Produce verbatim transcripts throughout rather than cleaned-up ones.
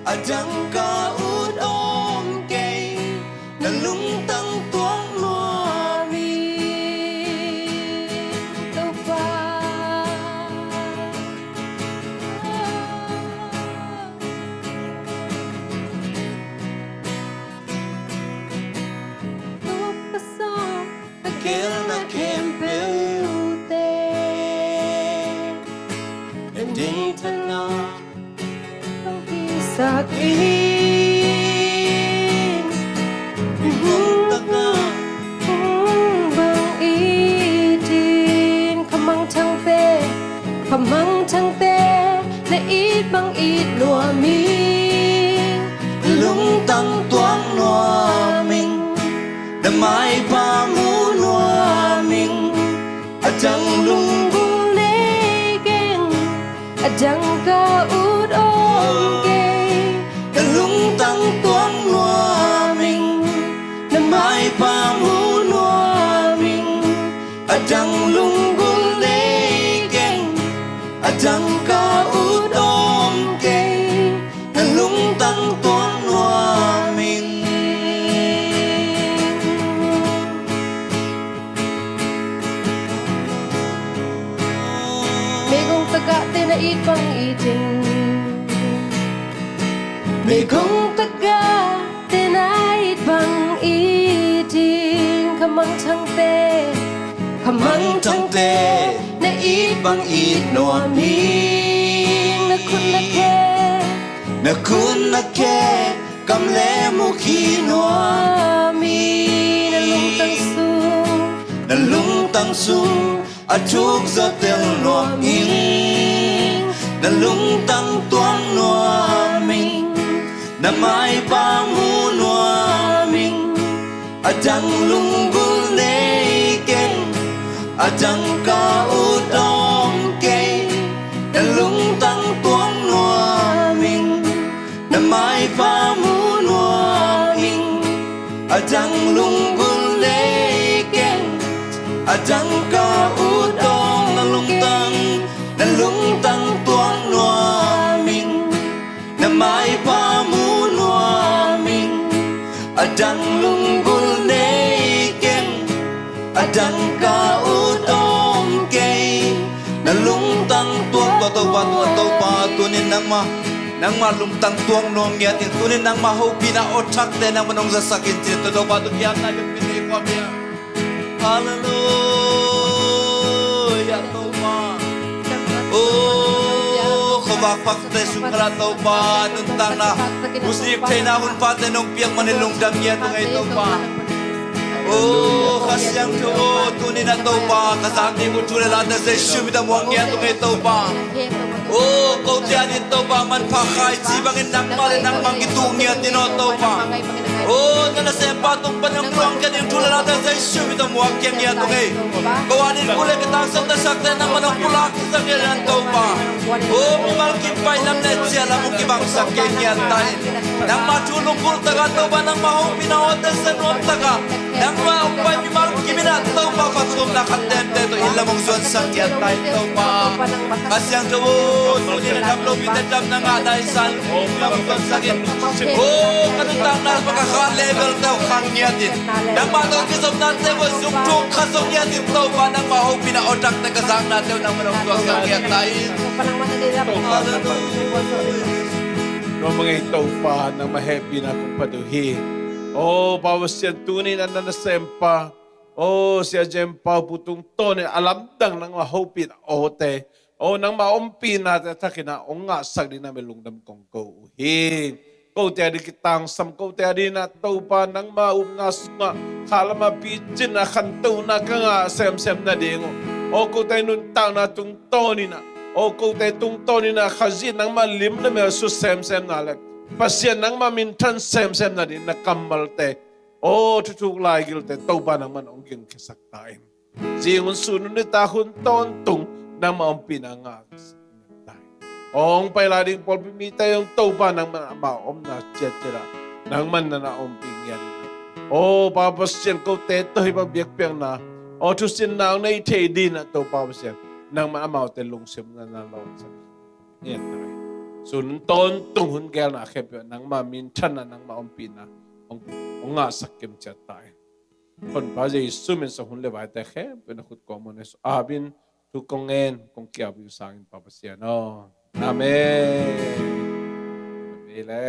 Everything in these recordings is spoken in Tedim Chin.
A dang ka ut om kei, na lungtang tuang nuam ing. Topa, Topa sawm, ka gelna khempeuh te, na deihna hong piaksak in. Hong takna, hong bang it in. Kha mangthangte, kha mangthangte, na it bang it nuam ing. Lungtang tuang nuam ing, na maipha mu nuam ing. A dang lunggulh nei keng, a dang ka ut om kei. Na lungtang tuang nuam ing, na maipha mu nuam ing. A dang lunggulh nei keng, a dang ka ut om kei. Na lungtang tuang nuam ing. Meigong tagahte na it bang it in. Meigong tagahte na it bang it in. Kha mangthangte, kha mangthangte, na it bang it nuam ing. Na khut na khe, na khut na khe, kam le mu khia nuam ing. Na lungtang sung, na lungtang sung, a thuk zawh tel nuam ing. Na lungtang tuang nuam ing, na maipha mu nuam ing. A dang lunggulh nei keng, a dang ka ut om kei. Na lungtang tuang nuam ing, na maipha mu nuam ing. A dang lunggulh nei keng, a dang ka ut om. Na lungtang, na lungtang tuang nuam ing, na maipha mu nuam ing. A dang lunggulh nei keng, a dang ka ut om kei. Na lungtang tuang, tua Topa, tua Topa, tunin nangmah, nangmah lungtang tuang nuam ngiat in, tunin nangmah hopihna awthakte nangmah nong zasak in, ci-in tua Topa tung kiamna biakpiakna i kuamah. Halleluia, Topa. O, khuavak pakte sung khalah Topa, nuntakna, husik theihna hun pate nong piak manin lungdam ngiat ung ei Topa. O, Kha Siangtho, o, tunin a Topa, ka zak ding uh thu le late Jesu min tawh muang ngiat ung ei Topa. O, kote adingin Topa, manpha khaici bangin nangmah le nangmah kituh ngiat in aw Topa. O, na nasempa tung panin hong luang khia ding thu le late Jesu min tawh muang khia ngiat ung ei. Ko adingin pu le ka tangsang taksakte nangmah nong pulak khia sak ngiat in Topa. O, mimal kim pai lam le ciah lam hong kibangsak khia ngiat ta in. Nangmah thu lunggulh takah Topa, nangmah hopihna awte sa nuam takah nangmah hong pai mimal kim in ah Topa, phattuamna khat tente tawh inn lam hong zuansak ngiat ta in Topa. Kha Siangtho, o, tunin a dam lopite damna ngahna i san inn lam hong zuansak in. O, ka nuntakna, ka kha level tawh khang ngiat in. Nangmah tawh kizopnate uh a zuk thuk kha zo ngiat in Topa, nangmah hopihna awthakte ka zaknate uh nangmah nong zuansak ngiat ta in. Halleluia. Nuam ing ei Topa, nangmah hehpihna kong phat uh hi. O, Pa Pasian, tunin a na nasempa, o, Sia Jem Pau Pu tungtawnin a lamdang nangmah hopihna awte, o, nangmah ompihnate thakin ah hong ngahsak dingin ah lungdam kong ko uh hi. Kote ading kitangsam, kote adingin ah Topa, nangmah upna sungah khalam ah picinna, khantohna ka ngah semsem nading uh, o, kote nuntakna tungtawnin ah, o, kote tungtawnin ah Khazih nangmah lim le mel sut semsemna le Pasian nangmah minthan semsem nading na kammalte, o, thuthuk laigilte Topa nangmah hong gingkhiasak ta in. Zing hun, sun hun, nitak hun tawntung nangmah ompihna ngah ta in. Hong pai lai ding pawlpi mite zong Topa nangmah amau omna ciatciat ah nangmah na na ompih ngiat in. O, Pa Pasian, kote tawh hih bang biakpiakna, o, thusinna hong nei thei dingin ah Topa Pasian, nangmah amaute lungsim na na lawhsak ngiat ta in. Sun tawntung hun gelna khempeuh nangma minthanna, nangma ompihna hong, hong ngahsak kimciat ta in. Honpa Jesu min sung hun le vaite khempeuh na khut kawm un Jesu a min thu kong ngen kong kiau sangin Pa Pasian aw. Amen. Amen le.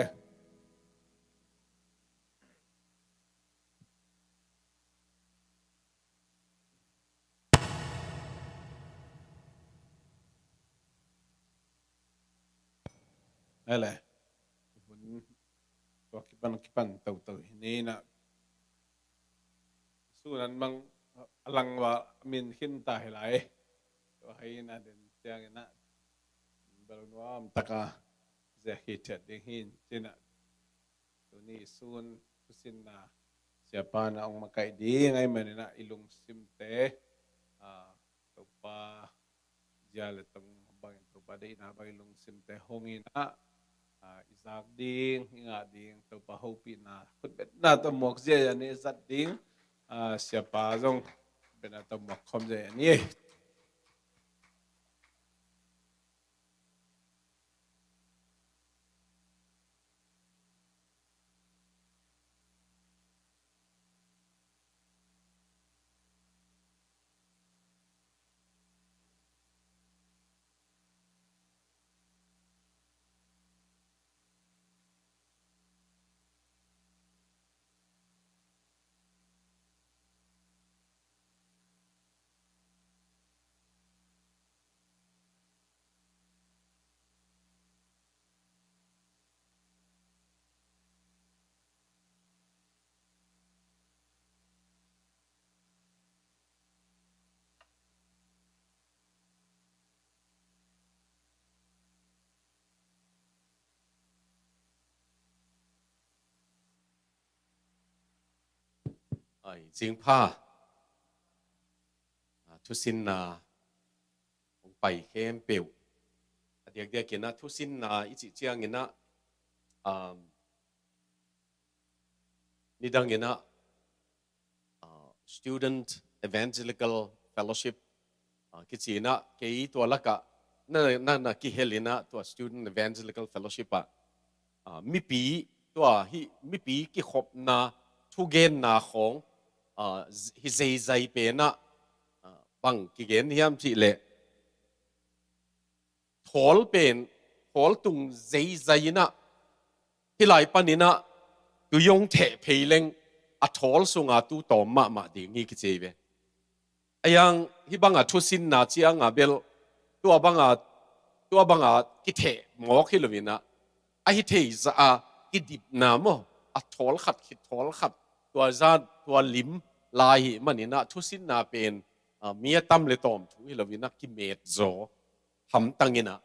Ele. Hun tua kipan kipan toto hi ni na. Sunan mang a lang va min khin ta hi lai. Tua hi na den ciang ina. Bel nuam taka zia hi thiat ding hin cina. Tuni sun thusinna siapa na ong makaih ding ai manina i lungsimte, ah, Topa zia le tong bangin Topa deihna bangin lungsimte hongina, ah, i zak ding, i ngah ding, Topa hopihna khutbetna tawh muak zia ni zat ding, ah, siapa zong betna tawh muak khom zia ni. Ai, zingpha. Ah, thusinna hong pai khempeuh. A diakdiakin ah thusinna i cih ciangin ah, um, nidangin ah, ah, Student Evangelical Fellowship, ah, kici in ah kei tua lakah na, na, na kihel in ah tua Student Evangelical Fellowship ah, ah, mipi tua hih mipi kikhopna thugenna khawng, ah, hi zeizai pen ah, ah, bang kigen hiam cih leh thawl pen, thawl tung zeizai in ah, hih lai panin ah, tui hong theh phei leng, a thawl sunga tu tawm mahmah ding hi kici ve. A yang hih banga thusinna cianga bel, tua banga, tua banga kitheh mawk hi lo in ah, a hi thei zah a kidipna maw, a thawl khat khit thawl khat, tua zan, tua lim lai hi manin ah, thusinna pen, ah, mi a tam le tawm thu hi lo in ah, kimet zaw hamtang in ah,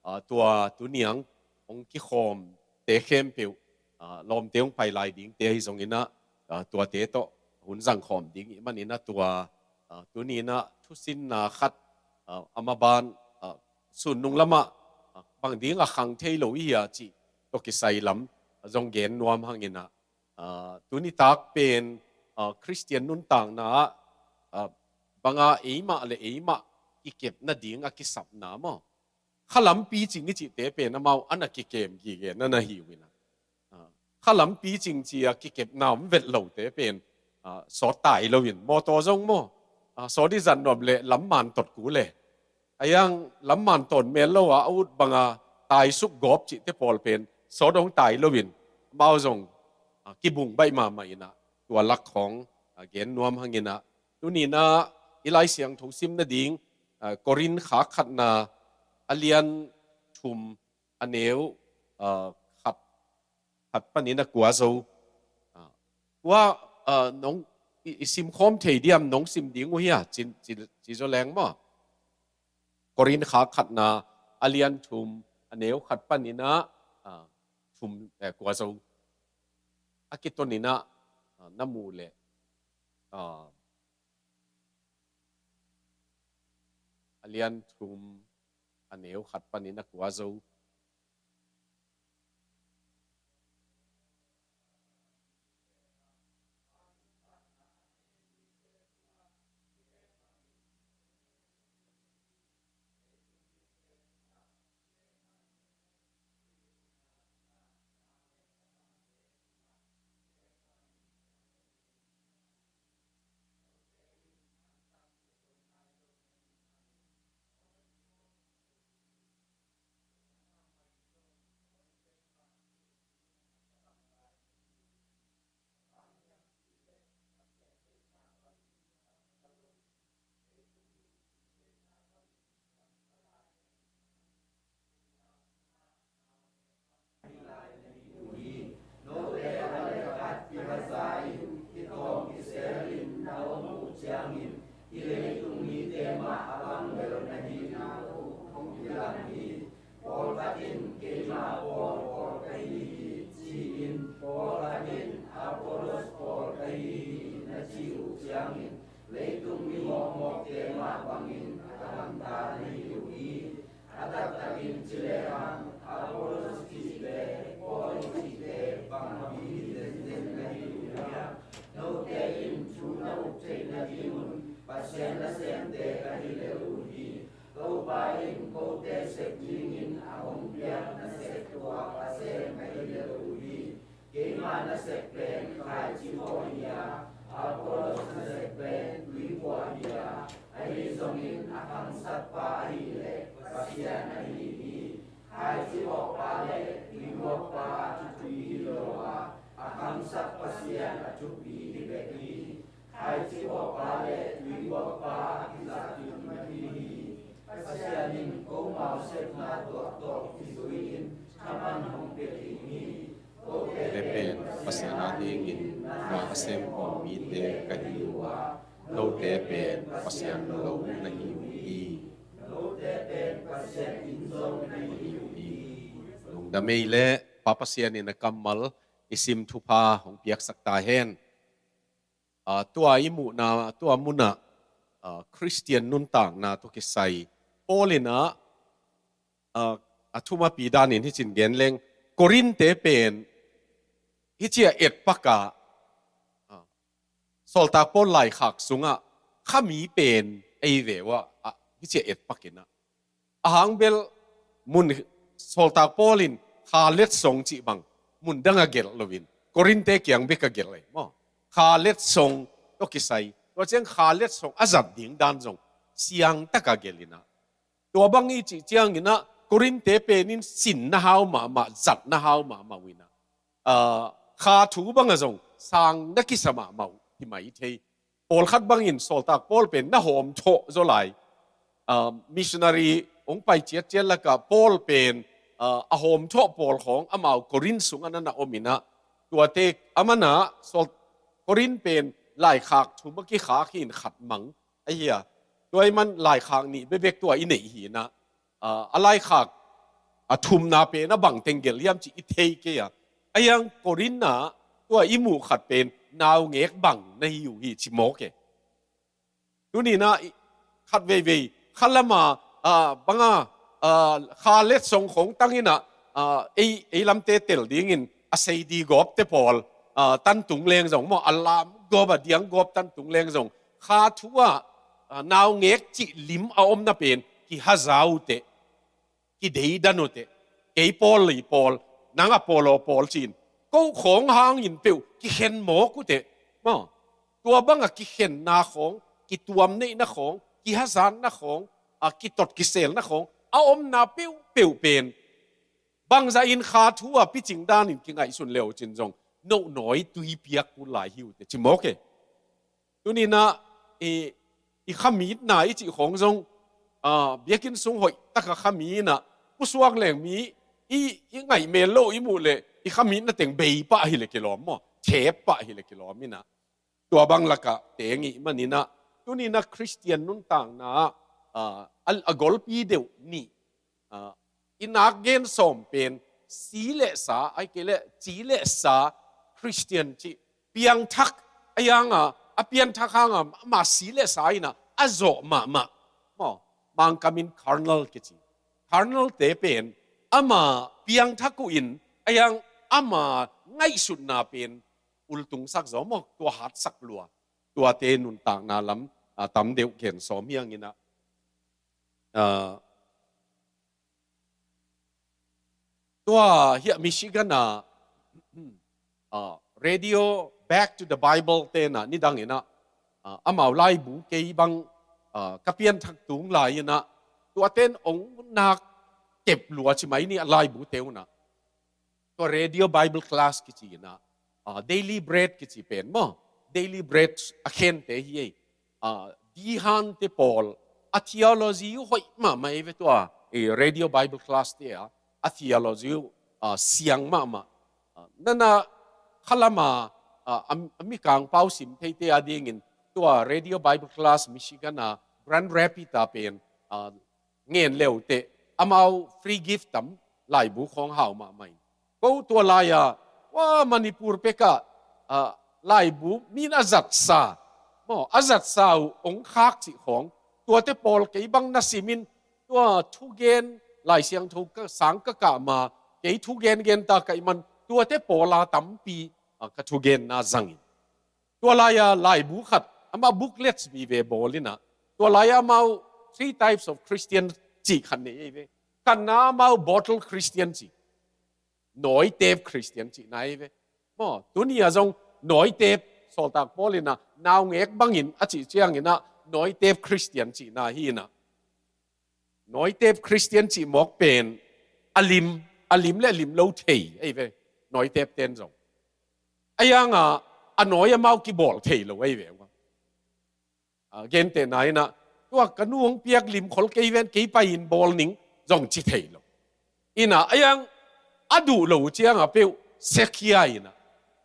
ah, tua tuni ang hong kikhawmte khempeuh, ah, lawmte hong pai lai dingte ahi zongin ah, ah, tuate tawh hun zangkhawm ding ih manin ah tua, ah, tuni in ah thusinna khat, ah, a maban, ah, sun nung lamah, ah, bang ding a khang thei lo ih hia cih tawh kisai lam zong gen nuam hangin ah, ah, tuni tak pen, ah, Khristian nuntakna ah, ah, banga eimah le eimah kikep nading a kisapna maw? Khalam picing i cihte pen amau a na kikem gige na na hi uh in ah, ah, khalam picing ci a kikepna om vet lote pen, ah, sawt tai lo in mawtaw zong maw, ah, sawt i zat nuam le lam man tot ku le. A yang lam man tawn mel lo a, a ut banga taisuk gawp cihte pawl pen sawt hong tai lo in, amau zong, ah, kibung baih mahmah in ah, tua lak khawng, ah, gen nuam hangin ah, tuni in ah i Lai Siangtho sim nading, ah, Korin khak khatna a lian thum a neu, ah, khat, khat panin a kua zo. Ah, kua, ah, nong i, i simkhawm thei diam, nong sim ding uh hia, ci, ci, ci zaw leng maw? Korin khak khatna a lian thum a neu khat panin ah, ah, thum, eh, kua zo. A kiton in ah, ah, na muh leh, ah, a lian thum a neu khat panin a kua zo. nasemte ka hi lel uh hi. Topa in kote sep dingin a hong piak nasep tua ka sem ka hi lel uh hi. Keima nasep pen khaici vawh hi a, Apollos nasep pen tui vawh hi a, ahi zongin a khangsakpa ahih leh Pasian ahi hi. Khaici vawhpa le tui vawhpa a thupi hi lo a, a khangsak Pasian a thupi hi bek hi. Khaici vawhpa le tui vawhpa a kizak ding ahi hi. Pasian in komau sepna tuaktawk kizui-in thaman hong pia ding hi. Kote pen Pasian a dingin na a sem khawm mite ka hi uh a, note pen Pasian lo na hi uh hi. Note pen Pasian in zong na hi uh hi. Lungdam ei le Pa Pasian in a kammal i sim thupha hong piaksak ta hen. Ah, tua i muhna, tua munah, ah, Khristian nuntakna tawh kisai Paul in ah, ah, a thumapi danin hicin gen leng, Korinte pen hici a etpak ah, ah, Sawltak Paul laikhak sungah khami pen ei ve uh ah, ah, hici a etpak in ah, a hang bel mun Sawltak Paul in kha letsong cih bang mun dang a gelh loin Korinte kiang bek a gelh ei maw. Kha letsong tawh kisai, tua ciang kha letsong a zat ding dan zong siangtak a gelh in ah, tua bang i cih ciangin ah Korinte pen in sin na hau mahmah, zat na hau mahmah uh in ah, ah, kha thu bang a zong sang na kisa mahmah uh hi mai thei. Pawlkhat bangin Sawltak Paul pen na hawmthawh zaw lai. Ah, missionary hong pai ciatciat lakah Paul pen, ah, a hawmthawh pawl khawng amau Korin sungah na na om in ah, tuate a man ah Sawl-, Korin pen laikhak thum a kikhak hi in khat mang ahi a, tua i man laikhak nih bekbek tua i neih hi in ah, ah, a laikhak a thumna pen a bang teng gelh hiam cih i thei kei a. A hiang Korin ah tua i muh khat pen naungek bang na hi uh hi ci mawk e. Tuni in ah i, khat veivei kha lama, ah, banga, ah, kha letsong khawng tang in ah, ah, ei, ei lamte tel dingin a seidi gawpte pawl, ah, tantung leng zong maw, a lam gawp a diang gawp tantung leng zong kha thu ah, ah, naungek cih lim a omna pen kihaza uh teh, kideidan uh teh, kei Paul lei Paul, nang Apollo Paul ci-in, ko khawng hangin peuh kikhen mawk uh teh maw. Tua bang a kikhenna khawng, kituam neihna khawng, kihazatna khawng, a kitot kiselna khawng a omna peuhpeuh pen bangzah in kha thu a picing danin kingaihsun le uh cin zong nohnawi tui piak kul lai hi uh teh ci mawk e. Tuni in ah i, i khamitna i cih khawng zong, ah, biakinn sung hoih taka khami in ah pusuak leng mi i, i ngaih mel lo i muh leh i khamitna teng bei pah hi leh kilawm maw, thep pah hi leh kilawm in ah, tua bang lakah teng ih man in ah, tuni in ah Khristian nuntakna ah, ah, a, a golpi deuh nih, ah, i nak gen sawm pen si le sa, ahih kei leh ci le sa Khristian cih piangthak a hiang a, a piangthak hang a, amah si le sa in ah a zawh mahmah maw. Mangkam in carnal kici. Carnal te pen amah piangthak uh in a hiang amah ngaihsutna pen ultungsak zaw maw, tua hatsak lua. Tuate nuntakna lam, ah, tam deuh gen sawm hiang in ah, ah, tua hiah Michigan ah, ah, Radio Back to the Bible te in ah nidang in ah, ah, amau laibu kei bang, ah, ka pianthak tung lai in ah, tuate in ong nak kep lua ci mai ni a, laibu te un ah. Tua Radio Bible Class kici in ah, ah, Daily Bread kici pen maw, Daily Bread a khente hi ei. Ah, Dehan te pawl a theology uh hoih mahmah ei ve tua, eh, Radio Bible Class te ah, a theology uh, ah, siang mahmah. Ah, nana khalama, ah, a, a mikang pau sim theite a dingin tua Radio Bible Class Michigan a Grand Rapids a pen, ah, ngen le uh teh, amau free gift tam laibu khawng hau mahmah in. Ko tua lai-a, wa Manipur pekah, ah, laibu min a zatsa maw, a zatsa uh ong khak cih khawng, tuate pawl kei bang na simin, tua thugen Lai Siangtho ka sang ka kah ma, kei thugen gen ta ka ih man, tuate pawla tampi, ah, ka thugenna zangin. Tua lai-a laibu khat, amah booklets vive bawl in ah, Tua lai-ah amau three types of Christian cih khat nei ei ve. Khatna amau bottle Christian cih, nawitep Christian cihna ei ve. Maw, tuni-ah zong nawitep, sawltak Paul in ah naungek bangin a cih ciangin ah nawitep Christian cihna hi in ah, nawitep Christian cih mawk pen a lim, a lim le lim lo thei ei ve, nawitep ten zong. A iangah a nawi amau kibawl thei lo ei ve. A, gentehna in ah, tua ka nu hong piak lim khol kei ven, kei pai-in bawl ning zong ci thei lo. In ah, a iang a duh lo ciangah peuh sekhia in ah,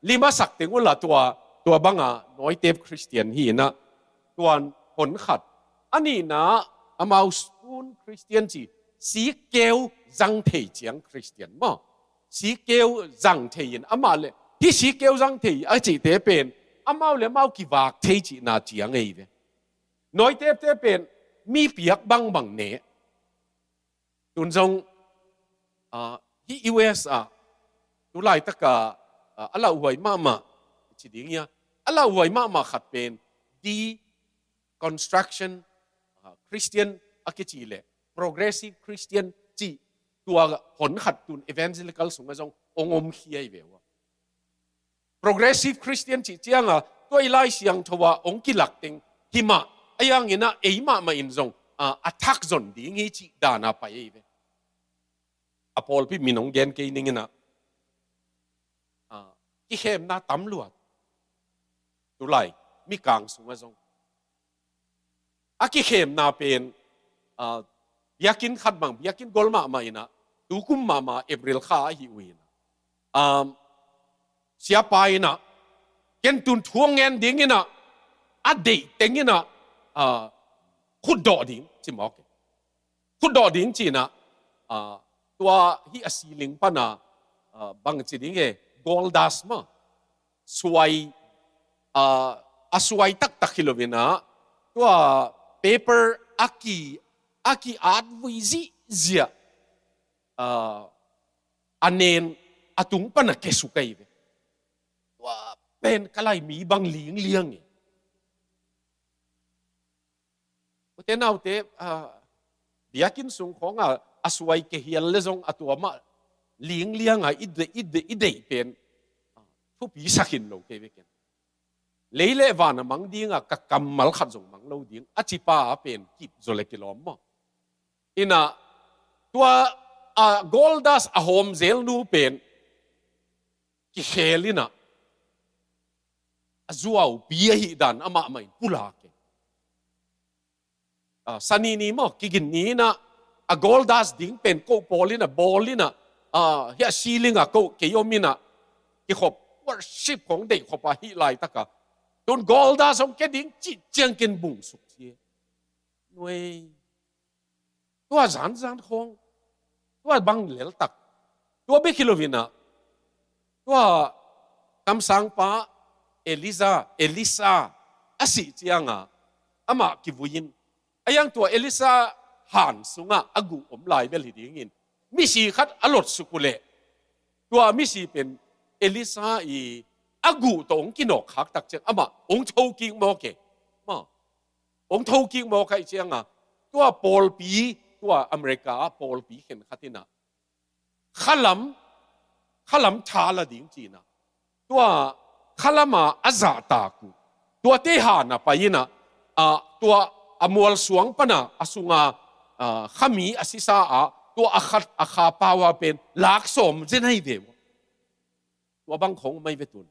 lim a sak teng uh la tua, tua bangah nawitep Christian hi in ah, tuan hon khat. A nihna amau spoon Christian ci, sikkeu zang thei ciang Christian maw. Sikkeu zang thei in amah le, hih sikkeu zang thei a cihte pen amau le amau kivak thei cihna ciang ei ve. Nawitepte pen mi piak bangbang ne. Tun zong, ah, hih U S ah tu laitaka, ah, a lauhuai mahmah ci ding hia, a lauhuai mahmah khat pen deconstruction, ah, Christian a kici le progressive Christian cih, tua hon khat tun evangelical sungah zong hong om khia hi ve uh a. Progressive Christian cih ciangah tua i Lai Siangtho ah hong kilak teng hi mah, a iangin ah ei mahmah in zong, ah, a thak zon ding hi cih dana pai ei ve. A pawlpi min hong gen kei ning in ah, ah, kikhemna tam luat. Tulai mikang sungah zong a kikhemna pen, ah, biakinn khat bang, biakinn gol mahmah in ah, tukum mahmah April kha ahi uh in ah, um, siapa in ah, ken tun thu hong ngen ding in ah, a deih teng in ah, ah, khutdawh ding ci mawk e. Khutdawh ding ci in ah, ah, tua hih a ceiling pan ah, ah, bang ci ding e, gold dust maw, suai, ah, a suai taktak hi lo in ah, tua paper a ki, a ki-at vui zihziah, ah, a nen a tung pan a kesuk ahi ve. Tua pen ka lai mi bang lingliang e. Ute naute, ah, biakinn sung khawngah a suai kehial le zong a tua mah lingliangah i deih, i deih, i deih pen, ah, thupi sak hi lo kei ve ken. Lei le van a mang dingah ka kammal khat zong mang lo ding a cipa a pen kip zaw le kilawm maw. In ah tua, ah, gold dust a hawm zel nu pen kikhel in ah a zuaupi ahih dan amah mah in pulak e. Ah, Sani ni maw, kigin ni in ah, a gold dust ding pen ko pawl in ah, bawl in ah, ah, hih a ceiling ah ko kei om in ah, kikhop, worship khawng deih khop a hih laitak ah, tun gold dust hong kia ding cih ciang ken bung suk ci e. Nuai. Tua zanzan khawng, tua bang leltak, tua bek hi lo in ah, tua kamsangpa Eliza, Elisa a sih ciangah amah kivui in, a iang tua Elisa han sungah a guh om lai bel hi dingin, misi khat a lotsuk uh leh, tua misi pen Elisa i a guh tawh hong kinawk khak tak ciang amah hong thokik mawk e. Maw, hong thokik mawk ahih ciangah, tua pawlpi, tua America ah pawlpi khenkhat in ah, khalam, khalam tha la ding ci in ah, tua khalam a a zahtak uh, tuate han a pai in ah, ah, tua a mualsuang pan a, a sunga, ah, khami a sisa ah, tua a khat a kha pau a pen lak sawm zen ahi ve uh. Tua bang khawng om ahi ve tun.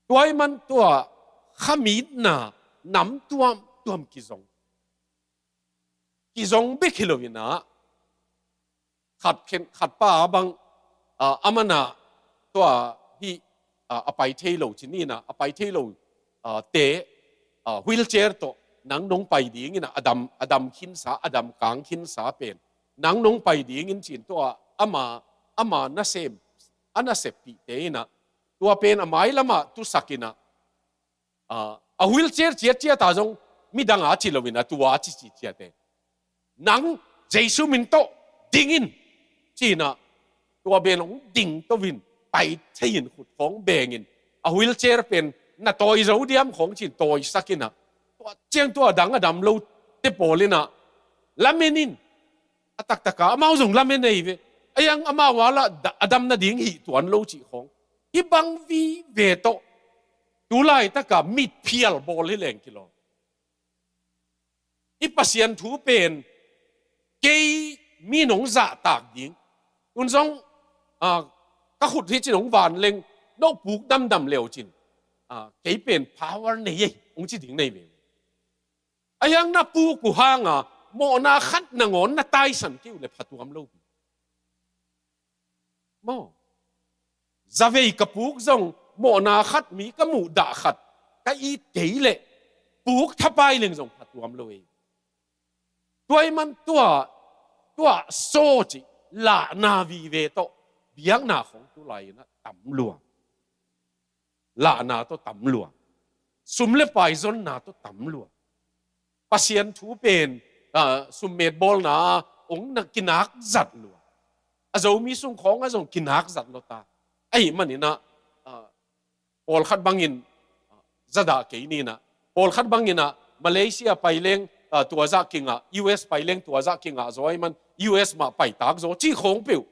Tua ahih man tua khamitna nam tuamtuam kizong. Kizong bek hi lo in ah, khat khen, khat pa bang, ah, aman ah tua hih, ah, a pai thei lo ci ni in ah, a pai thei lo, ah, te, ah, wheelchair tawh nang nong pai dingin ah, a dam, a dam khinsa, a dam kang khinsa pen nang nong pai dingin ci in tua ama, ama nasem, a naseppihte in ah, tua pen a mailam ah tusak in ah, ah, a wheelchair ciatciat a zong midang a ci lo in ah, tua a ci ciatciat e. Nang Jesu min tawh ding in ci in ah, tua pen hong ding to in, pai thei in, khut khawng beng in, a wheelchair pen na tawi zo diam khawng ci-in tawisak in ah, tua ciang tua dang a dam lo te pawl in ah lamen in, a taktaka amau zong lamen ahi ve. A hiang amau a lah da-, a dam nading hih tuan lo cih khawng. Hih bang vive tawh tu laitaka mitphial bawl hi leng kilawm. I Pasian thu pen kei mi nong zahtak ding. Tun zong, ah, ka khut hi ci-in hong van leng, no puk damdam leu cin, ah, kei pen power nei ei, hong ci ding nei ve. A hiang na puk uh hanga mawhna khat nangawn na taisan kei uh leh phatuam lo. Maw? Zavei ka puk zong mawhna khat, mi ka muhdah khat ka it kei leh puk thapai leng zong phatuam lo ei. Tua ahih man tua, tua saw cih lahna vive tawh biakna khawng tu lai-in ah tam lua. Lahna tawh tam lua. Sum le pai zonna tawh tam lua. Pasian thu pen, ah, summet bawlna hong na kinak zat lua. A Zomi sung khawng ah zong kinak zat lo ta. Ahih manin ah, ah, pawlkhat bangin, ah, zadah kei ni in ah, pawlkhat bangin ah Malaysia pai leng, ah, tua zah kingah, U S pai leng tua zah kingah zaw ahih man U S mah paitak zaw cih khawng peuh.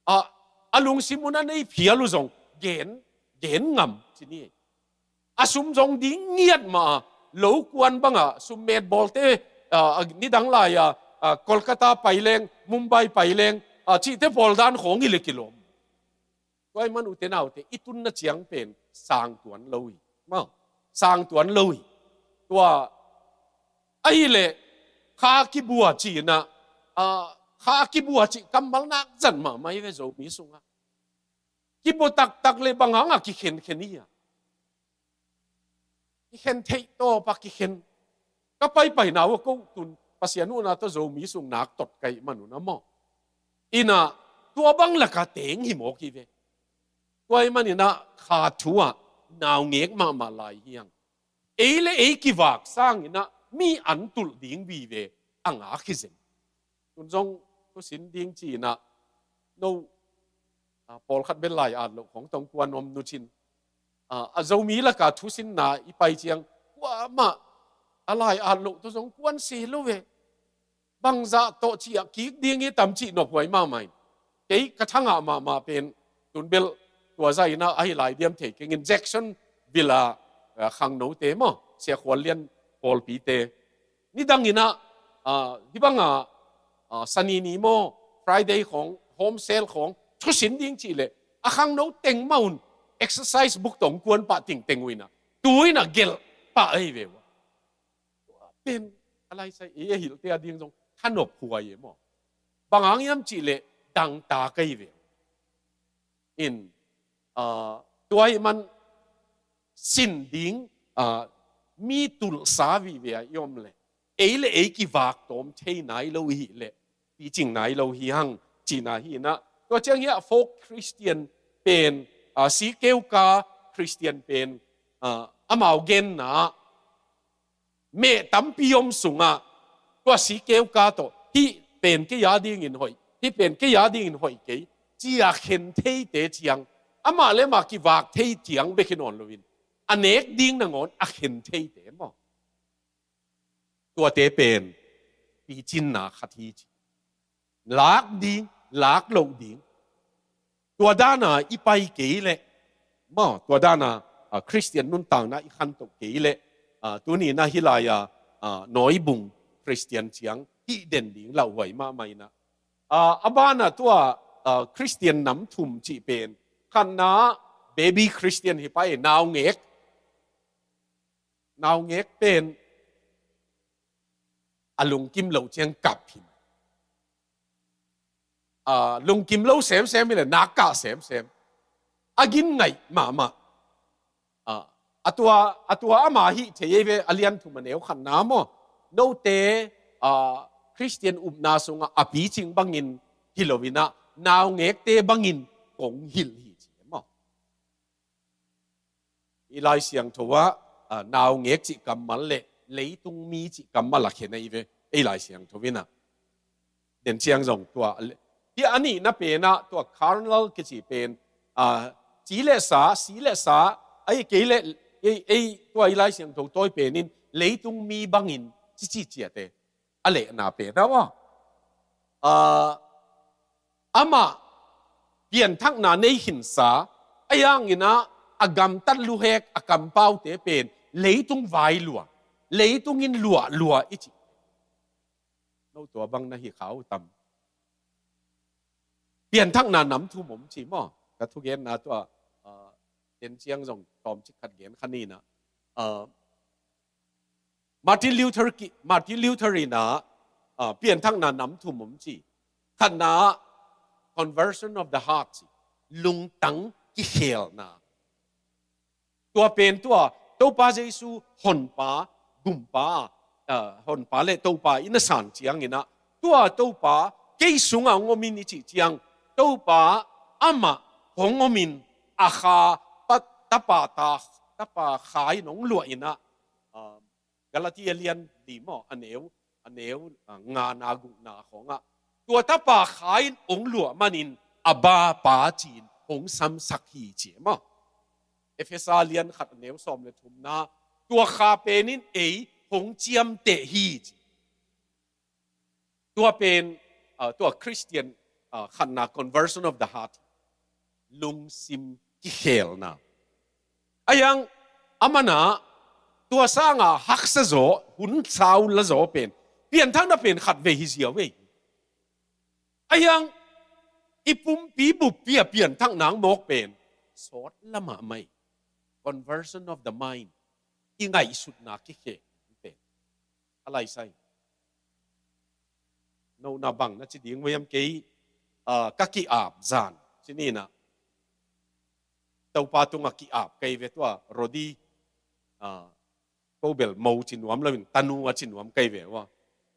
Ah, a lungsim un a nei phial uh zong gen, gen ngam ci ni. A sum zong ding ngiat mah a, lo kuan bangah summet bawlte, ah, nidang lai-a, ah, Kolkata pai leng, Mumbai pai leng, ah, cihte pawl dan khawng hi leh kilawm. Tua ahih man ute naute, i tunna ciang pen sang tuan lo hi. Maw? Sang tuan lo hi. Tua ahih leh kha kibua ci-in ah, ah, kha kibua cih kammal nak zat mahmah hi ve Zomi sungah. Kibua taktak leh bang hangah kikhenkhen hi a? Kikhen theih tawp a kikhen. Ka paipaina uh a ko tun Pasian huhna tawh Zomi sung nak tot ka hih man un ah maw. In ah tua bang lakah teng hi mawk hi ve. Tua ahih manin ah kha thu ah naungek mahmah lai hi hang. Ei le ei kivak sangin ah mi an tulh ding vive a ngak hi zen. Tun zong thusin ding ci-in ah no, ah, pawlkhat bel lai at loh khawng tawh kuan om nu cin. Ah, a Zomi lakah thusinna i pai ciang kuamah a lai at loh tawh zong kuan se lo ve. Bangzah tawh ci-ah kik ding hi tam cih nophuai mahmah in. Kei ka thangah mahmah pen tun bel tua zah in ah ahi lai diam thei keng in, Jacksonville a, ah, khangnote maw, Sia Khual Lian pawlpite. Nidang in ah, ah, hih bangah, ah, Sani ni maw, Friday khawng, home cell khawng thusin ding cih leh a khangno teng mah un exercise book tawh kuan pah tingteng uh in ah, tu in ah gelh pah ahi ve uh. Pen a laisai ei a hilhte a ding zong tha nophuai e maw. Bang hang hiam cih leh dangtak ahi ve uh. In, ah, tua ahih man sin ding, ah, mi tulhsa vive a i om leh ei le ei kivak tawm thei nai lo i hih leh picing nai lo hi hang cihna hi in ah. Tua ciang hiah folk Christian pen, ah, sikeuka Christian pen, ah, amau genna ah meh tampi om sungah tua sikeuka tawh hih pen kei a dingin hoih, hih pen kei a dingin hoih kei, ci-a khen theite ciang, amah le amah kivak thei ciang bek hi nawn loin a nek ding nangawn a khen theite maw, tuate pen picinna khat hi ci. Lak ding, lak loh ding. Tua dana i pai kei leh, maw, tua dana, ah, Christian nuntakna i khantoh kei leh, ah, tuni-in ah hih lai-a, ah, Nawibung Christian ciang hih den ding lauhuai mahmah in ah. Ah, a banah tua, ah, Christian nam thum cih pen, khatna baby Christian hi pah e, naungek. Naungek pen a lungkim loh ciang kap hi. Ah, lungkim lo semsem hi leh nak kah semsem. A gin ngaih mahmah. Ah, a tua, a tua ama hih thei ei ve, a lian thum a neu khatna maw. Note, ah, Christian upna sungah a picing bangin hi loin ah, naungekte bangin kong hilh hi ci maw. I Lai Siangtho ah, ah, naungek cih kammal le leitung mi cih kammal a khen ahi ve, ei Lai Siangtho in ah. Den ciang zong tua le, hi a nihna pen ah tua carnal kici pen, ah, ci le sa, si le sa, Ahi kei leh ei, ei tua i Lai Siangtho tawi penin leitung mi bangin cici ciate a lehna pen a, amah pianthakna nei khinsa, a hianginah a gamtat luhek a kampaute pen leitung vai lua, leitung in luah lua i ci. No tua bang na hi kha uh tam? Pianthakna nam thum om ci maw? Ka thugenna tua, ah, den ciang zong tawmcik khat gen kha ni nah. Ah, Martin Luther ki, Martin Luther in ah, ah, pianthakna nam thum om ci. Khatna ah conversion of the heart ci. Lungtang kikhelna. Tua pen tua Topa Jesu honpa, gumpa, ah, honpa le Topa i na san cianginah, tua Topa kei sungah hong omin i cih ciang, Topa amah hong omin a kha pa, tapa ta, tapa kha in hong luah inah, ah, Galatia lian li maw, a neu, a neu, ah, ngana gukna khawngah, tua tapa kha in hong luah manin a bapa ci-in hong samsak hi ci maw? Efesa lian khat a neu sawm le thumna, tua kha penin ei hong ciamteh hi ci. Tua pen, ah, tua Christian, ah, khatna, conversion of the heart. Lungsim kikhelna. A hiang, a manah tua sanga haksa zaw, hun sau la zaw pen pianthakna pen khat vei hi ziau ei. A hiang, i pumpi buppi a pianthakna ang mawk pen sawt lamah mai. Conversion of the mind. I ngaihsutna kikhel pen a laisai. No na bang na ci ding uh hiam kei, ah, ka ki-ap zan ci ni nah. Topa tungah ki-ap kei ve tua Rodi, ah, ko bel mo ci nuam loin tanu a ci nuam kei ve ua.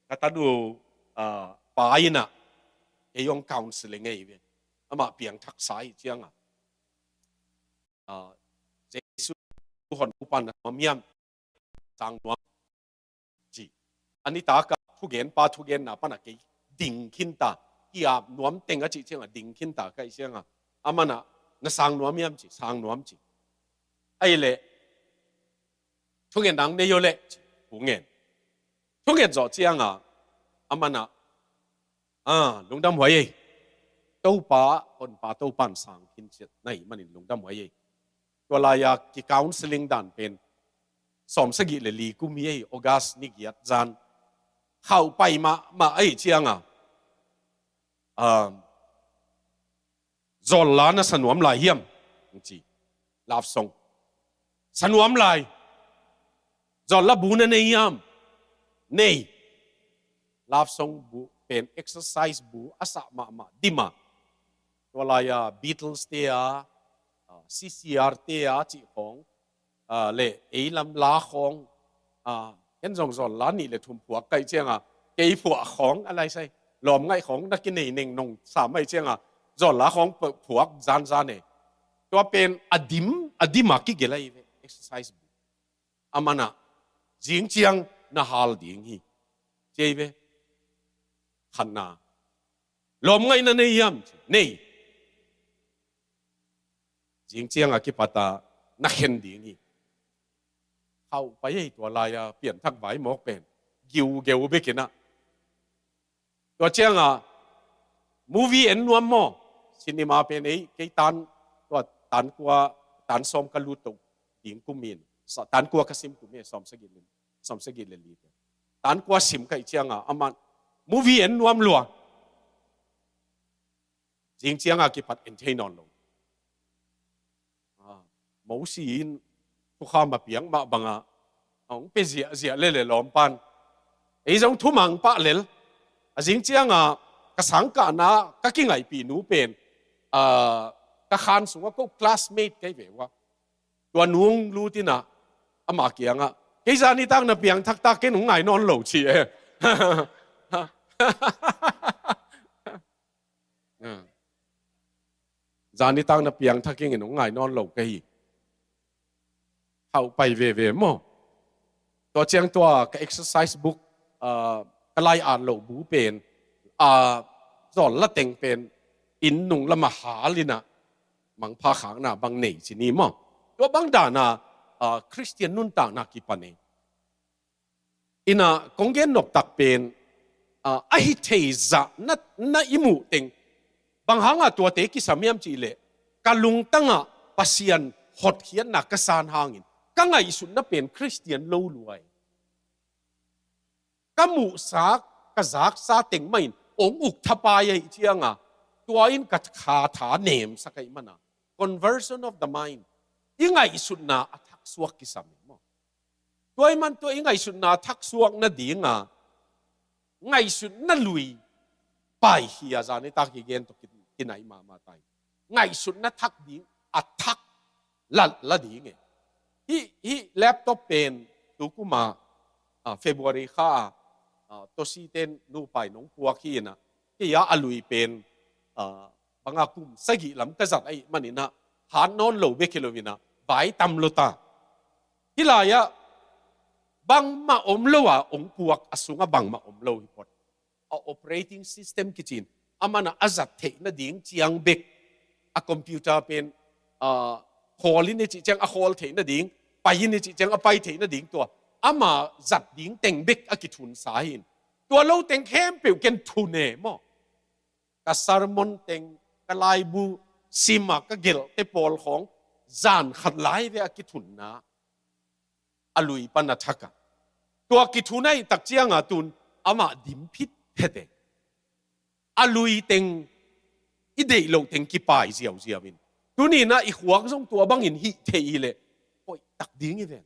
Ka tanu, ah, pa inah ei hong counseling ei ve. Amah piangthaksa hi ciangah, ah, Jesu hon upan na nuam hiam, sang nuam ci. A nitak ah thugenpa thugenna panah kei ding khinta, ki-ap nuam teng a cih ciangah ding khinta ka hih ciangah, a manah na sang nuam hiam ci, sang nuam ci. Ahih leh thungetna ang nei aw leh ci, thu ngen. Thunget zawh ciangah a manah, ah, lungdam huai ei. Topa, honpa Topan sang khin ciat na hih manin lungdam huai ei. Tua lai-a ki-counseling dan pen sawmsagih le li kum hi ei, August ni giat zan. Khauh pai mahmah ahih ciangah, ah, zawlla na sa nuam lai hiam? Ci. Love song. Sa nuam lai. Zawlla bu na nei hiam? Nei. Love song bu pen exercise bu a sah mahmah dima. Tua lai-a Beatles te a, ah, C C R te a cih khawng, ah, le ei lam la khawng, ah, ken zong zawlla nih le thum phuak ka hih ciangah kei phuah khawng a laisai. Lawm ngaih khawng na kinei neng nong sa mai ciangah zawlla khawng phuak zanzan e. Tua pen a dim, a dim a kigelh ahi ve, exercise bu. A manah zing ciang na hal ding hi. Ci ei ve. Khatna. Lawm ngaih na nei hiam? Nei. Zing ciangah kipata na khen ding hi. Khauh pai ei tua lai-a pianthak vai mawk pen. Giugeu bekinah. Tua ciangah movie en nuam maw? Cinema pen ei, kei tan, tua tan kua, tan sawm ka lut to ding kumin. Sa, tan kua ka sim kumin, sawmsagih le, sawmsagih le li. Tan kua sim ka hih ciangah, aman movie en nuam lua. Zing ciangah kipat en thei nawn lo. Ah, Mosi in thukham a piak mah bangah a hong pia ziahziah lel e lawmpan. Ei zong thumang pah lel. A zing ciangah ka sangkahna ka kingaihpih nu pen, ah, ka khan sungah ko classmate kei ve ua. Tua nu hong lut inah amah kiangah, kei zanitak na piangthak tak kei nong ngai nawn lo ci e. Ah. Zanitak na piangthak ing in hong ngai nawn lo ka hi. Khauh pai veve maw? Tua ciang tua ka exercise book, ah, ka lai-at loh bu pen, ah, zawlla teng pen inn nung lamah hal inah mangpha khakna bang nei ci ni maw? Tua bang dana, ah, Khristian nuntakna kipan e. Ina, kong gen noptak pen, ah, a hi thei zah na, na i muh teng. Bang hanga tuate kisam hiam cih leh, ka lungtangah Pasian hotkhiatna ka san hangin, ka ngaihsutna pen Khristian lo lua hi. Ka muhsa, ka zaksa teng mahin ong uk thapai ahih cianga, tua in ka kha tha nemsak ahih mana. Conversion of the mind. I ngaihsutna a thaksuak kisam hi maw. Tua ahih man tua i ngaihsutna a thaksuak nadinga, ngaihsutna lui paikhia, zan i tak hi gen tawh ki, kinai mahmah ta hi. Ngaihsutna thak ding, a thak la, la ding e. Hih, hih laptop pen tukuma, ah, February kha a, ah, Tosi ten nupai nong puak hi ina, kei a a lui pen, ah, banga kum sagih lam ka zat ahih manina, hat nawn lo bek hi lo ina, vai tam lo ta. Hih lai-ah bangmah om lo a ong puak, a sungah bangmah om lo hi phot. A operating system kici in, amana a zat theih nading ciang bek, a computer pen, ah, khawl in i cih ciang a khawl theih nading, pai in i cih ciang a pai theih nading, tua ama zat ding teng bek a kithunsa hi in. Tua lo teng khempeuh ken thun e maw. Ka sermon teng, ka laibu sima ka gelhte pawl khawng, zan khat lai ve a kithunna, a lui pan a thak a. Tua kithun ahih tak cianga tun amah dim phit phete. A lui teng, i deih loh teng kipai ziauziau in. Tuni-in ah i khuak zong tua bangin hih thei hileh, hoih tak ding hi ven.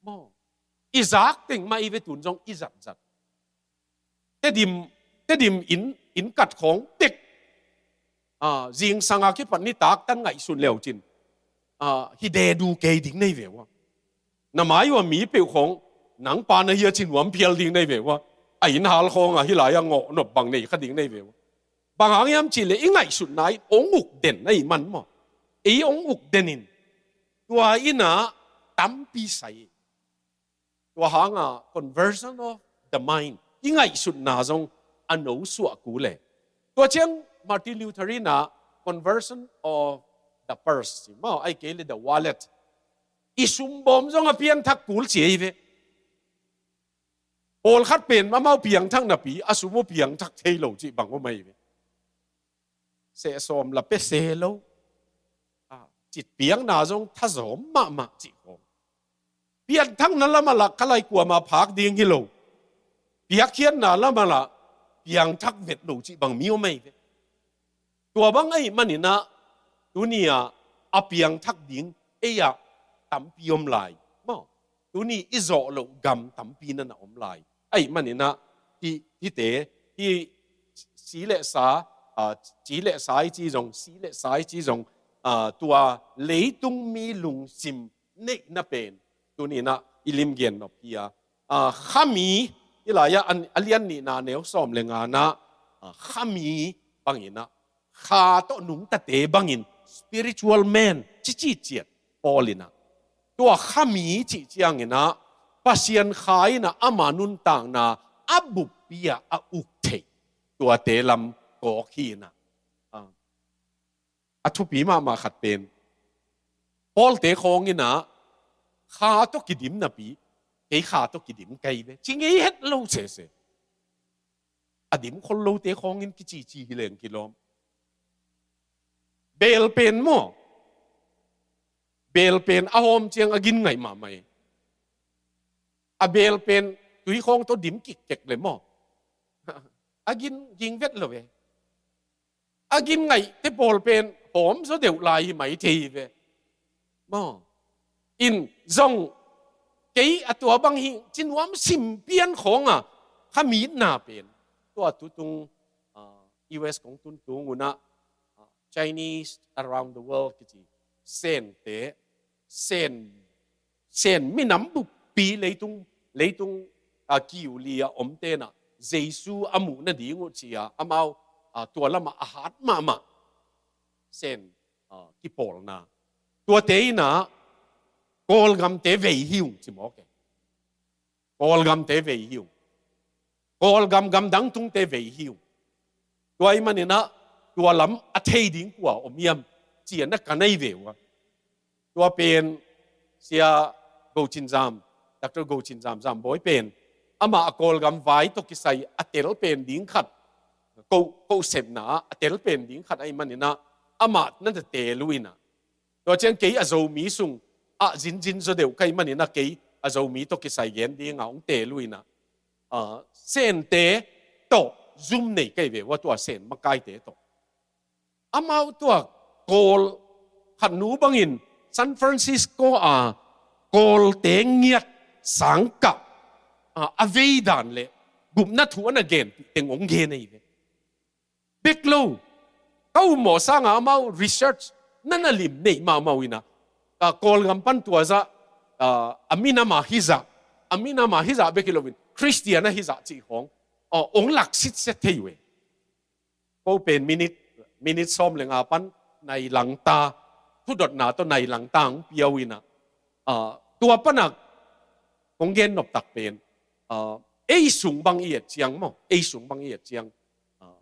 Maw. I zak teng mah hi ve, tun zong i zatzat. Tedim, Tedim inn, inn kat khawng bek. Ah, zingsanga kipat nitak tan ngaihsun leucin. Ah, hi dedu kei ding nei ve ua. Na mai ua mi peuh khawng, nang pa na hia ci nuam phial ding nei ve ua. A inn hal khawnga hih lai-a ngawh nop bang nei kha ding nei ve ua. Bang hang hiam cihleh i ngaihsutna in ong uk den ahih man maw. Ei ong uk den in. Tua in ah tampi sai. Tua hanga conversion of the mind. I ngaihsutna zong a no suah kul e. Tua ciang Martin Luther in ah conversion of the purse, maw, ahih kei leh the wallet. I sumbawm zong a piangthak kul ci hi ve. Pawlkhat pen amau piangthak napi, a sum uh piangthak thei lo cih bang om ahi ve. Sehsawm la pia se lo. Ah, citpiakna zong thazawm mahmah cih khawng. Piangthakna lamah lah ka lai kuamah phak ding hi lo. Piakkhiatna lamah lah piangthak vet lo cih bang mi om ahi ve. Tua bang ahih manin ah, tuni-ah a piangthak ding ei-ah tampi om lai. Maw, tuni i zawh loh gam tampi na na om lai. Ahih manin ah, hih, hihte, hih si le sa, ah, ci le sa i ci zong, si le sa i ci zong, ah, tua leitung mi lungsim neihna pen, tuni-in ah i limgen nop hi a. Ah, khami, hih lai-ah a lian nihna neu sawm le ngana, ah, khami bangin ah, kha tawh nungtate bangin spiritual man cici ciat Paul in ah. Tua khami cih ciangin ah, Pasian Kha in ah ama nuntakna a buppi-ah a uk theih. Tuate lam kawk hi in ah. Ah. A thupi mahmah khat pen, Pawlte khawng in ah, kha tawh kidim napi, kei kha tawh kidim kei ve, ci ngei het lo sese. A dim khol lote khawngin kicici hi leng kilawm. Beel pen maw? Beel pen a hawm ciang a gin ngaih mahmah e. A beel pen tui khawng tawh dim kikkek le maw? A gin ging vet lo e. A gin ngaihte pawl pen hawm zaw deuh lai hi mai thei hi ve. Maw. In zong kei a tua bang hi ci nuam sim pian khawnga kha mitna pen. Tua tutung, ah, U S kong tun tung un ah, ah, Chinese around the world kici. Sente, Sen, Sen minam buppi leitung, leitung, ah, kiu li a omte in ah Jesu a muh nading uh ci-a amau, ah, tua lamah a hat mahmah. Sen, ah, kipawlna. Tuate in ah Kawlgamte vei hi ung ci mawk e. Kawlgamte vei hi ung. Kawlgam gamdang tungte vei hi ung. Tua ahih manin ah tua lam a thei ding kua om hiam ci-a na ka nei ve uh a. Tua pen Sia Go Cin Zam, Doctor Go Cin Zam, Zam Bawi pen, amah a Kawlgam vai tawh kisai a tel pen ding khat, ko, ko sepna ah a tel pen ding khat ahih manin ah, amah na na tel uh in ah. Tua ciang kei a Zomi sung ah zinzin zaw deuh ka hih manin ah, kei a Zomi tawh kisai gen ding ah hong tel uh in ah, ah, Sente tawh zum nei ka hi ve ua, tua Sen makaite tawh. Amau tua Kawl, khatnu bangin San Francisco a Kawlte ngiat sangkah, ah, a vei dan le gupna thu a na genpih teng hong gen ahi ve. Bek lo, ka ummawh sangah amau research na na lim neih mahmah uh in ah, ka Kawlgam pan tua zah, ah, a minam a hizah, a minam a hizah bek hi loin Khristian a hizah cih khawng, ah, hong lak sitset thei uh e. Ko pen minit, minit sawm le nga pan nai langta, thudotna tawh nai langta hong pia uh in ah, ah, tua pan ah kong gen noptak pen, ah, ei sung bang i et ciang maw, ei sung bang i et ciang, ah,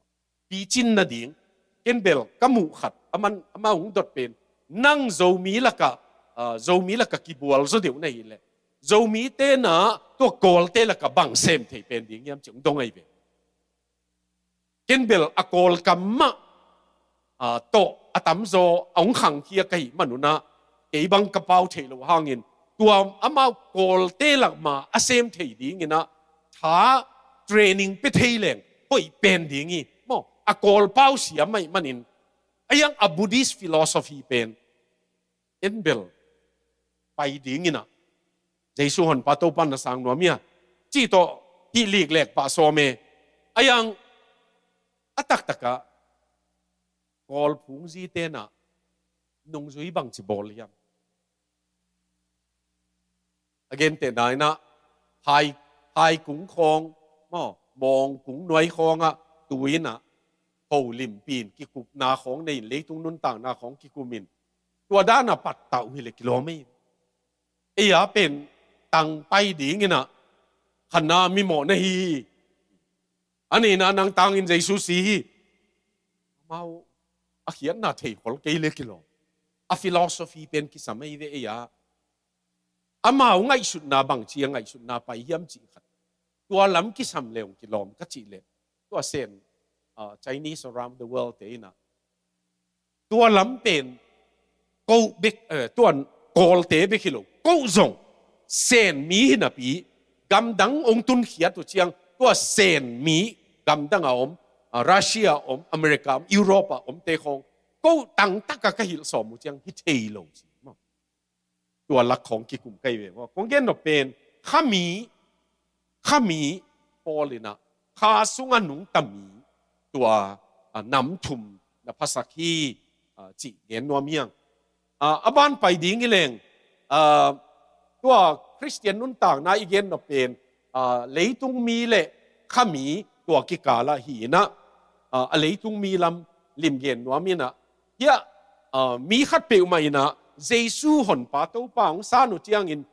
picin nading, ken bel ka muh khat, aman, amah hong dot pen, nang Zomi lakah, ah, Zomi lakah kibual zaw deuh na hih leh, Zomite na tua Kawlte lakah bang sem thei pen ding hiam ci hong dong ahi ve. Ken bel a Kawlgam mah, ah, tawh a tamzaw a hong khangkhia ka hih manun ah, kei bang ka pau theih loh hangin, tua amau Kawlte lak ma a sem thei dingin ah, tha training pia thei leng hoih pen ding hi maw, a Kawl pau siam ahih manin. A iang a Buddhist philosophy pen, en bel pai dingin ah, Jesu honpa Topa na sang nuam hia cih tawh hih liklek pah sawm e. A iang a taktakah Kawl phungzite na nungzui bangci bawl hiam? A gentehna in ah, hai, hai kung khawng maw, mawng kung nuai khawngah tu in ah, ho limpin kikupna khawng nei in, leitung nuntakna khawng kikum in, tua dan a pattah uh hi leh kilawm ei. Ei a pen tang pai dingin ah, khatna mimawh na hi hi, a nihna nang tangin Jesu si hi. Amau a khiatna theikhol kei leh kilawm. A philosophy pen kisam ei ve ei a. Amau ngaihsutna bangci a ngaihsutna pai hiam cih khat, tua lam kisam leh hong kilawm ka cih leh, tua Sen, ah, Chinese around the world te in ah, tua lam pen ko bek, eh, tua Kawlte bek hi lo, ko zong Sen mi hi napi, gamdang hong tunkhiat uh ciang, tua Sen mi gamdang a om, ah, Russia a om, America a om, Europe a omte khawng, ko tangtak a ka hilh sawm uh ciang hi thei lo ci maw. Tua lak khawng kikum ka hi ve maw. Kong gen nop pen, khami, khami Paul in ah, kha sungah nungta mi, tua, ah, nam thum na phasak hi, ah, cih gen nuam hi hang. Ah, a ban pai ding hi leng, ah, tua Khristian nuntakna i gen nop pen, ah, leitung mi le khami tua kikalah hi in ah, ah, a leitung mi lam limgen nuam in ah, hiah, ah, mi khat peuhmah in ah, Jesu honpa Topa hong san uh ciangin,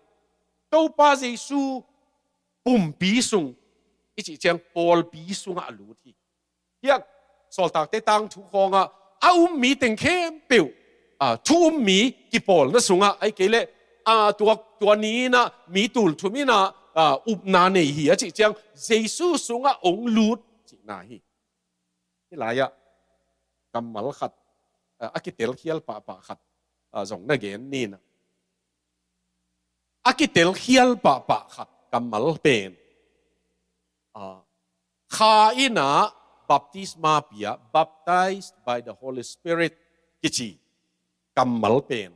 Topa Jesu pumpi sung, i cih ciang pawlpi sungah a lut hi. Hiah Sawltakte tangthu khawngah a um mi teng khempeuh, ah, thu um mi kipawlna sungah, ahih kei leh, ah, tua, tua ni in ah mi tulthum in ah, ah, upna nei hi a cih ciang, Jesu sungah hong lut cihna hi. Hih lai-ah kammal khat, ah, a kitelkhial pahpah khat, ah, zong na gen ni in ah. A kitelkhial pahpah khat kammal pen, ah, kha in ah baptisma pia, baptized by the Holy Spirit, kici kammal pen,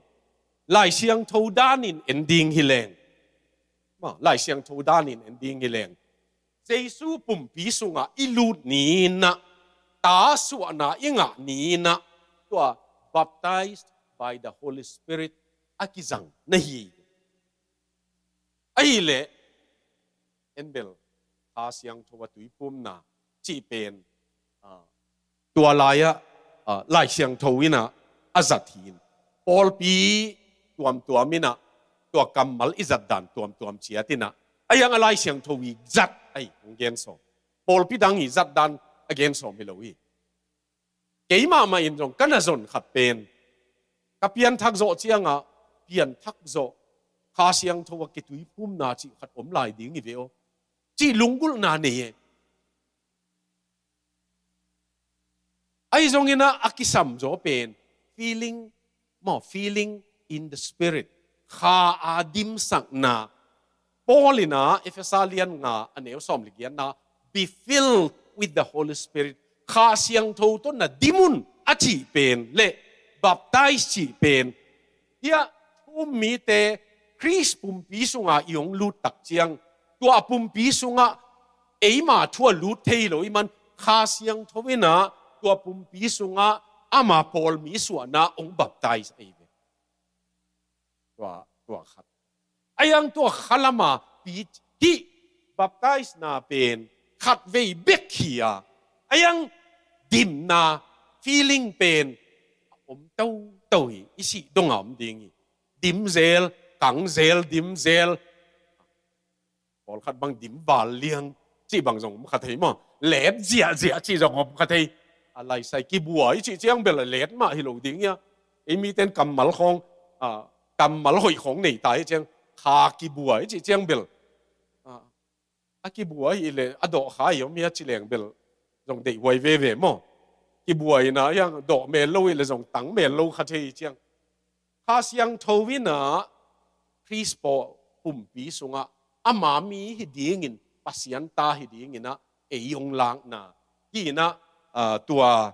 Lai Siangtho danin en ding hi leng, ma, Lai Siangtho danin en ding hi leng, Jesu pumpi sungah i lut ni in ah, ta suahna i ngah ni in ah, tua baptized by the Holy Spirit a kizang na hi. Ahih leh, en bel, Kha Siangtho a tuipumna cih pen, ah, tua lai-ah, ah, Lai Siangtho in ah a zat hi in. Pawlpi tuamtuam in ah tua kammal i zat dan tuamtuam ciat in ah, a iang a Lai Siangtho i zat ahi hong gen sawm. Pawlpi dang i zat dan a gen sawm hi lo hi. Keimah mah in zong ka na zon khat pen, ka pianthak zawh ciangah pianthak zawh, Kha Siangtho a kituiphumna cih khat om lai ding hi ve aw, cih lunggulhna nei e. Ahi zongin ah a kisam zaw pen feeling, maw, feeling in the spirit, kha a dimsakna. Paul in ah Efesa lian nga a neu sawm le giatna, "Be filled with the Holy Spirit." Kha Siangtho tawh na dim un a cih pen le baptize cih pen, hiah thu um mite Khrist pumpi sunga i hong lut tak ciang, tua pumpi sungah eima thu a lut thei lo i man, Kha Siangtho in ah tua pumpi sungah ama pawlmi suahna hong baptize ahi ve. Tua, tua khat. Ahi zong tua kha lama pi hih baptize na pen khatvei bek hi a, ahi zong dimna, feeling pen a om toto hi, i sih dongah om ding hi. Dim zel, kang zel, dim zel. Pawlkhat bang dim val liang cih bang zong om kha thei maw. Let ziahziah cih zong om kha thei. A laisai kibua i cih ciang bel a let mah hi lo ding hia. Ei miten kammal khawng, a, kammal hoih khawng nei ta i ciang, kha kibua i cih ciang bel, a, a kibua hi le a dawh kha hi om hia ci leng bel zong deih huai veve maw. Kibua in ah hiang dawh mel lo hi le zong tang mel lo kha thei hi ciang. Kha Siangtho in ah Khrist pawlpi sungah ama mi hi dingin, Pasian ta hi dingin ah ei hong lakna hi in ah, a, tua,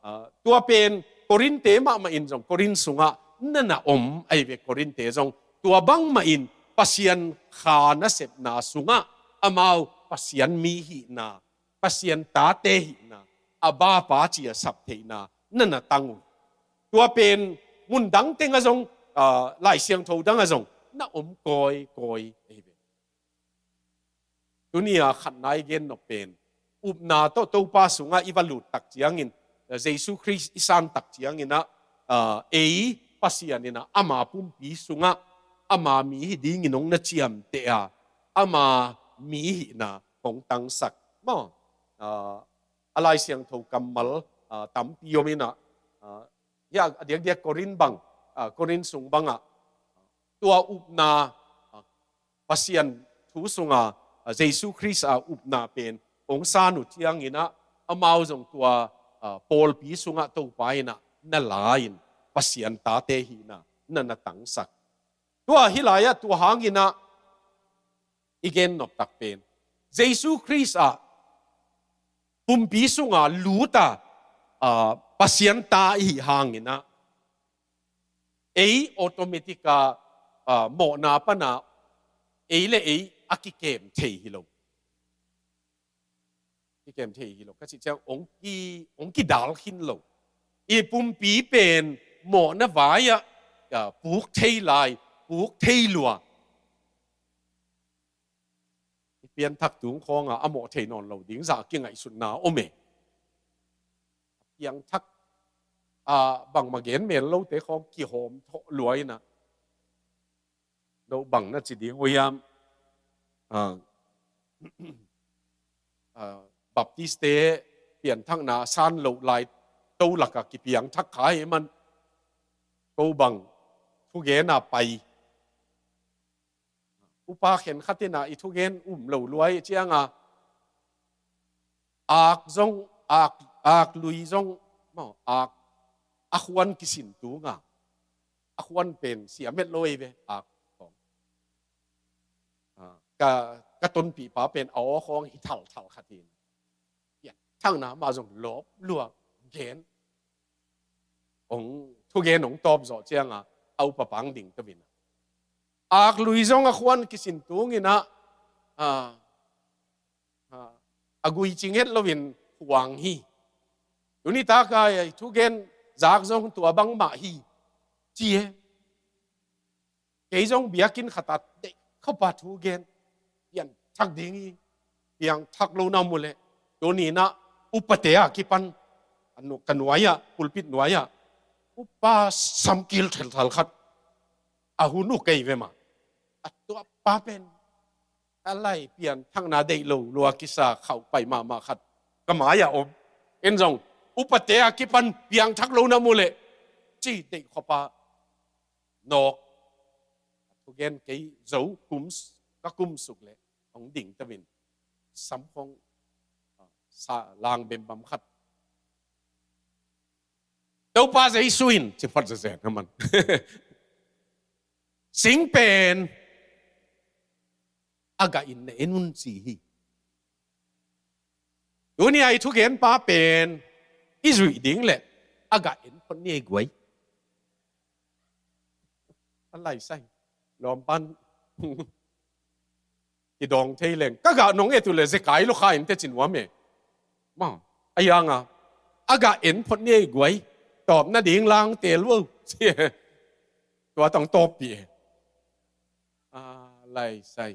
a, tua pen Korinte mahmah in zong, Korin sungah na na om ahi ve, Korinte zong tua bangmah in Pasian kha nasepna sungah amau Pasian mi hihna, Pasian tate hihna, Abba Pa ci a sap theihna na na tang uh. Tua pen mun dang tengah zong, a, Lai Siangtho dangah zong na om kawikawi ahi ve. Tuni a khatna i gen nop pen, upna tawh Topa sungah i va lut tak ciangin, a, Jesu Khrist i san tak ciangin ah, a, ei Pasian in ah ama pumpi sungah ama mi hi dingin hong na ciamteh a, ama mi hihna hong tangsak maw. A, a Lai Siangtho kammal, a, tampi om in ah, a, hiah a diakdiak Korin bang, a, Korin sung bangah tua upna, a, Pasian thu sunga, a, Jesu Khrist a upna pen hong san uh ciangin ah amau zong tua, a, pawlpi sungah Topa in ah na la-in Pasian tate hihna na na tangsak. Tua hi lai-ah tua hangin ah i gen nop tak pen Jesu Khrist ah pumpi sunga lut a, a, Pasian ta i hih hangin ah ei automatic a, a, mawhna pana ei le ei a kikem thei hi lo. Kikem thei hi lo ka cih ciang hong ki, hong kidal khin lo. I pumpi pen mawhna vai-ah, a, puk thei lai, puk thei lua. I pianthak tung khawnga a mawh thei nawn lo ding zah kingaihsutna om e. Piangthak, a, bangmah gen mel lote khawng kihawm thawh lua in ah, no bang na ci ding uh hiam? A, a, Baptiste pianthakna san loh lai to lakah kipiangthak kha hi man, ko bang thugena pai. Upa khenkhat in ah i thugen um lo lua i cianga, ak zong, ak, ak lui zong, maw, ak, a khuan kisin tunga, a khuan pen sia met lo ei ve, ak khawng. A, ka, ka tonpihpa pen a aw khawng hi thalthal khat in. Pianthakna mah zong lawp lua gen. Hong thugen hong tawp zawh cianga a upa pang ding to in ah, ak lui zong a khuan kisin tung in ah, a, a, a gui cing het loin huang hi. Tuni taka i thugen zak zong tua bangmah hi, ci e. Kei zong biakinn khat ah deih khop a thugen pianthak ding hi. Piangthak lo na mu leh, tuni in ah upate a kipan, a nu-, ka nuai-ah, pulpit nuai-ah upa samkil thalthal khat a hun uh kei ve mah. A tuapa pen a lai pianthakna deih lo lua kisa khauh pai mahmah khat ka mai-ah om. En zong upate a kipan piangthak lo na mu leh, ci deih khop a nawk Gen kei zo kum, ka kum suk leh hong ding tawin samkhong, ah, sa lang bembam khat. Topa Jesu in ci phot zezen a man. Sing pen a gah in na en un ci hi. Tuni a i thugenpa pen i zuih ding leh a gah en phot ni ei guai. A laisai lawmpan kidawng thei leng ka gah nong et uh leh zekai lo kha in te ci nuam e. Ma a hianga a gah en phot ni ei guai. Tawp nading lang tel uh. Tua tawng tawppih e. A laisai.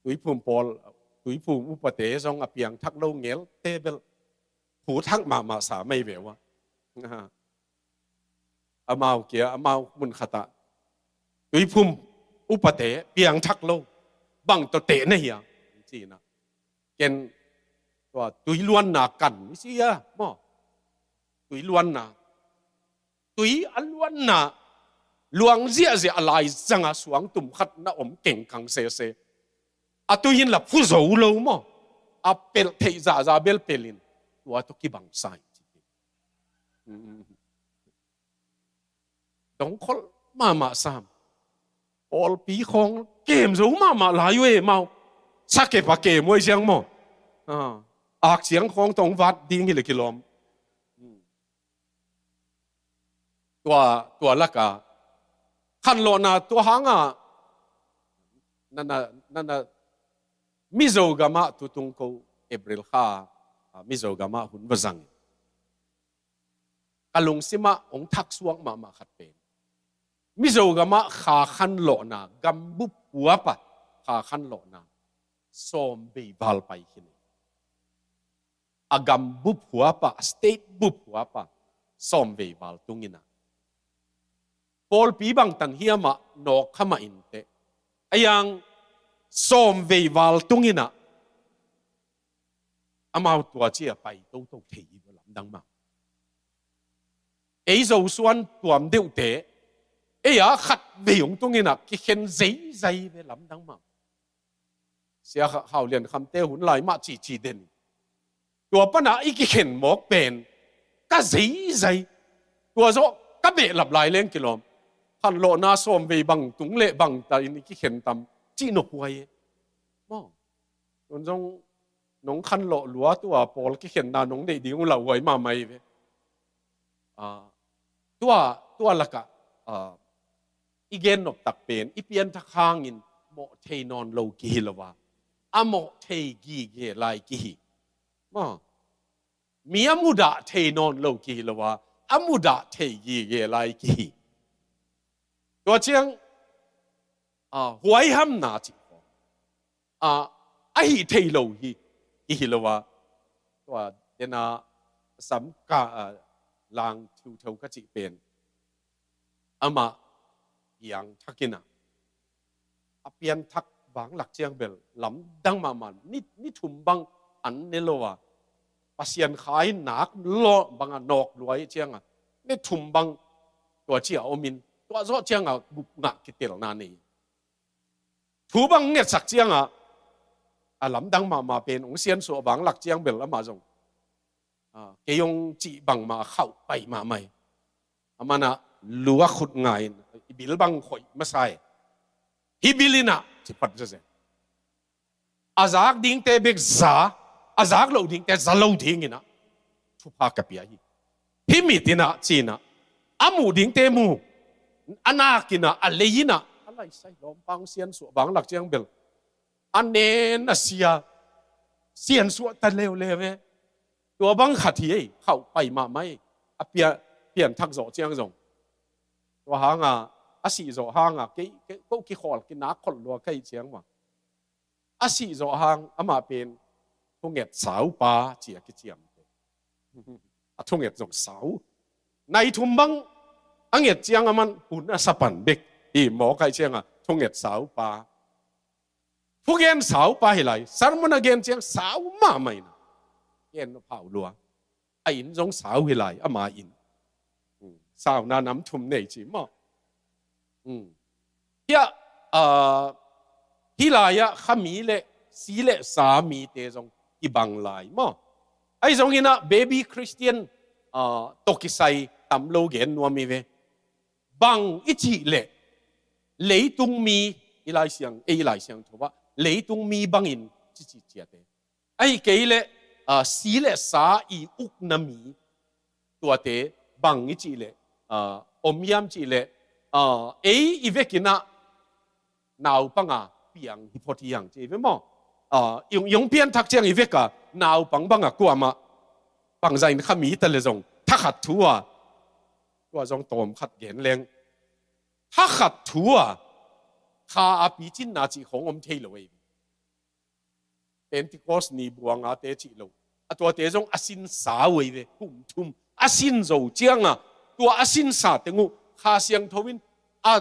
Tuiphum pawl, Tuiphum upate zong a piangthak lo ngelte bel phu thak mahmah sa mai ve ua. Amau kia, amau mun khatah Tuiphum upate piangthak lo, bang tawh teh na hia, ci-in ah. Ken tua tui luanna kan i si a maw. Tui luanna, tui a luanna, luang ziahziah a lai zanga suang tum khat na om kengkang sese. A tui in la phu zo lo maw. A pelh theih zahzah bel pelh in tua tawh kibang sa hi. Dongkholh mahmah sam. Pawlpi khawng kem zo mahmah lai uh e mau. Sakep a kem uh a i ziang maw. Ah, ak siang khawng tawh hong vat ding hi leh kilawm. Tua, tua laka khanlawhna tua hanga nana, nana Mizo gamah tutung ko April kha, ah, Mizo gamah hun va zang. Ka lungsimah hong thaksuak mahmah khat pen Mizo gamah kha khanlawhna, gambup huapa kha khanlawhna sawm vei val pai khin. A gambup huapa, a state bup huapa sawm vei val tunginah pawlpi bangtan hiamah nawk khamah inteh. A yang sawm vei val tunginah amau tua cia pai toto thei hi lamdang mah. Ei Zosuan tuam deuhte ei a khat vei hong tunginah kikhen zeizai ve lamdang mah. Sia Hau Lian Khamte hun lai mah cici den. Tua panah i kikhen mawk pen ka zeizai. Tua zawh ka behlap lai leng kilawm. Khanlawhna sawm vei bang tung leh bang ta in i kikhen tam cih nop huai e. Maw. Tun zong nong khanlawh lua tua pawl kikhenna nong neih ding uh lauhuai mahmah hi ve. Ah, tua, tua lakah, ah, i gen noptak pen i pianthak hangin mawh thei nawn lo kihi lo a, a mawh thei gige lai kihi. Maw. Mi a mudah thei nawn lo kihi lo a, a mudah thei gige lai kihi. Tua ciang, ah, huaihamna cih khawng, ah, a hih thei lo hi, kihi lo a. Tua dena sam ka, ah, lang theutheu ka cih pen amah piangthak inah a pianthak vanglak ciang bel lamdang mahmah, ni, ni thum bang an ne lo a, Pasian kha in nak lawh banga nawk luai cianga ni thum bang tua cia omin tua zawh cianga gupngah kitelna nei. Thu bang ngetsak cianga a lamdang mahmah pen hong siansuah vanglak ciang bel amah zong, ah, kei hong cih bangmah a khauh pai mahmah hi. A manah lu a khut ngai in i bil bang khoih masa e. Hih bil inah ci phat zazet. A zak dingte bek za, a zak loh dingte za lo dinginah thupha ka pia hi. Hih mit inah ci inah a muh dingte mu, a nak inah, a lei inah, a laisai lawmpang siansuah vanglak ciang bel a nen a sia, siansuah ta leuleu e. Tua bang khat hi ei, khauh pai mahmah ei. A pia, pianthak zawh ciang zong tua hanga a sih zawh hanga kei, kei, ko kikhawl kinak kholh lua ka hih ciang mah. A sih zawh hang amah pen thunget saupa cia kiciamte. A thunget zong sau. Nai thum bang a nget ciang a man hun a sapan bek hi maw ka hih cianga thunget saupa. Thugen saupa hi lai, sermon a gen ciang sau mahmah inah gen nop hau lua. A inn zong sau hi lai, ama inn. Hmm. Sauna nam thum nei ci maw. Hmm. Hiah, ah, hih lai-ah khami le si le sa mite zong kibang lai maw? Ahi zongin ah baby Christian, ah, tawh kisai tam lo gen nuam hi ve. Bang i cih leh leitung mi, i Lai Siang, ei Lai Siangtho ah leitung mi bangin ci ci ciate. Ahi kei leh, ah, si le sa i ukna mi tuate bang i cih leh, ah, om hiam cih leh, ah, ei i vekin ah naupang a piang hi phot hi hang ci ve maw? Ah, i hong, i hong pianthak ciang i vek a naupang bang a kuamah bangzah in khami ta le zong thakhat thu a, tua zong tawm khat gen leng, thakhat thu a kha a picinna cih khong om thei lo ei. Pentecost ni buangate cih lo. A tuate zong a sinsa uh ei ve, kum thum. A sin zo cianga, tua a sinsa teng uh Kha Siangtho in a,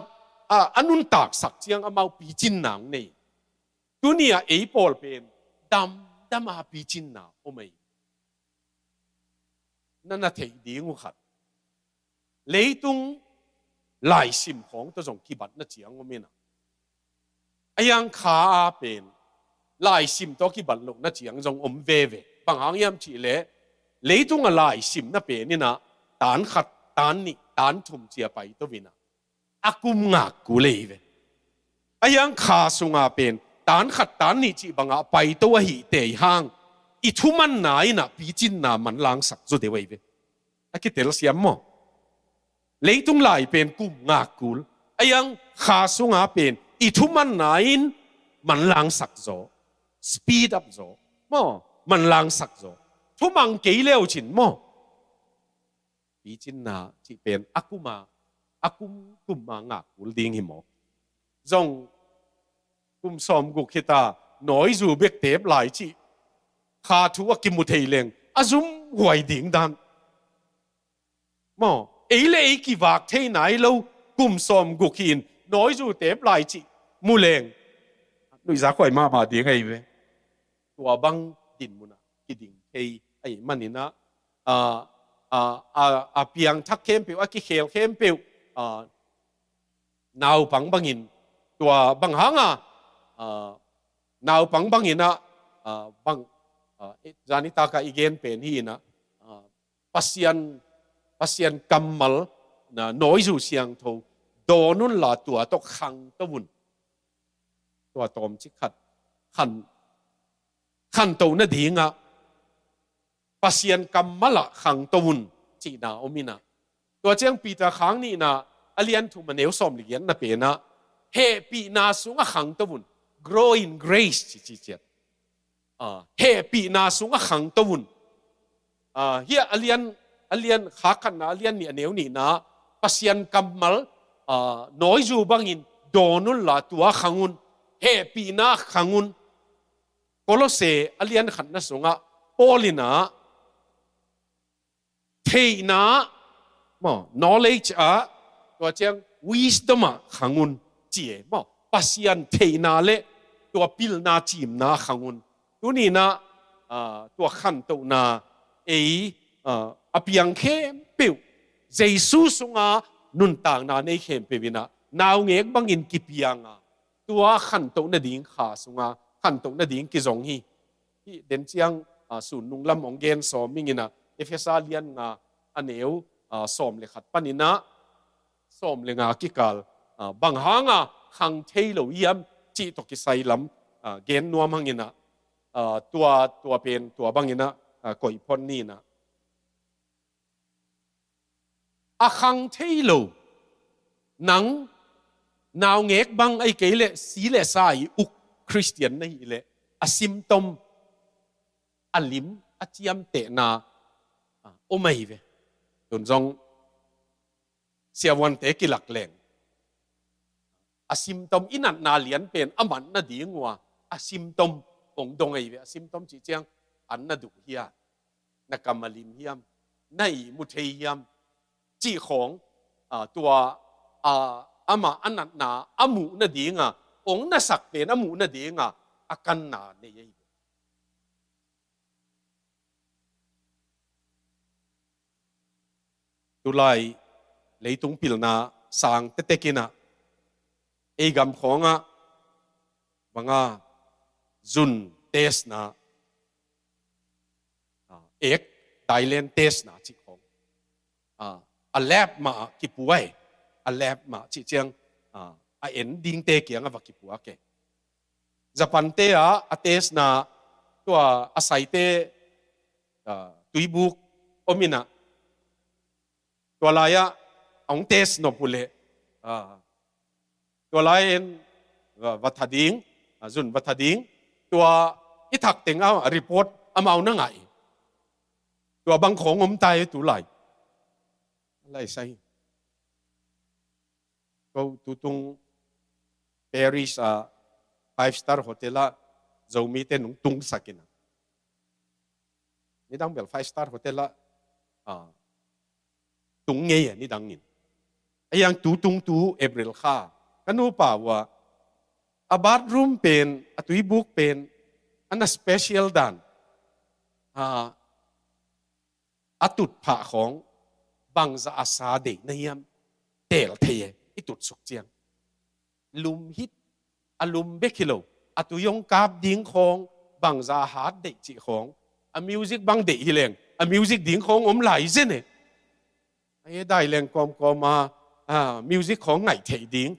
a, a nuntaksak ciang amau picinna hong nei. Tuni a ei pawl pen damdam a picinna om ei. Na na theih ding uh khat. Leitung laisim khawng tawh zong kibatna ciang om ina. A hiang kha a pen laisim tawh kibat lohna ciang zong om veve. Bang hang hiam cih leh leitung a laisimna pen ina tan khat, tan nih, tan thum cia pai to vina. A kum ngak kul ei ve. A hiang kha sunga pen tan khat, tan nih cih banga pai to ahi tei hang i thumanna ina picinna manlangsak zaw deuh ei ve. A kitel siam maw? Leitung lai pen kum ngak kul. A hiang kha sunga pen i thumanna in manlangsak zaw, speed up zaw maw? Manlangsak zaw. Thumang kei leu cin maw? Picinna cih pen a kuma, a kum kumma ngak kul ding hi maw? Zong kum sawm guk hita, nawizu bek tep lai cih kha thu a kimu thei leng a zum huai ding dan maw? Ei le ei kivak thei nai lo, kum sawm guk hi in nawizu tep lai cih mu leng nuihzak huai mahmah ding ei ve. Tua bang dinmun ah kiding thei ahih manin ah, a, a, a, a piangthak khempeuh, a kikhel khempeuh, a, naupang bangin, tua bang hanga, a, naupang bangin ah, a, bang, a, zanitak a i gen pen hi ina, a, Pasian, Pasian kammal na nawizu siangtho dawn unla tua tawh khangto un. Tua tawmcik khat khan, khantoh nadingah Pasian kammalah khangto un cihna om ina. Tua ciang Peter khang nihna a lian thum a neu sawm le giatna penah hehpihna sungah khangto un. Grow in grace ci ci ciat. A, hehpihna sungah khangto un. A, hiah a lian, a lian kha khatna a lian nih a neu nihna Pasian kammal, a, nawizu bangin dawn unla tua khang un. Hehpihna khang un. Kolose a lian khatna sungah Paul inah theihna ah maw, knowledge ah, tua ciang wisdom ah khang un ci e maw. Pasian theihna le tua pilna cimna ah khang un. Tuninah, ah, tua khantohna ei, ah, a piang khempeuh, Jesu sunga nuntakna nei khempeuh inah naungek bangin kipianga tua khantoh nading kha sunga khantoh nading kizong hi. Hih den ciang, ah, sun nunglam hong gen sawm ing inah Efesa lian nga a neu, ah, sawm le khat paninah sawm le nga kikal, ah, bang hanga khang thei lo hiam cih tawh kisai lam, ah, gen nuam hanginah, ah, tua, tua pen tua banginah, ah, koih phon ninah. A khang thei lo, nang naungek bang ahi kei leh si le sa i uk Khristian na hih leh a symptom, a lim, a ciamtehna, ah, om ahi ve. Tun zong siavuante kilak leng a symptom i natna lian pen a man nading uh a, a symptom hong dong ahi ve. A symptom cih ciang an na duh hiam, na kam a lim hiam, na ihmu thei hiam cih khawng, ah, tua, ah, amah a natna a muh nadinga hong nasak pen a muh nadinga a kanna nei ahi ve. Tulai leitung pilna sang tetek inah Ei gam khawngah banga zun testna, ah, ek, Thailand testna cih khawng, ah, a lab mah ah kipua e. A lab mah cih ciang, ah, a en dingte kiangah va kipua ke. Japan te ah a testna, tua a saite, ah, tuibuk om inah, tua lai-ah a hong test nop uh leh, ah, tua lai-in, ah, va tha ding, ah, zun va tha ding, tua i thak teng a report amau na ngah hi. Tua bang khawng om ta hi tu lai. Lai sai. Ko tutung Paris ah five star hotel ah Zomite nong tungsak inah, nidang bel five star hotel ah, ah, tung ngei a nidangin. A hiang tutung tu April kha, ka nupa uh ah a bathroom pen, a tuibuk pen, a na special dan, ah, a tutphah khawng bangzah a sa deih na hiam teel thei e, i tutsuk ciang. Lum hit, a lum bek hi lo, a tui hong kap ding khawng bangzah a hat deih cih khawng, a music bang deih hi leng a music ding khawng om lai zen e. A hi dai leng kawmkawm a, ah, music khawng ngaih theih ding,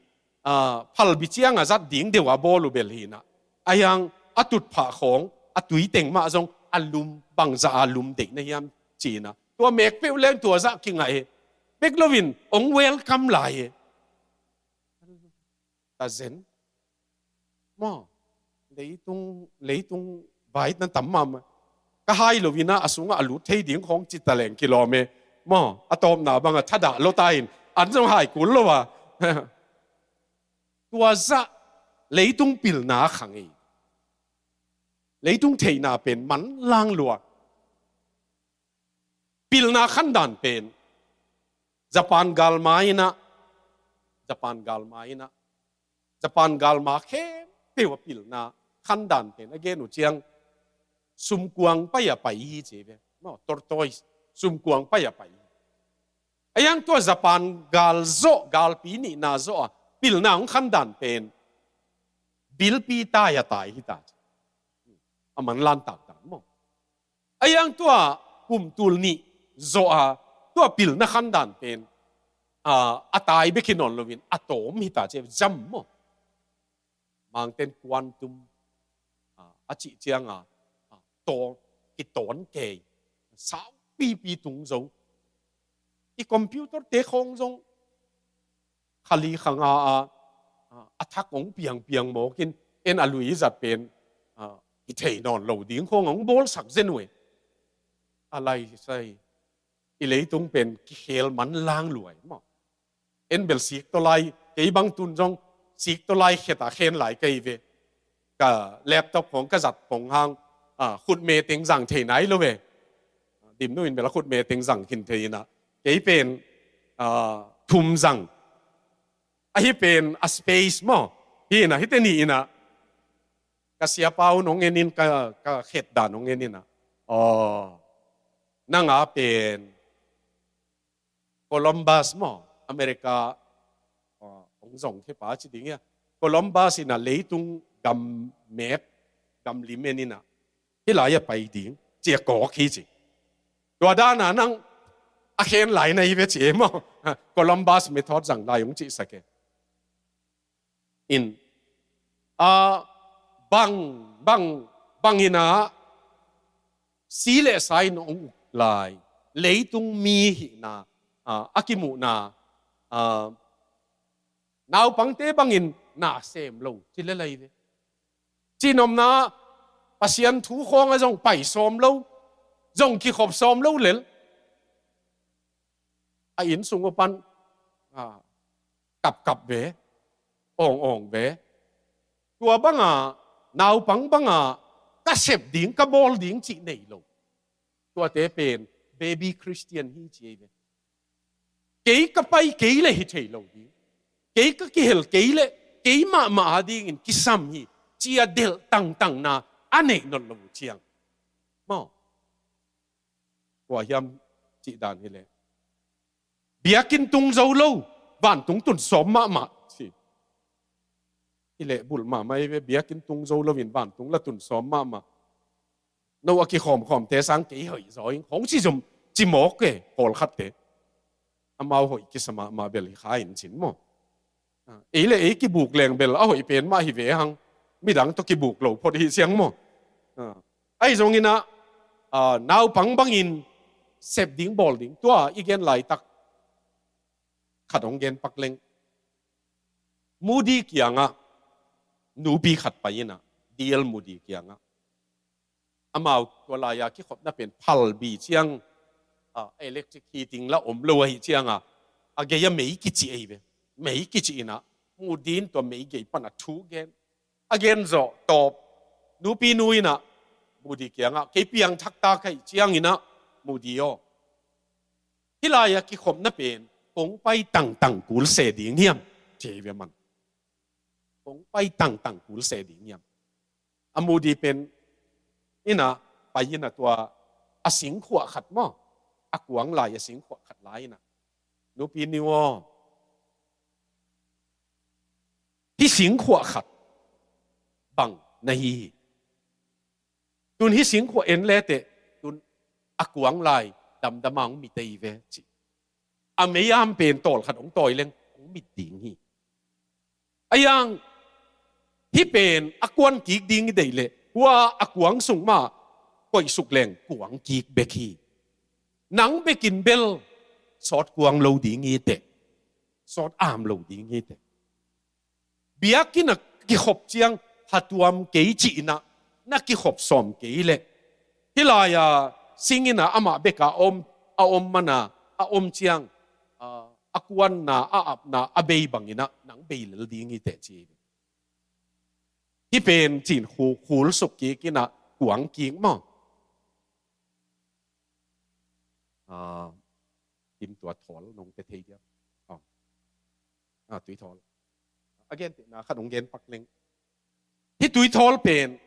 ah, phalbi ciang a zat ding deuh a bawl uh bel hi inah, a hiang a tutphah khawng a tui teng mah zong a lum, bangzah a lum deih na hiam ci inah, tua mek peuh leng tua zah kingah e. Bek loin hong welcome lai e. Ta zen. Maw, leitung, leitung vai na tam mahmah. Ka hai lo inah a sungah a lut thei ding khawng ci ta leng kilawm e. Maw, a tawpna bangah thadah lo ta in, an zong hai kul lo a. Tua zah leitung pilna khang ei. Leitung theihna pen manlang lua. Pilna khandan pen Japan galma inah, Japan galma inah, Japan galma khempeuh a pilna khandan pen a gen uh ciang, sumkuang pai a pai hi ci ve. Maw, tortoise, sumkuang pai a pai hi. A hiang tua Japan gal zawh, galpi nihna zawh a pilna hong khandan pen bilpi tai a tai hi ta. A manlan taktak maw. A hiang tua kum tul nih zawh a tua pilna khandan pen, ah, a tai bek hi nawn loin a tawm hi ta ci ve, jam maw. Mangten quantum, ah, a cih ciang a, ah, taw, kitawn kei, saupipi tung zo. I computer te khawng zong khali khanga a, a, a thak hong piangpiang mawkin en a lui zat pen, ah, i thei nawn lo ding khawng hong bawlsak zen uh e. A lai sai. I leitung pen kikhel manlang lua e maw. En bel sik tawlai, kei bang tun zong sik tawlai khet a khen lai ka hi ve. Ka laptop khawng ka zat pong hang, ah, khutme teng zang thei nai lo ve. Dimnu in bel a khutme teng zang khin thei inah, kei pen, ah, thum zang. Ahi pen a space maw. Hi inah, hite ni inah. Ka siapa un hong en in, ka, ka khet dan hong en inah, aw, nang a pen Columbus maw, America, ah, hong zong khe pa ci ding hia. Columbus inah leitung gam map, gam lim en inah, hih lai a pai ding ci a kawk hi ci. Tua dana nang a khen lai na hi ve ci e maw. Columbus method zang lai hong cihsak e. In, ah, bang, bang, bang inah si le sa in hong uk lai, leitung mi hihna, ah, a kimuhna, ah, naupangte bangin na sem lo ci le lai ve. Cihnopna, Pasian thu khawngah zong pai sawm lo, zong kikhop sawm lo lel. A inn sung uh pan, ah, kapkap ve, awngawng ve. Tua banga, naupang banga ka sep ding, ka bawl ding cih nei lo. Tuate pen baby Christian hi ci ei ve. Kei ka pai kei leh hi thei lo ding, kei ka kihel kei leh kei mahmah a dingin kisam hi, ci a delh tangtangna a neih nawn lo uh ciang maw. Kua hiam cih dan hileh, biakinn tung zo lo, vantung tun sawm mahmah ci. Hi leh bulh mahmah hi ve, biakinn tung zo loin vantung la tun sawm mahmah. No a kikhawmkhawmte sang kei hoih zaw ing, hong ci zom ci mawk e, pawlkhatte. Amau hoih kisa mahmah bel hi kha in cin maw. Ah, ei le ei kibuk leng bel a hoih pen mah hi ve hang, midang tawh kibuk lo phot hi ciang maw. Ah, ahi zongin ah, ah, naupang bangin sep ding bawl ding, tua i gen laitak khat hong gen pak leng. Mudi kiangah nupi khat pai in ah, D L Mudi kiangah. Amau tua lai-a kikhopna pen phalbi ciang, ah, electric heating la om lo ahi ciangah, a gei-a mei kici ahi ve. Mei kici in ah, Mudi in tua mei gei pan a thu gen. A gen zawh tawp, nupi nu in ah, Mudi kiangah, kei piangthak ta ka hih ciangin ah, Mudi aw, hih lai-a kikhopna pen kong pai tangtang kul se ding hiam? Ci hi ve man. Kong pai tangtang kul se ding hiam? A Mudi pen in ah, pai in ah tua a singkhuah khat maw, a kuang lai a singkhuah khat la in ah, nupi nu aw, hih singkhuah khat bang na hi hi. Tun hih singkhuah en leteh, tun a kuang lai damdam a hong mit ahi ve ci. A mei-am pen tawlkhat hong tawi leng hong mit ding hi. Ahi hang hih pen a kuan kik ding i deih leh, hua a kuang sung mah koihsuk leng kuang kik bek hi. Nang bekin bel sawt kuang lo ding hi teh, sawt am lo ding hi teh. Biakinn a kikhop ciang hatuam kei ci in ah, na kikhop sawm kei leh, hih lai-a sing in ah amah bek a om, a om man a, a om ciang, a, a kuanna, a apna a bei bangin ah nang bei lel ding hi teh ci hi. Hih pen cin khu-, khul suk kik in ah kuang kik maw. Ah, tim tua thawl nong pe thei diam? Oh. Ah, tui thawl. A gentehna khat hong gen pak leng. Hih tui thawl pen,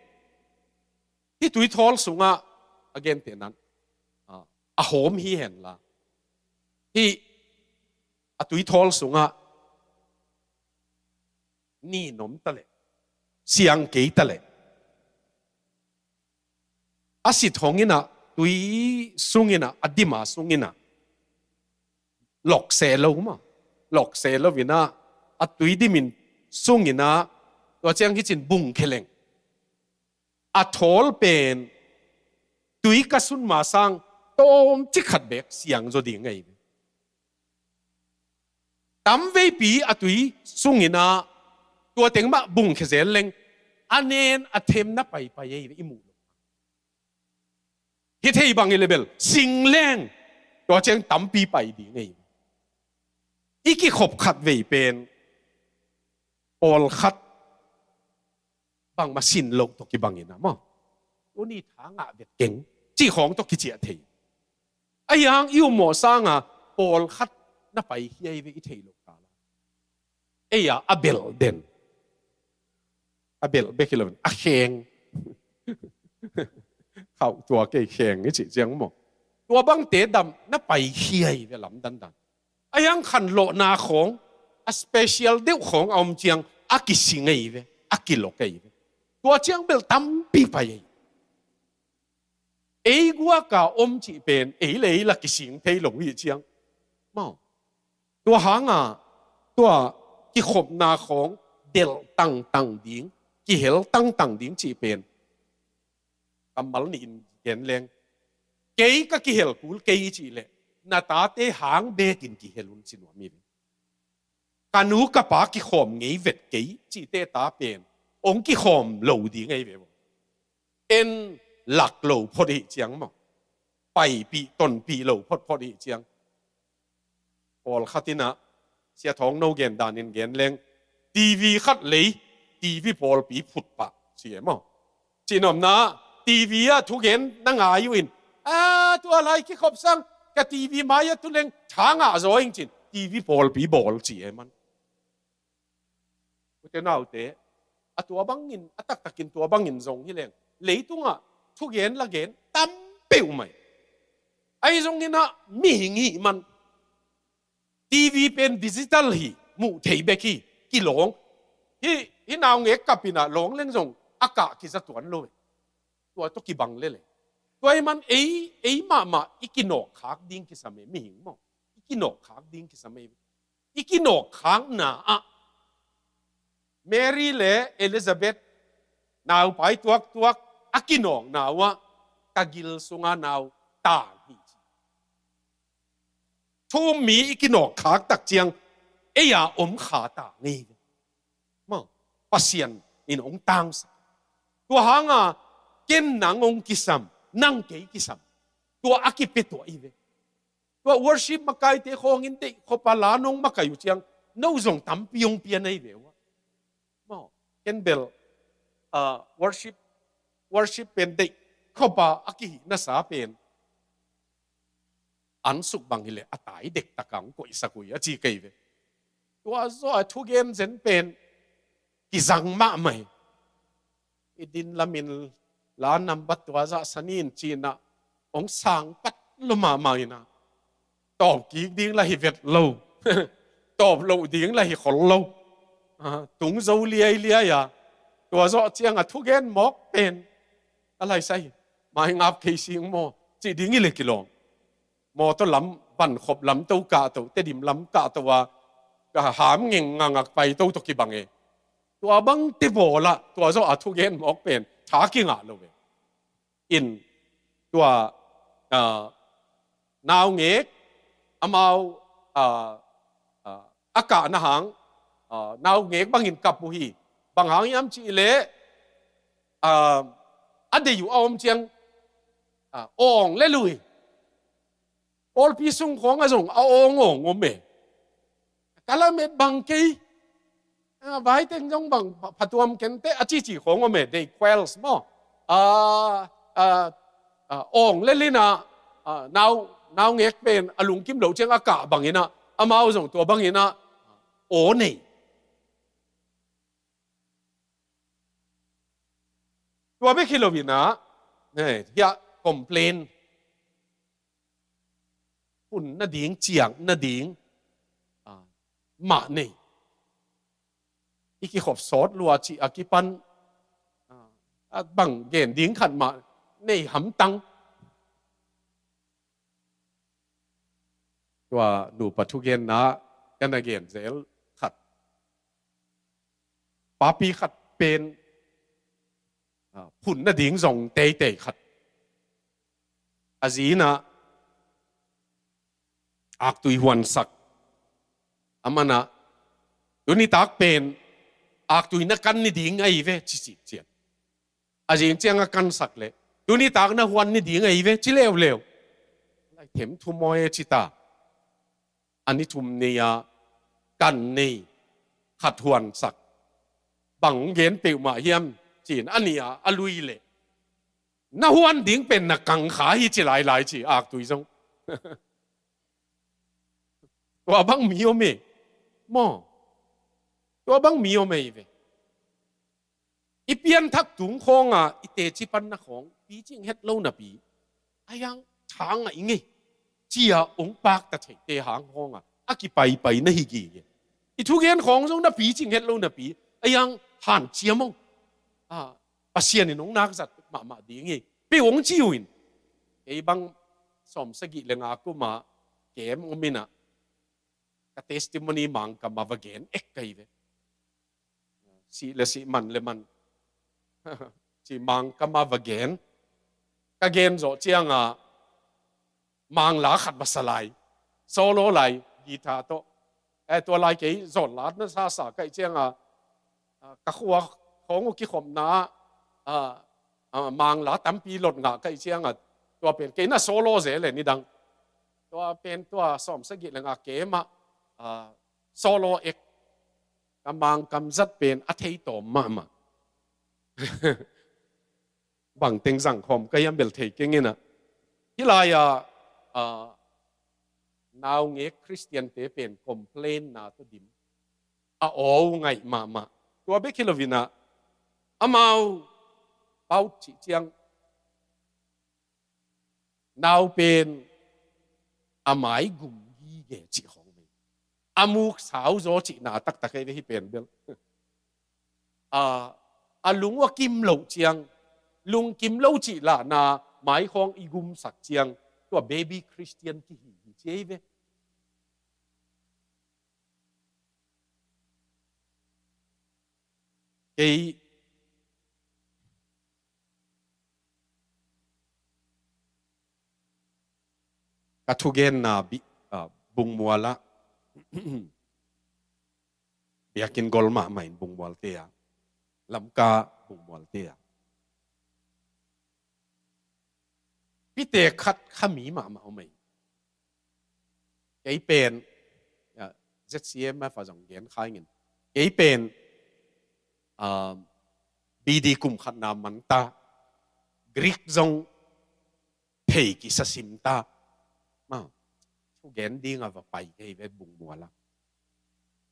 hih tui thawl sungah a gentehna, ah, a hawm hi hen la, hih a tui thawl sungah ni nom ta leh, siang kei ta leh, a sit hong in ah, tui sung in ah, a dim a sung in ah, lok se lo maw, lok se lo in ah, a tui dim in sung in ah, tua ciang hih cin bungkhe leng, a thawl pen tui ka sun ma sang tawmcik khat bek siang zaw ding ahi ve. Tamveipi a tui sung in ah, tua teng mah bungkhe zel leng, a nen a themna paipai ahi ve, i muh lo. Hi thei bang i le bel, sing leng, tua ciang tampi pai ding ahi ve. I kikhop khat vei pen, pawlkhat bangmah sin loh tawh kibang in ah maw, tuni tha ngah vet keng, cih khawng tawh kiciah thei. Ahi hang i ummawh sanga pawlkhat na paikhia hi ve, i theih loh kala. Ei-a a belh den. A belh bek hi lo, a kheng. Khauh tua kei kheng i cih ciang maw, tua bangte dam na paikhia hi ve lamdandan. Ahi hang khanlawhna khawng, a special deuh khawng a om ciang, a kising ahi ve, a kilok ahi ve. Tua ciang bel tampi pai ahi. Ei guaka om cih pen, ei le ei la kising thei lo hi ciang maw. Tua hanga, tua kikhopna khawng delh tangtang ding, kihel tangtang ding cih pen, kammal nih in gen leng, kei ka kihel kul kei i cih leh, na tate hang bekin kihel un ci nuam hi ve. Ka nu ka pa kikhawm ngei vet kei cihte ta pen, hong kikhawm lo ding ahi ve. En lak lo phot hi ciang maw, paipih tonpih lo photphot hi ciang. Pawlkhat in ah, Sia Thawng No gen danin gen leng, T V khat lei, T V pawlpi phut pah, ci e maw. Cihnopna, T V ah thugen na ngai uh in, a, tua lai kikhop sang, ka T V mai-ah tu leng tha ngah zaw ing cin, T V pawlpi bawl ci e man. Ute naute, a tua bangin, a taktakin tua bangin zong hi leng, leitungah thugen lagen tam peuhmah hi. Ahi zongin ah mihing hih man, T V pen digital hi, muh theih bek hi, kilawng. Hih Hih naungek kap in ah lawngleng zong a kah kiza tuan lo e. Tua tawh kibang lel e. Tua ahih man ei, ei mahmah i kinawkkhak ding kisam e, mihing maw. I kinawkkhak ding kisam e. I kinawkkhakna ah Mary le Elizabeth naupai tuaktuak a kinawkna uh ah ka gil sunga nau tang hi ci. Thu-um mi i kinawkkhak tak ciang ei a om kha ta ngei ve. Maw, Pasian in hong tangsak. Tua hanga ken nang hong kisam, nang kei kisam. Tua a kipia tuah hi ve. Tua worship makaite khawng in deih khop a la nong makai uh ciang no zong tampi hong pia na hi ve uh a. Maw, ken bel, ah, worship, worship pen deih khop a a kihih nasa pen an suk bang hileh a tai dektak a hong koihsak uh hi a ci kei ve. Tua zawh a thugen zen pen kizang mahmah hi. I din lamin la nambat tua zah sa ni in ci-in ah hong sang pat lo mahmah in ah, tawp kik ding lah hi vet lo. Tawp loh ding lah hi khol lo. Ah, tung zo liailiai a, tua zawh ciang a thugen mawk pen a laisai hi. Mai ngap kei sing maw, cih ding hi le kilawm. Mawtaw lam, vankhop lam to kah to, Tedim lam kah to a, ka ham ngeng ngangak pai to tawh kibang e. Tua bangte bawl ah tua zawh a thugen mawk pen tha kingah lo e. In tua, ah, naungek, amau, ah, ah, a kahna hang, ah, naungek bangin kap uh hi. Bang hang hiam cih leh, ah, a deih uh a om ciang, ah, awng lel uh hi. Pawlpi sung khawng ah zong a awngawng om e. Ka lamet bang kei. Ah, vaiteng zong bang pha-, phatuam kente a cici khawng om e. They quells maw. Ah, ah, ah, awng lel in ah, ah, nau, naungek pen a lungkim loh ciang a kah bangin ah, amau zong tua bangin ah aw nei. Tua bek hi lo in ah, eh, hiah complain. Hun nading, ciang nading, ah, mah nei. I kikhop sawt lua cih a kipan, ah, a bang gen ding khat mah nei hamtang. Tua nupa thugenna ka na gen zel khat. Papi khat pen, ah, phun nading zong teitei khat. A zi in ah aktui huansak. Aman ah, tuni tak pen aktui na kan ni ding ahi ve, ci ci cian. A zing ciang a kansak leh, tuni tak na huan ni ding ahi ve, ci leuleu. Lai them thu mawi e ci ta. A ni thum ni a kan nei, khat huansak. Bang gen peuhmah hiam ci-in a ni a a lui leh, na huan ding pen na kang kha hi ci lailai ci, aktui zong. Tua bang mi om e. Maw. Tua bang mi om e ve. I pianthak tung khawng a i teci panna khawng picing het lo napi, a hiang thang a i ngei ci-a hong pakta theite hang khawng a a kipaipai na hi gige. I thugen khawng zong na picing het lo napi, a hiang hanciam hong, ah, Pasian in hong nakzat mahmah ding hi. Peuh hong ci uh in. Kei bang sawmsagih le nga kum a kem om in ah, ka testimony Mangkam a va gen ek ka hi ve. Sih le sih, man le man. Ci Mangkam a va gen. Ka gen zawh ciang a, Mangla khat va sa lai. Solo lai, guitar tawh. Eh, tua lai kei zawn latna sa sa ka hih ciang a, ah, ka khua khawng uh kikhopna ah, ah, ah, Mangla tampi lot ngah ka hih ciang a, tua pen kei na solo zel e nidang. Tua pen tua sawmsagih le nga kem ah, ah, solo ek. Ka Mangkam zat pen a thei tawm mahmah. Bang teng zang khawm ka hiam bel thei keng in ah. Hih lai-a, ah, naungek Khristiante pen complain na tawh dim. A aw uh ngaih mahmah. Tua bek hi lo in ah, amau paut cih ciang, nau pen a mai gum gige cih khawng ve. A muk sau zaw cihna taktak hi ve hih pen bel. a, a lung uh a kim loh ciang, lungkim lo cih lahna mai khawng i gumsak ciang, tua baby Christian kihi hi ci ei ve. Kei ka thugenna bi-, ah, Bungmual ah biakinn gol mahmah in Bungmual te ah, Lamka Bungmual te ah, pite khat kha mi mahmah om ei. Kei pen, ah, Z C M F a zong gen kha ing in. Kei pen, ah, B D kum khatna man ta, Greek zong thei kisa sim ta. Ma, thugen ding a va pai kei ve Bungmual ah.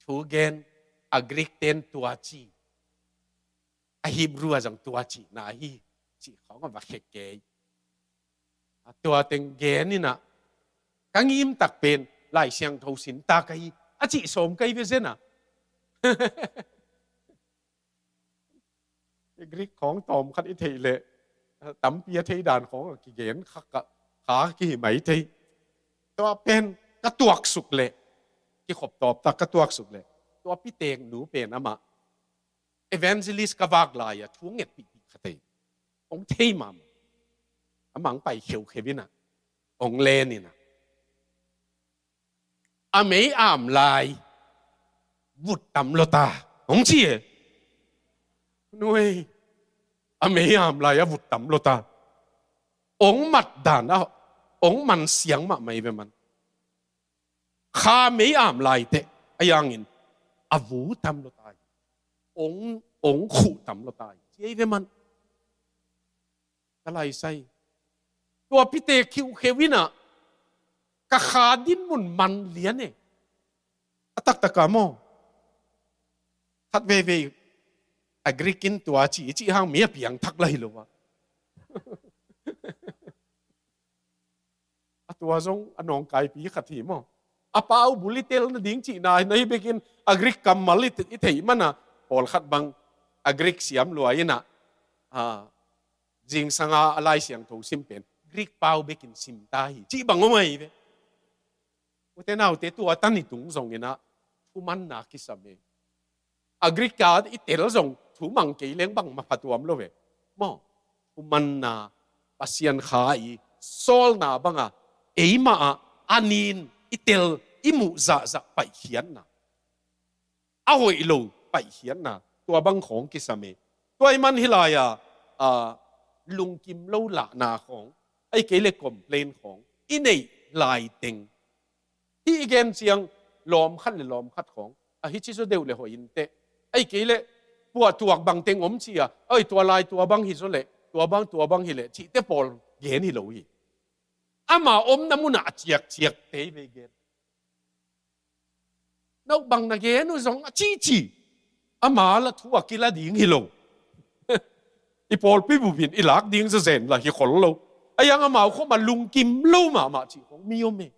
Thugen a Greek ten tua ci, a Hebrew a zong tua cihna hi, cih khawng a va khe kei. A tua teng gen in ah, ka ngim tak pen Lai Siangtho sin ta ka hi, a cih sawm kei ve zen ah. Greek khawng tawm khat i theih leh, tampi a thei dan khawng a kigen kha, kha, kha kihi mai thei. Tua pen ka tuaksuk leh, kikhop tawp tak ka tuaksuk leh, tua pitek nu pen amah evangelist ka vak lai-a thu nget pihpih kha thei. Hong thei mahmah. Amah hong pai kheukheu in ah, hong len in ah, a mei am lai vut tam lo ta, hong ci e. Nuai, a mei am lai a vut tam lo ta. Hong mat dan a, hong man siang mahmah ei ve man. Kha mei am lai teh a yangin a vu tam lo ta hi. Hong, hong khuh tam lo ta hi, ci ei ve man. Ka lai sai. Tua pite khiukheu in ah, ka kha dinmun man lian e. A taktak a maw, khat veivei a Greek in tua ci, i cih hang mi a piangthak lai lo a. A tua zong a nawngkaipi khat hi maw. A pau bul i tel nading cihna na hi bekin a Greek kammal i, i theih man a, pawlkhat bang a Greek siam lua in ah, a, zingsang a Lai Siangtho sim pen Greek pau bekin sim ta hi, cih bang om ahi ve. Ute naute, tua tan i tung zong in ah thumanna kisam e. A Greek a i tel zong thu mang kei leng bangmah phatuam lo ve. Maw, thumanna, Pasian kha i sawlna bang a, eimah ah a nin i tel i muh zahzah paihkhiatna, a hoih lo paihkhiatna, tua bang khawng kisam e. Tua i man hi lai-a, a, lungkim lo lahna khawng, ahih kei leh complain khawng i neih lai teng, hih i gen ciang lawm khat le lawm khat khawng, a, hih ci zaw deuh le hoih in teh, ahih kei leh puahtuak bang teng om ci a, oi, tua lai tua bang hi zaw leh, tua bang tua bang hi leh, cihte pawl gen hi lo hi. Ama omna mun ah a ciakciak te i vei gen. Nau bang na gen uh zong a cici, ama la thu a kila ding hi lo. I pawlpi bup in i lak ding zazen la hi khol lo. A yang amau khawm a lungkim lo mahmah cih khawng mi om e.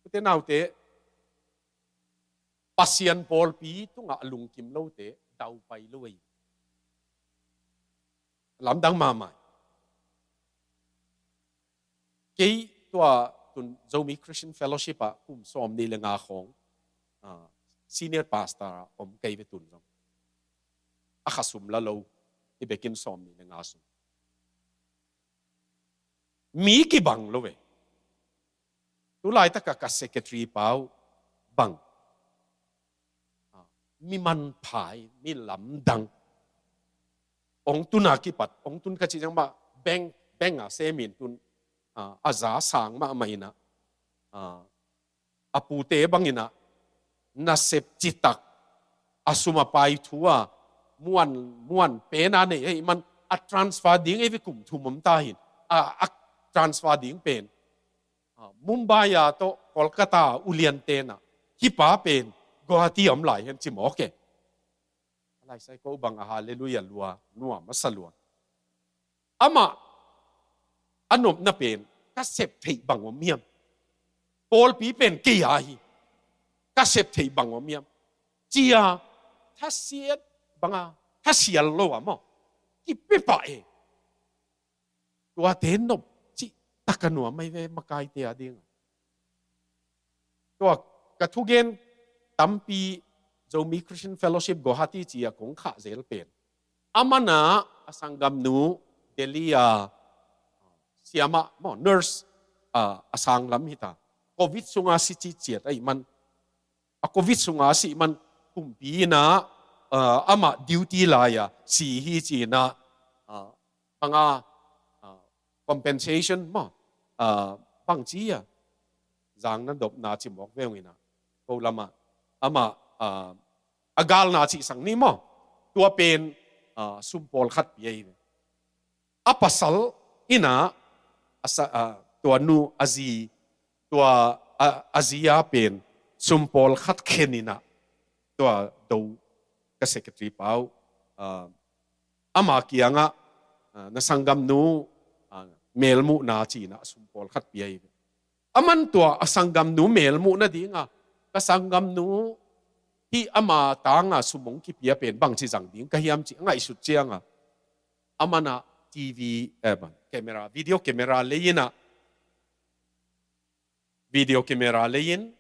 Ute naute, Pasian pawlpi tungah a lungkim lote daupai lo ei. Lamdang mahmah. Kei tua tun Zomi Christian Fellowship ah kum sawm nih le nga khawng, ah, senior pastor ah om kei ve tun zong. A kha sum la lo, i bekin sawm nih le nga sum. Mi kibang lo ve. Tu laitak a ka secretary pau bang, ah, mi manpha, mi lamdang. Ong tun a kipat, ong tun ka cih ciang mah, bank, bank a sem in tun, ah, a za sang mahmah in ah, ah, a pute bang in ah, nasep citak, a sum a pai thu a, muan, muan pen a nei ahih man, a transfer ding ei ve kum thum om ta hi in, a, a transfer ding pen, ah, Mumbai a tawh Kolkata a ulian ten ah, hih pa pen Guwahati a om lai hen ci mawk e. A laisai ko bang a hallelujah lua, nuam a sa lua. Amah a nopna pen, ka sep theih bang om hiam? Pawlpi pen kei a hi, ka sep theih bang om hiam? Ci a, thasiat banga thasial lo a maw, kipepah e. Tuate nop cih taka nuam mai ve makaite a ding. Tua ka thugen tampi Zomi Christian Fellowship Guwahati ci a kong khah zel pen, a mana a sanggamnu Delhi a siamah maw, nurse a, a sanglam hita. Covid sunga si ciciat ahih man, a Covid sunga si man kumpi ina, ah, amah duty lai-a si hi ci ina, ah, banga, ah, compensation maw, ah, bangci a zang na dopna ci mawk ve ung ina, ko lama amah, ah, a galna cih sang ni maw, tua pen, ah, sum pawlkhat pia hi ve. A pasal ina a sa, ah, tua nu a zi, tua a, a zi a pen sum pawlkhat khen ina tua do ka secretary pau, ah, ama kiangah, ah, na sanggamnu, ah, melmuhna ci ina sum pawlkhat pia hi ve. A man tua a sanggamnu melmuh nadinga ka sanggamnu hih ama tanga sum hong kipia pen bangci zang ding ka hiam ci a ngaihsut cianga, a mana T V, eh, bang, camera, video camera lei ina, video camera lei in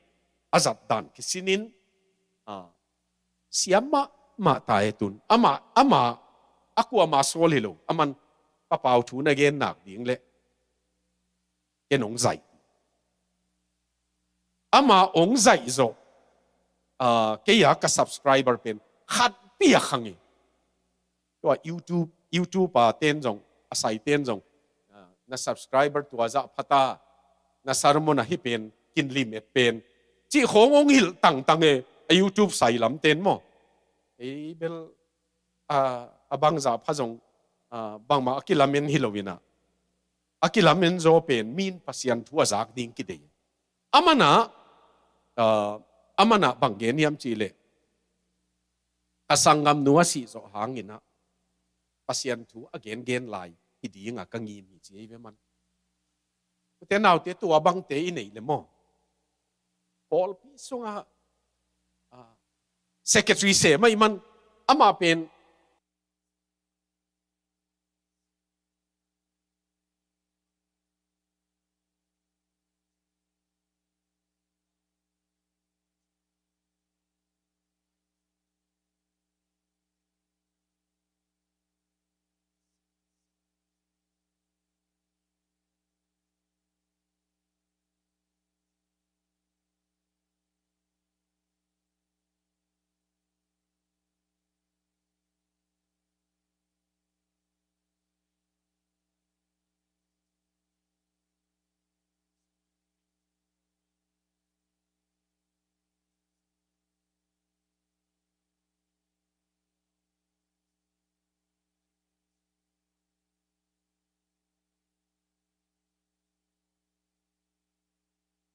a zat dan kisinin, ah, siam mahmah ta e tun. Ama, ama a kuama sawl hi lo. A man ka pau thu na gen nak ding le ken hong zaih. Ama hong zaih zawh, ah, kei a ka subscriber pen khatpi a khang hi. Tua YouTube, YouTube a ten zong, a sai ten zong, ah, na subscriber tua zah phata, na sermon ahi pen kin limit pen cih khawng hong hilh tangtang e, a YouTube sai lam ten maw. Ei bel, ah, a bangzah pha zong, ah, bangmah a kilamen hi lo ina, a kilamen zaw pen min Pasian thu a zak ding kidei. A mana, ah, a mana bang gen hiam cih leh, ka sanggamnu a sih zawh hang ina Pasian thu a gengen lai hi dinga ka ngim hi ci ei ve man. Ute naute, tua bangte i neih le maw, pawlpi sunga, ah, secretary sem ahih man, amah pen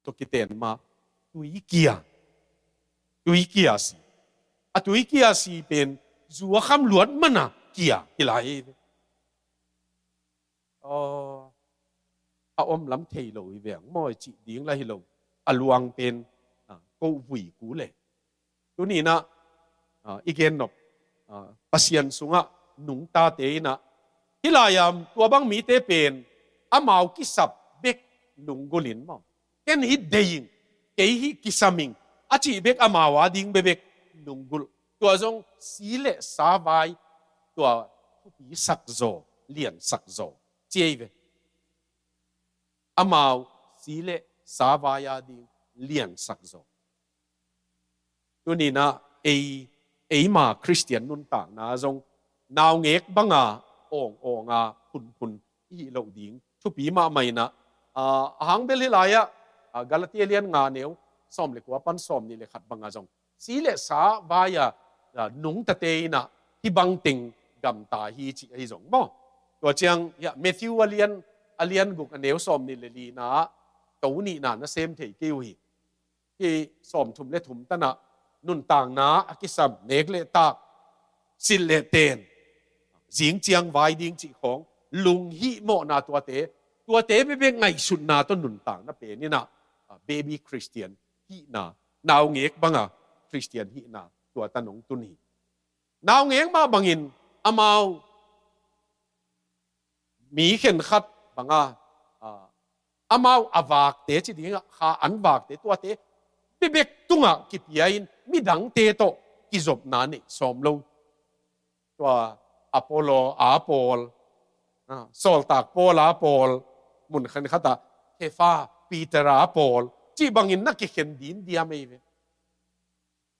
Tua kiten ma, tuikia. Tuikia si. A tuikia si pen zu a kham luat mana kia hi lai hi ve. Aw, a om lam thei lo hi veng maw, cih ding la hi lo. A luang pen, ah, ko vui ku le. Tuni inah, ah, i gen nop, ah, Pasian sungah nungtate inah, hih lai-ah tua bang mite pen amau kisap bek lunggulh in maw, ken hih dei ing, kei hih kisam ing, a cih bek amau ading bekbek lunggulh. Tua zong si le sa vai, tua thupi sak zaw, lian sak zaw ci ei ve. Amau si le sa vai ading lian sak zaw. Tuni inah ei, eima Khristian nuntakna zong naungek banga awng awnga phunphun i hih loh ding thupi mahmah inah, ah, a hang bel hih lai-ah, ah, Galatia lian nga neu sawm le kua pan sawm nih le khat banga zong si le sa vai-a, ah, nungtate inah hih bang teng gamta hi cih ahi zong maw. Tua ciang, hiah, Matthew a lian, a lian guk a neu sawm nih le lina ah to nihna na sem thei kei uh hi. Hih sawmthum le thum tanah nuntakna a kisam nek le tak, silh le ten, zing ciang vai ding cih khawng, lunghihmawhna tuate, tuate bekbek ngaihsutna tawh nuntakna pen inah, ah, baby Khristian hihna, naungek banga Khristian hihna tua tan hong tun hi. Naungek mah bangin amau mi khenkhat banga, ah, amau a vakte ci dingah kha an vakte tuate bebek tungah kipia in midangte tawh kizopna neih sawm lo. Tua Apollo a pawl, ah, sawltak pawl a pawl, mun khenkhatah Khefa, Peter a pawl cih bangin na kikhen dindiam ei ve.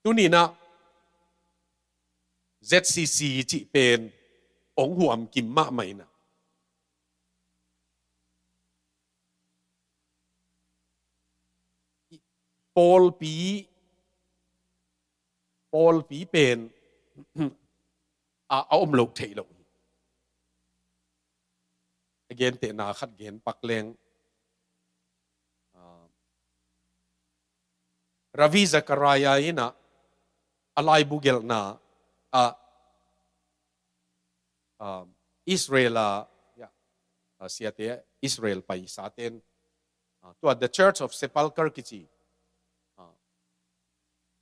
Tuninah Z C C cih pen ong huam kim mahmah inah pawlpi, pawlpi pen a, a om loh theih loh hi. A gentehna khat gen pak leng, ah, Ravi Zacharias inah a laibu gelhna ah, ah, Israel a, ya, ah, siate Israel paisaten, ah, tua The Church of Sepulchre kici, ah,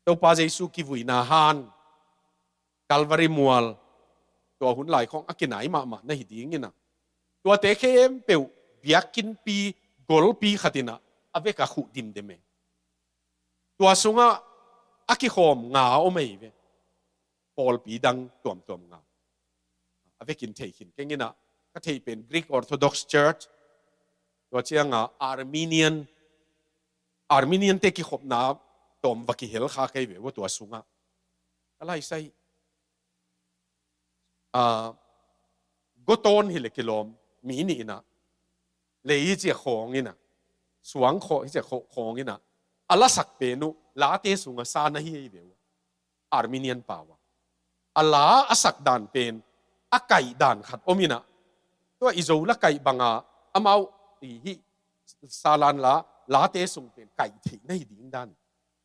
Topa Jesu kivuina han Calvary mual, tua hun lai khawng a kinai mahmah na hi dinginah tuate khempeuh biakinnpi golpi khatinah a vek a khuh dimdem e. Tua sungah a kikhawm nga om ei ve. Pawlpi dang tuamtuam nga a vekin thei khin kenginah ka theih pen Greek Orthodox Church, tua cianga Arminian, Arminian te kikhopna tawm va kihel kha kei ve ua tua sungah. Ka laisai, ah, gotawn hi le kilawm mi nih inah lei hi ciah khawng inah, suang khawh hi ciah khawh khawng inah a lasak pen uh late sungah sa na hi ei ve ua. Arminian pau a a la a sak dan pen a kaih dan khat om inah tua i Zo la kaih banga amau i hih salan la late sung pen kaih theih na hi ding dan.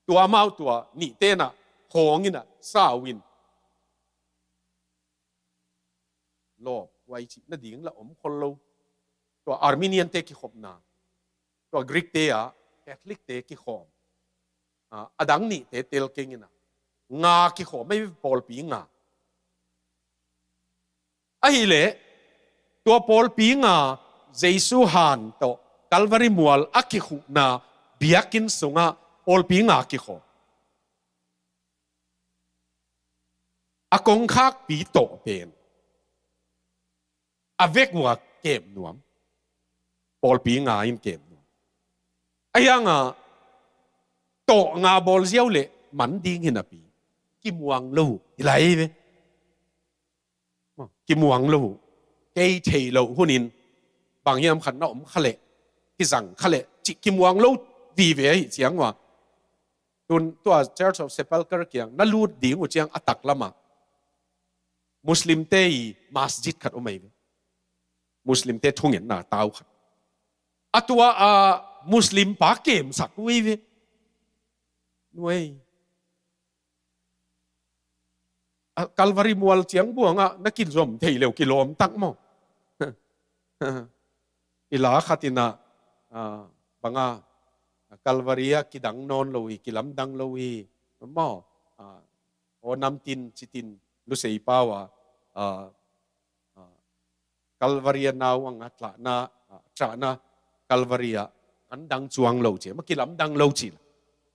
Tua amau tua nihtenah khawng inah sau in lawp huai cih nading la om khol lo. Tua Arminian te kikhopna, tua Greek te ah Catholic te kikhawm, ah, a dang nihte tel kenginah nga kikhawm ei pawlpi nga. Ahileh tua pawlpi nga Jesu han tawh Calvary mual a kikhuhna biakinn sungah pawlpi nga kikhawm. A kongkhakpi tawh pen a vek uh a kem nuam. Pawlpi nga in kem nuam. A hianga tawh nga bawl ziau le man ding hi napi kimuang lo uh hi lai ve. Kimuang lo uh. Kei thei loh hunin bang hiam khat na om kha leh kizang kha leh cih kimuang lo vive ahi ciang ua. Tun tua Church of Sepulchre kiang na lut ding uh ciang a taklamah Muslim te i masjid khat om ahi ve. Muslim te thungetna tau khat a tua a Muslim pa kemsak uh ahi ve. Nuai. A Calvary mual ciang buangah na kizom thei leu kilawm tak maw? I la khatinah, ah, banga Calvary ah kidang nawn lo hi, kilamdang lo hi maw? Ah, aw namtin citin lusei pau a, ah, ah, Calvary a nau anga tlahna, ah, tlahna Calvary ah an dang cuang lo ci, ma kilamdang lo ci la.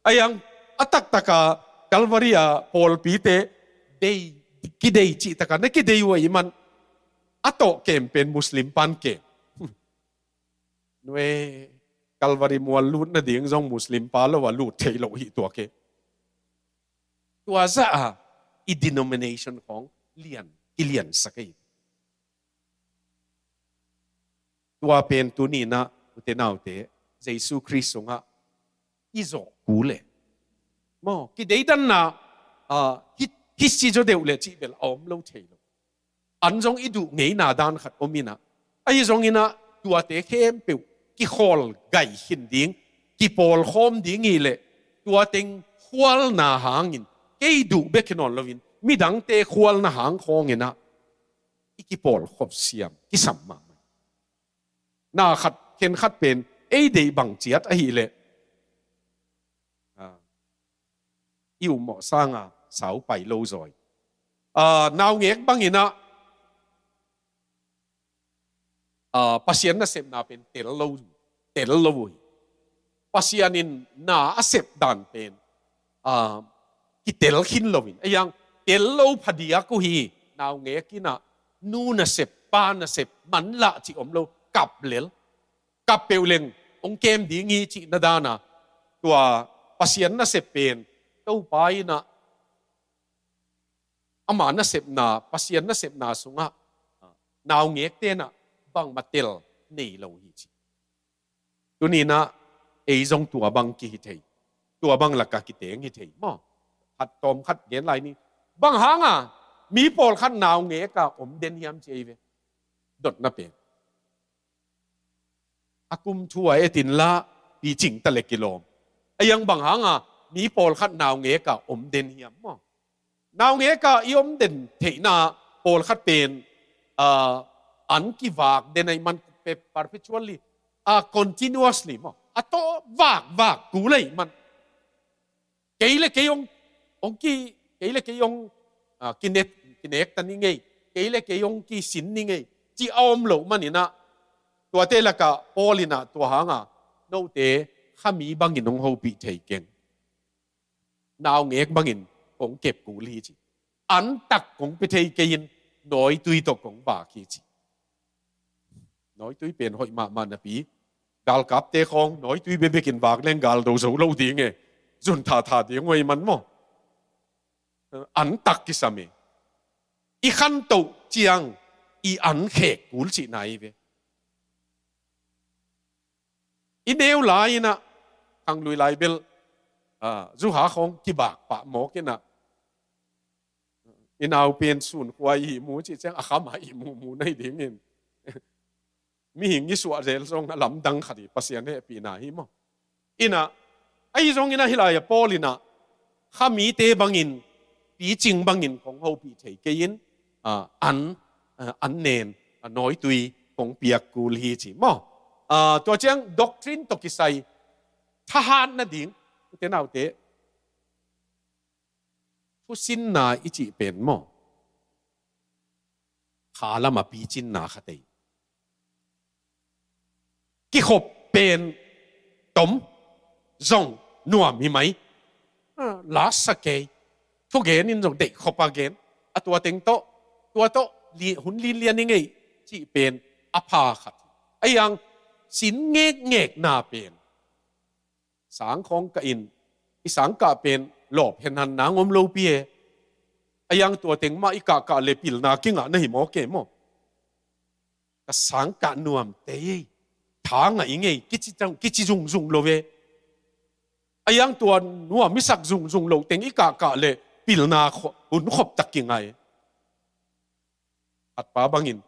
A hiang a taktaka Calvary a pawlpite dei, kidei cihtaka na kidei uh ahih man a tawh kem pen Muslim pan kem. Nue Calvary mual lut nading zong Muslim pa lo a lut thei lo hi tua ke. Tua zah a i denomination khawng lian, kiliansak ei. Tua pen tuninah ute naute Jesu Khrist sungah i zawh kul leh maw kideidanna, ah, hi, hi si zaw deuh leh cih bel a om lo thei lo. An zong i duh ngeina dan khat om inah ahi zonginah tuate khempeuh kikhawl gai khin ding, kipawlkhawm ding hi leh tua teng khualna hangin kei duh bek hi nawn loin midangte khualna hang khawnginah i kipawlkhop siam kisam mahmah. Na khat khenkhat pen ei deih bang ciat ahileh, ah, i ummawh sanga sau pai lo zawi. Aa, naungek bangin ah, aa, Pasian nasepna pen tel lo, tel lo uh hi. Pasian in na a sep dan pen, aa, kitel khin lo in. A yang tel lo phadiak uh hi. Naungek in ah nu nasep, pa nasep, manlah cih om lo, kap lel. Kap peuh leng hong kem ding hi cih na dan a, tua Pasian nasep pen Topa in ah ama nasepna, Pasian nasepna sungah, ah, naungekte in ah bangmah tel nei lo hi ci. Tuni in ah ei zong tua bang kihi thei. Tua bang lakah kiteng hi thei maw. Khat tawm khat gen lai ni. Bang hanga mi pawlkhat naungek a om den hiam ci ei ve. Dotna pen, a kum thu a et inla picing ta le kilawm. A yang bang hanga mi pawlkhat naungek a om den hiam maw. Naungek a i om den theihna pawlkhat pen, ah, an kivak den ahih man, pe-, perpetually, ah, continuously maw, a tawh vakvak kul ahih man. Kei le kei hong, hong ki, kei le kei hong, ah, kinek, kinek ta ni ngei. Kei le kei hong kisin ni ngei. Ci a om loh manin ah, tuate lakah Paul in ah tua hanga note kha mi bangin hong hopih thei keng. Naungek bangin kong kep kul hi ci. An tak kong pia thei kei in nawitui tawh kong vak hi ci. Nawitui pen hoih mahmah napi, galkapte khawng nawitui bekbekin vak leng gal do zo lo ding e. Zun thatha ding uh ahih man maw. An tak kisam e. I khantoh ciang i an khek kul cihna hi ve. I neu lai in ah, khanglui lai bel, ah, zuha khawng kibak pah mawk in ah, i nau pen sun khua i ihmu cih ciang a kham a ihmuhmuh na hi dingin. Mihing i suah zel zong a lamdang khat hi, Pasian hehpihna hi maw. In ah, ahi zongin ah hih lai-ah Paul in ah, kha mite bangin, picing bangin kong hopih thei kei in, ah, an, ah, an nen, ah, nawitui kong piak kul hi ci maw. Ah, tua ciang doctrine tawh kisai thahat nading, ute naute, thusinna i cih pen maw, kha lamah picinna khat ei. Kikhop pen tom zong nuam hi mai. Ah, la sa kei. Thugen in zong deih khop a gen. A tua teng tawh, tua tawh li-, hun linlian i ngeih cih pen a pha khat. A yang sin ngekngekna pen sang khawng kah in, i sang kah pen lawp henhan nang om lopi e. A yang tua teng mah i kahkah le pilna kingah na hi maw ke maw. Ka sang kah nuam tei, tha ngah i ngei, kici tang, kici zungzung lo ve. A yang tua nuam i sak zungzung lo teng i kahkah le pilna kho-, hun khop tak kingah e. Khatpa bangin,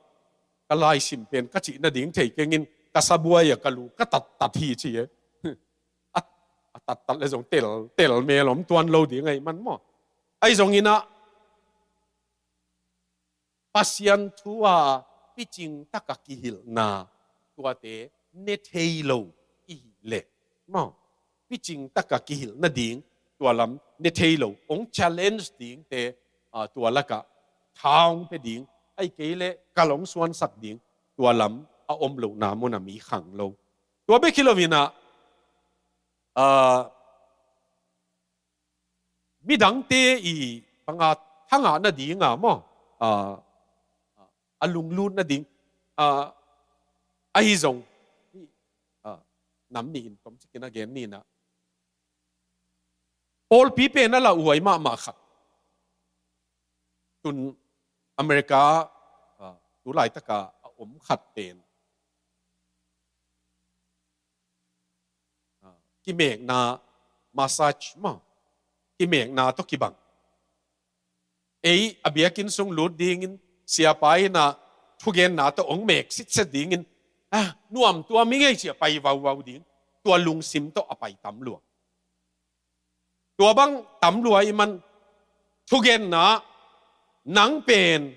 ka laisim pen ka cih nading thei kengin, ka sabuai a ka lu ka tattat hi ci e. A, a tattat le zong tel, tel mel om tuan lo ding ahih man maw. Ahi zongin ah, Pasian thu a picing taka kihilhna tuate ne thei lo i hih leh maw, picing taka kihilh nading tua lam ne thei lo, hong challenge dingte, ah, tua lakah tha hong pia ding, ahih kei leh kal hong suansak ding, tua lam a om lohna munah mi khang lo. Tua bek hi loin ah, ah, midangte i banga thangah nading a maw, ah, a lunglut nading, ah, ahi zong, ah, nam nih in tomcikin a gen ni in ah, pawlpi pen a lauhuai mahmah khat, tun America, ah, tu laitaka a om khat pen, ah, kimekna, massage maw, kimekna tawh kibang. Ei a biakinn sung lut dingin siapa in ah thugenna tawh hong mek sitset dingin, ah, nuam tuam i ngei ci a pai vauvau ding, tua lungsim tawh a pai tam lua. Tua bang tam lua ahih man, thugenna, nang pen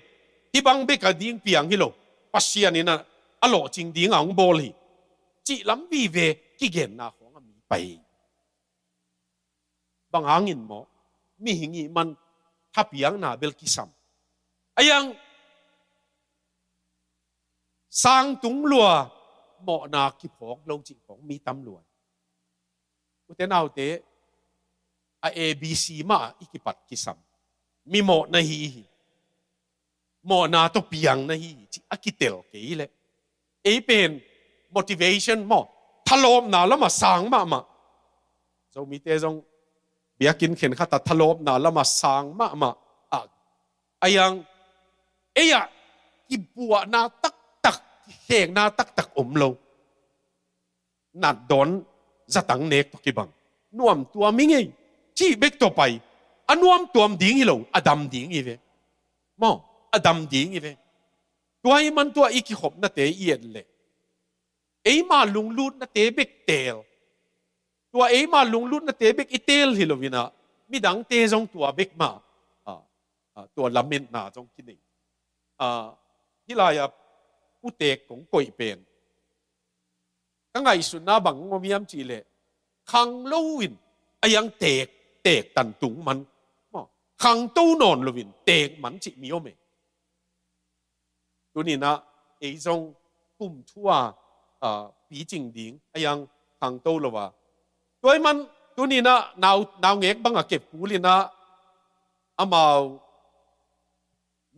hih bang bek a ding piang hi lo, Pasian in ah a lawhcing dingah hong bawl hi, cih lam vive kigenna khawngah mi pai. Bang hangin maw, mihing ahih man thapiakna bel kisam. A iang sang tung lua, mawhna kiphawk lo cih khawng mi tam lua. Ute naute, a A B C mah i kipat kisam. Mi mawh na hi hi. Mawhna tawh piang na hi hi cih a kitel kei leh, ei pen motivation maw, thalawpna lamah sang mahmah. Zomite zong biakinn khenkhat ah thalawpna lamah sang mahmah. A, a iang, ei ah kibuahna taktak, kikhekna taktak om lo. Natdawn zatang nek tawh kibang, nuamtuam i ngei cih bek tawh pai. A nuamtuam ding hi lo, a dam ding hi ve. Maw, a dam ding hi ve. Tua ahih man tua i kikhopnate i et leh, eima lunglutnate bek teel. Tua eima lunglutnate bek i teel hi lo in ah, midangte zong tua bek mah, a, a, tua lametna zong kinei. A, hih lai-ah u Teek kong koih pen, ka ngaihsutna bang om hiam cih leh, khanglo in a iang teek, teek tan tung man. Maw, khangto nawn lo in teek man cih mi om e. Tuni-in ah ei zong kum thua, a, picing ding a iang khangto lo a. Tua ahih man tuni-in ah nau, naungek bang a kep kul in ah, amau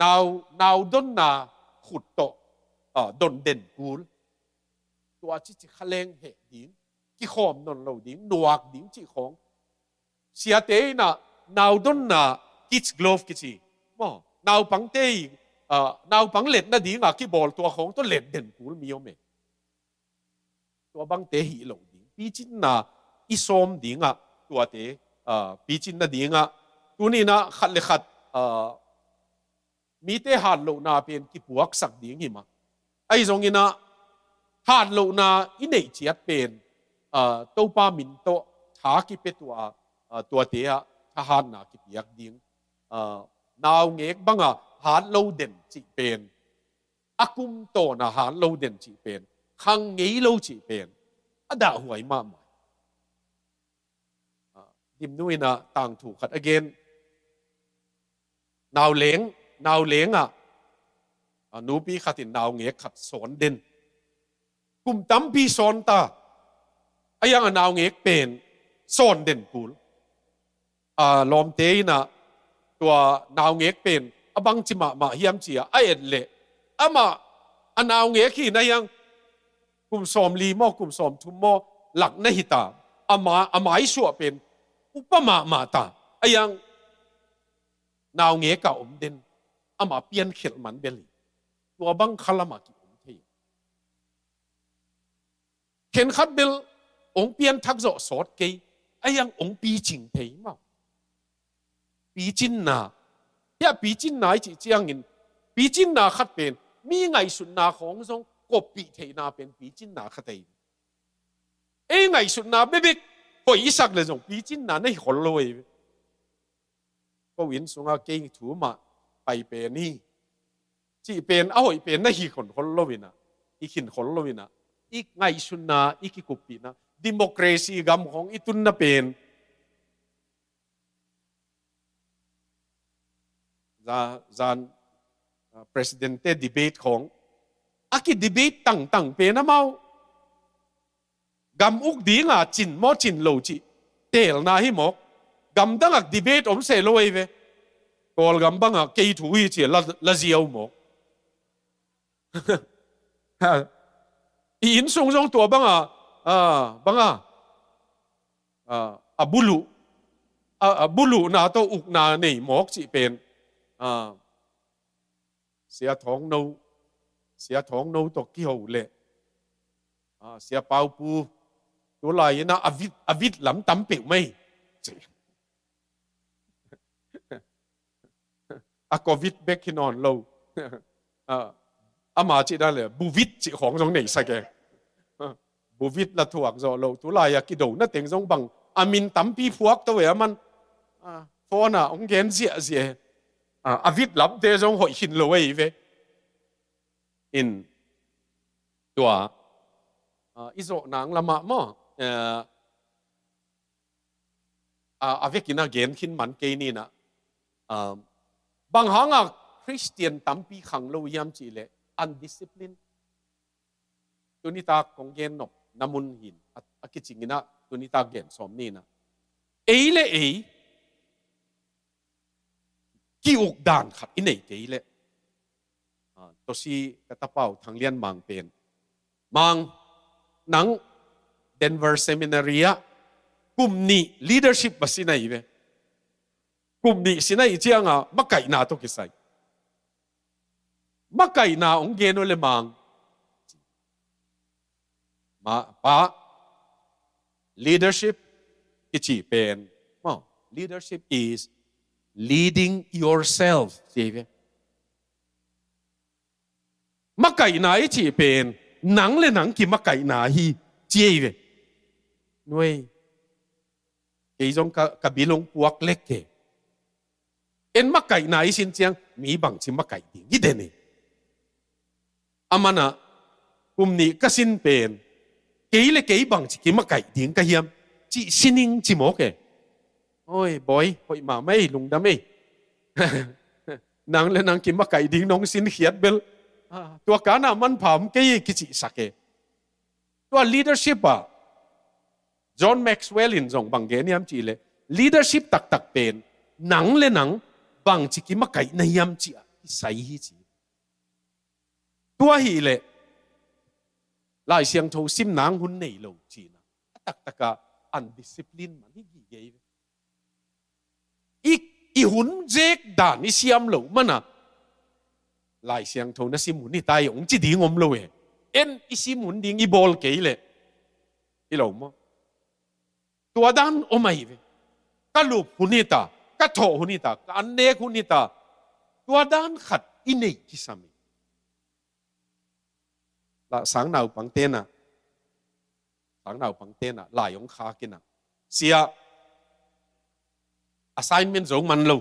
nau, nau donna khut tawh, a, don den kul. Tua cici kha leng heh ding, kikhawm nawn lo ding, nuak ding cih khawng. Siate in ah nau donna kids glove kici, maw, naupangte in, a, naupang let nading a kibawl tua khawng tawh let den kul mi om e. Tua bangte hih lo ding, picinna i sawm ding ah, tuate, a, picin nading ah, tuni-in ah khat le khat, a, mite hatlohna pen kipuaksak ding hi mah. Ahi zongin ah hatlohna i neih ciat pen, a, Topa min tawh tha kipia tua, a, tuate ah thahatna kipiak ding. A, naungek bang a hat lo den cih pen, a kum tawn a hat lo den cih pen, khang ngei lo cih pen a dahhuai mahmah. A, Dimnu in ah tangthu khat a gen. Nauleng, nauleng ah, a, nupi khat in naungek khat sawn den. Kum tampi sawn ta. A iang a naungek pen sawn den kul. A, lawmte in ah tua naungek pen a bangci mahmah hiam ci-a a et leh, amah a naungek hi na iang kum sawmli maw, kum sawmthum maw lak na hi ta. Ama, a maisuah pen upa mahmah ta. A iang naungek a om den, ama piankhelh man bel hi. Tua bang khalam a ki-om thei. Khenkhat bel ong pianthak zawh sawt kei, a iang ong picing thei maw. Picinna, hia picinna i cih ciangin, picinna khat pen mi ngaihsutna khawng zong koppih theihna pen picinna khat ahi. Ei ngaihsutna bekbek hoih i sak le zong picinna na hi khol lo ei. Ko inn sungah kei thu mah pai pen hi cih pen a hoih pen na hi khol lo in ah, i khin khol lo in ah, i ngaihsutna, i kikuppihna, democracy gam khawng i tunna pen. Za-, zan, ah, president te debate khawng a ki-debate tangtang pen amau gam uk dinga cin maw cin lo cih teelna hi mawk. Gamdang ah debate om seh lo ei ve. Kawlgam bangah kei thu hi ci-a la, la ziau mawk. I inn sung zong tua banga, a, banga, a, a buluh, a, a buluhna tawh ukna nei mawk cih pen, a, Sia Thawng No, Sia Thawng No tawh kiho leh, a, Sia Pau Pu, tulai-in a, a vit, a vit lam tam peuh mai. A covid bek hi nawn lo. A, ama cih dan le, buvit cih khawng zong nei sak e. Buvit la thuak zawh lo, tulai-a kido na teng zong bang, a min tampi phuak to e a man. A, phone-a hong gen ziahziah e. A, a vit lamte zong hoih khin lo ei ve. In tua, a, i zawh nang lamah maw, eh, a, a vekin a gen khin man kei ni-in ah, a, bang hangah Khristian tampi khang lo hiam cih leh undiscipline. Tuni tak kong gen nop na mun hin a, a kicing in ah tuni tak gen sawm ni in ah. Ei le ei ki-uk dan khat i nei kei leh. Ah, Tosi ka tapa uh Thang Lian Mang pen. Mang, nang Denver Seminary ah kum nih leadership va sin ahi ve. Kum nih sin ahih ciangin makaihna tawh kisai. Makaihna hong gen uh leh Mang. Ma, pa, leadership kici pen. Maw, leadership is leading yourself, ci ve. Makaihna i cih pen nang le nang kimakaihna hi, ci ve. Nuai. Kei zong ka, ka bil hong puak lek e. En makaihna i sin ciang mi bangci makaih ding hi den e. A man ah kum nih ka sin pen kei le kei bangci kimakaih ding ka hiam, cih sining ci mawk e. Oi, bawi, hoih mahmah ei, lungdam ei. Nang le nang kimakaih ding nong sin khiat bel. Ah, tua kan ah manpha om kei e, kicihsak e. Tua leadership ah John Maxwell in zong bang gen hiam cih leh, leadership taktak pen nang le nang bangci kimakaih na hiam cih ah kisai hi, ci. Tua hi leh Lai Siangtho sim nang hun nei lo cihna a taktak ah undiscipline man hi gige hi ve. I, i hun zek dan i siam loh man ah Lai Siangtho na sim hun hi ta hi hong ci ding om lo e. En i sim hun ding i bawl kei leh. Hi lo maw? Tua dan om ahi ve. Ka lup hun hi ta, ka thawh hun hi ta, ka an nek hun hi ta. Tua dan khat i neih kisam hi. La sang naupangte in ah, sang naupangte in ah lai hong khak in ah, sia, assignment zo man lo.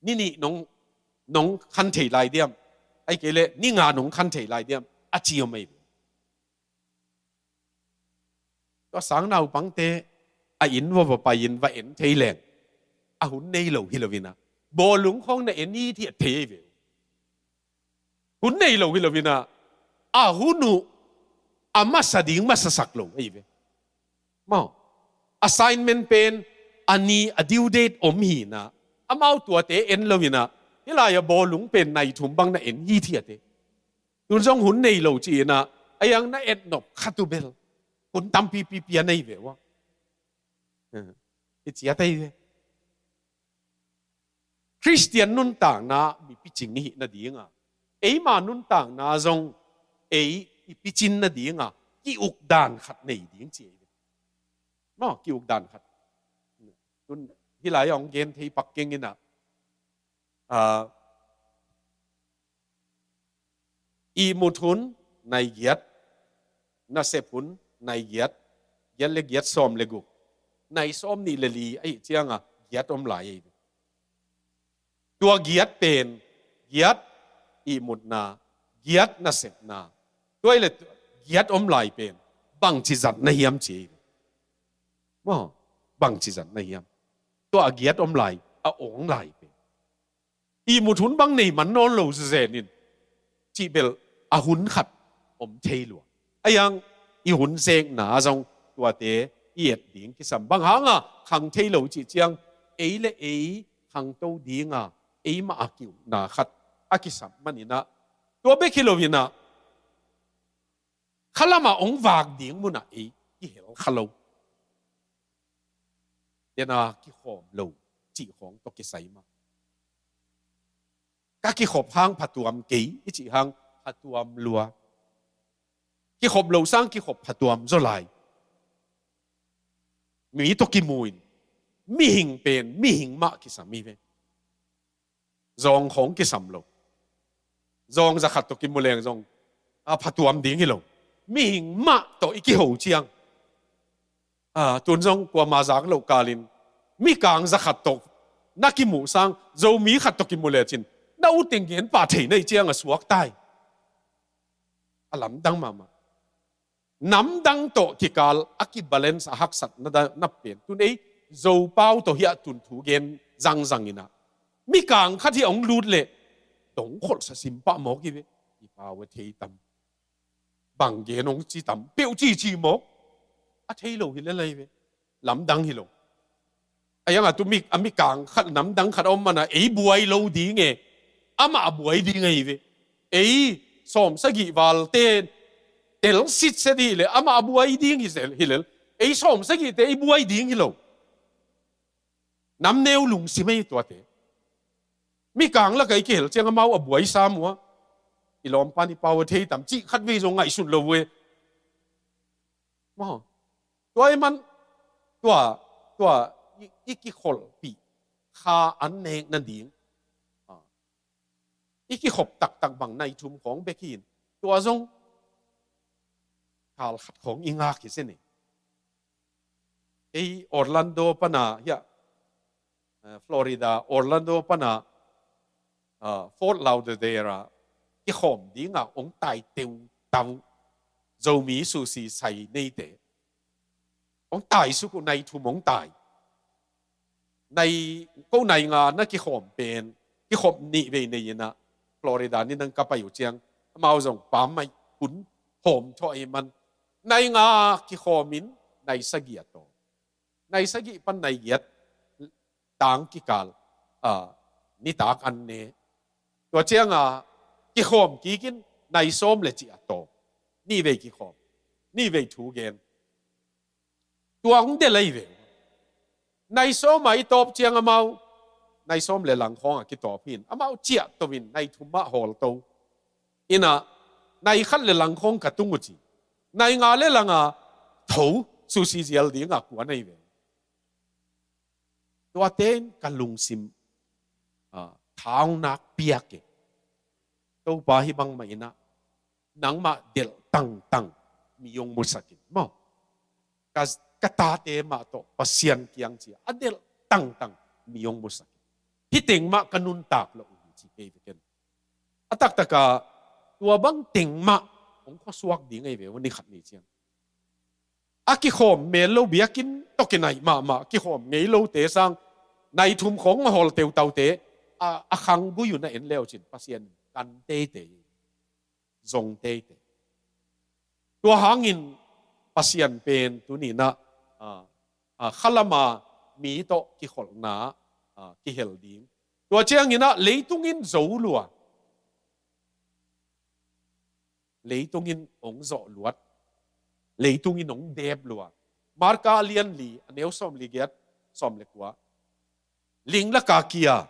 Ni nih nong, nong khan thei lai diam, ahih kei leh ni nga nong khan thei lai diam, a ci om ahi ve. Tua sang naupangte a inn va va pai in va en thei leng, a hun nei lo hi lo in ah, bawlung khawng na en hithiat thei ahi ve. Hun nei lo hi lo in ah, a hun uh a masa ding masasak lo ahi ve. Maw, assignment pen a ni a due date om hi in ah, amau tuate en lo in ah, hih lai ah bawlung pen nai thum bang na en hithiat e. Tun zong hun nei lo ci in ah, a yang na et nop khat uh bel hun tampi pipia nei ve ua. Eh, i ciat ahi ve. Khristian nuntakna mi picing i hih nading ah, eima nuntakna zong ei i picin nading ah ki-uk dan khat nei ding ci ahi ve. Maw, ki-uk dan khat. Tun hih lai ah hong gen thei pak keng in ah, ah, ihmut hun nai giat, nasep hun nai giat, giat le giat sawm le guk, nai sawm nih le li ahih ciang ah giat om lai ahi ve. Tua giat pen, giat ihmutna, giat nasepna, tua ahih leh giat om lai pen bangci zat na hiam ci ahi ve. Maw, bangci zat na hiam? Tua a giat om lai, a awng lai pen. Ihmut hun bang nei man nawn lo zenzen in, cih bel a hun khat om thei lua. A yang i hun zekna zong tuate i et ding kisam. Bang hang ah khang thei lo cih ciang, ei le ei khangto ding ah, eimah a ki-ukna khat a kisam man in ah, tua bek hi lo in ah, khalam ah hong vak ding mun ah ei kihel kha lo. Tena kikhawm lo cih khawng tawh kisai mah. Ka kikhop hang phatuam kei i cih hang phatuam lua. Kikhop lo sang kikhop phatuam zaw lai. Mi tawh kimu in mihing pen mihing mah kisam hi ve. Zawng khawng kisam lo. Zawng zakhat tawh kimu leng zong a phatuam ding hi lo. Mihing mah tawh i kiho ciang, a, tun zong kuama zak loh kalin mikang zakhat tawh na kimuh sang Zomi khat tawh kimu lecin na ut teng gen pah thei na hih ciang a suak tai. A lamdang mahmah. Namdang tawh kikal a kibalance a haksat na da, na pen. Tun ei Zopau tawh hiah tun thu gen zangzang in ah, Mikang khat hi a hong lut leh dong kholhsa sim pah mawk hi ve. I pau a thei tam, bang gen hong ci tam peuh cici mawk. A thei lo hi lel ahi ve. Lamdang hi lo. A iang a tu mi, a mikang khat namdang khat a om man a, ei buai lo ding e, amah a buai ding ahi ve. Ei sawm sagih valte tel sitset hi leh amah a buai ding hi lel. Ei sawm sagihte i buai ding hi lo. Namneu lungsim ei tuate. Mikang lak a i kihel ciang amau a buai sam uh a, i lawmpa ni pau a thei tam cih khatvei zong ngaihsun lo uh e. Maw. Tua i man, tua, tua i, i kikholhpih kha an nek nading, a, i kikhop taktak bang nai thum khawng bek hi in, tua zong kal khat khawng i ngak hi se ni. Ei Orlando pana hiah, eh, Florida, Orlando pana, ah, Fort Lauderdale ah kikhawm dingah hong tai teutau Zomi susi sai neite. Hong tai suk uh, nai thum hong tai. Nai, ko nai nga na kikhawm pen, kikhop nih vei nei inah, Florida ni nang ka pai uh ciang, amau zong pammaih hun hawm thawh ei man. Nai nga kikhawm in, nai sagih a tawm. Nai sagih pan nai giat tang kikal, ah, nitak an ne. Tua cianga kikhawm kikin nai sawm le cih a tawm. Nih vei kikhawm, nih vei thu gen. Tua hong del ahi ve. Nai sawm a i tawp ciang amau, nai sawm le lang khawng a kitawp hi in, amau ciah to in nai thum mah hawl to. Inah, nai khat le lang khawng ka tung uh ci. Nai nga le lang a tho, susi zial dingah kuan ahi ve. Tuate in ka lungsim, ah, thaunak piak e. Topa, hih bangmah inah nangmah delh tangtang mi hong musak in maw. Ka, ka tate mah tawh Pasian kiang ci a, a delh tangtang mi hong musak in. Hih teng mah ka nuntak loh uh hi ci kei ve ken. A taktaka tua bang teng mah hong khuasuak ding ahi ve uh, ni khat ni ciang. A kikhawm mel lo, biakinn tawh kinaih mahmah kikhawm ngei lote sang, nai thum khawng a hawl teutaute, a, a khanggui uh na en le uh cin Pasian kan teitei, zong teitei. Tua hangin Pasian pen tuni inah, a, a, khalama mi tawh kikholhna, a, kihel ding. Tua ciang inah leitung in zo lua. Leitung in hong zawh luat. Leitung in hong dep lua. Marka a lian li, a neu sawm li giat, sawm le kua. Ling laka kia,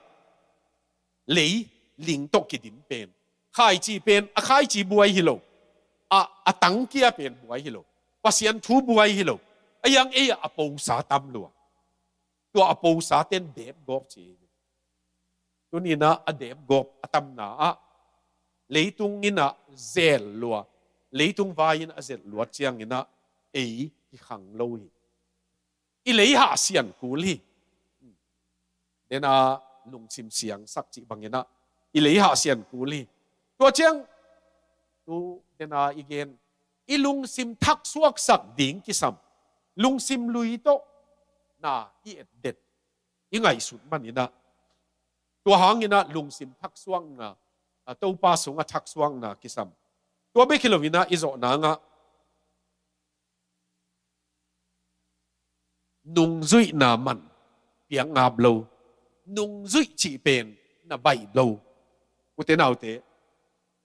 lei, ling tawh kidim pen, khaici pen, a khaici buai hi lo. A, a tang kia pen buai hi lo. Pasian thu buai hi lo. A iang ei a posa tam lua. Tua a posa ten dep gawp ci. Tuni inah a dep gawp a tamna ah, leitung inah zel lua, leitung vai in a zelh luat ciang inah ei kikhang lo hi. I lei hahsian kul hi. Dena lungsim siangsak cih bang inah i lei hahsian kul hi. Tua ciang tu dena i gen, i lungsim thaksuaksak ding kisam, lungsim lui tawh na i etdet, i ngaihsut man inah, tua hang inah lungsim thaksuakna, a, Topa sungah thaksuakna kisam. Tua bek hi lo inah i zawh nangah nungzuihna man piak ngap lo. Nungzuih cih pen na baih lo. Ute naute,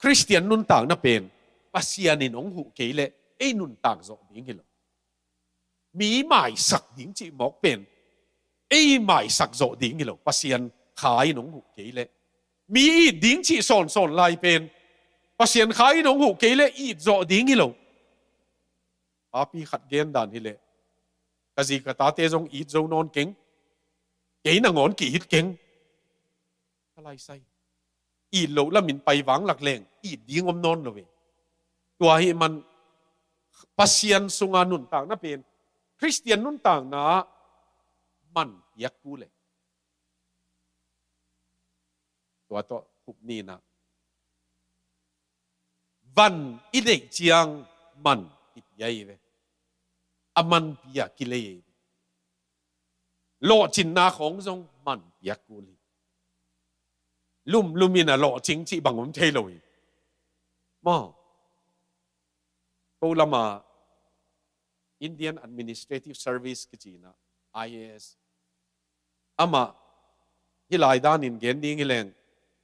Khristian nuntakna pen Pasian in hong huh kei leh ei nuntak zawh ding hi lo. Mi maisak ding cih mawk pen ei maisak zawh ding hi lo, Pasian Kha in hong huh kei leh. Mi it ding cih sawnsawn lai pen Pasian Kha in hong huh kei leh it zawh ding hi lo. Papi khat gen dan hi leh, ka zi ka tate zong it zo nawn keng, kei nangawn ki-it keng. Ka laisai. It loh lamin pai vang lak leng it ding om nawn lo ve. Tua hi man Pasian sunga nuntakna pen, Khristian nuntakna ah man piak kul e. Tua tawh khup ni inah, van i neih ciang man i pia hi ve. A man pia kilei hi ve. Lawhcinna khawng zong man piak kul hi. lumlum in a lawhcing cih bang om thei lo hi. Maw, ko lamah Indian Administrative Service kici in ah, I A S, amah hih lai danin gen ding hi leng,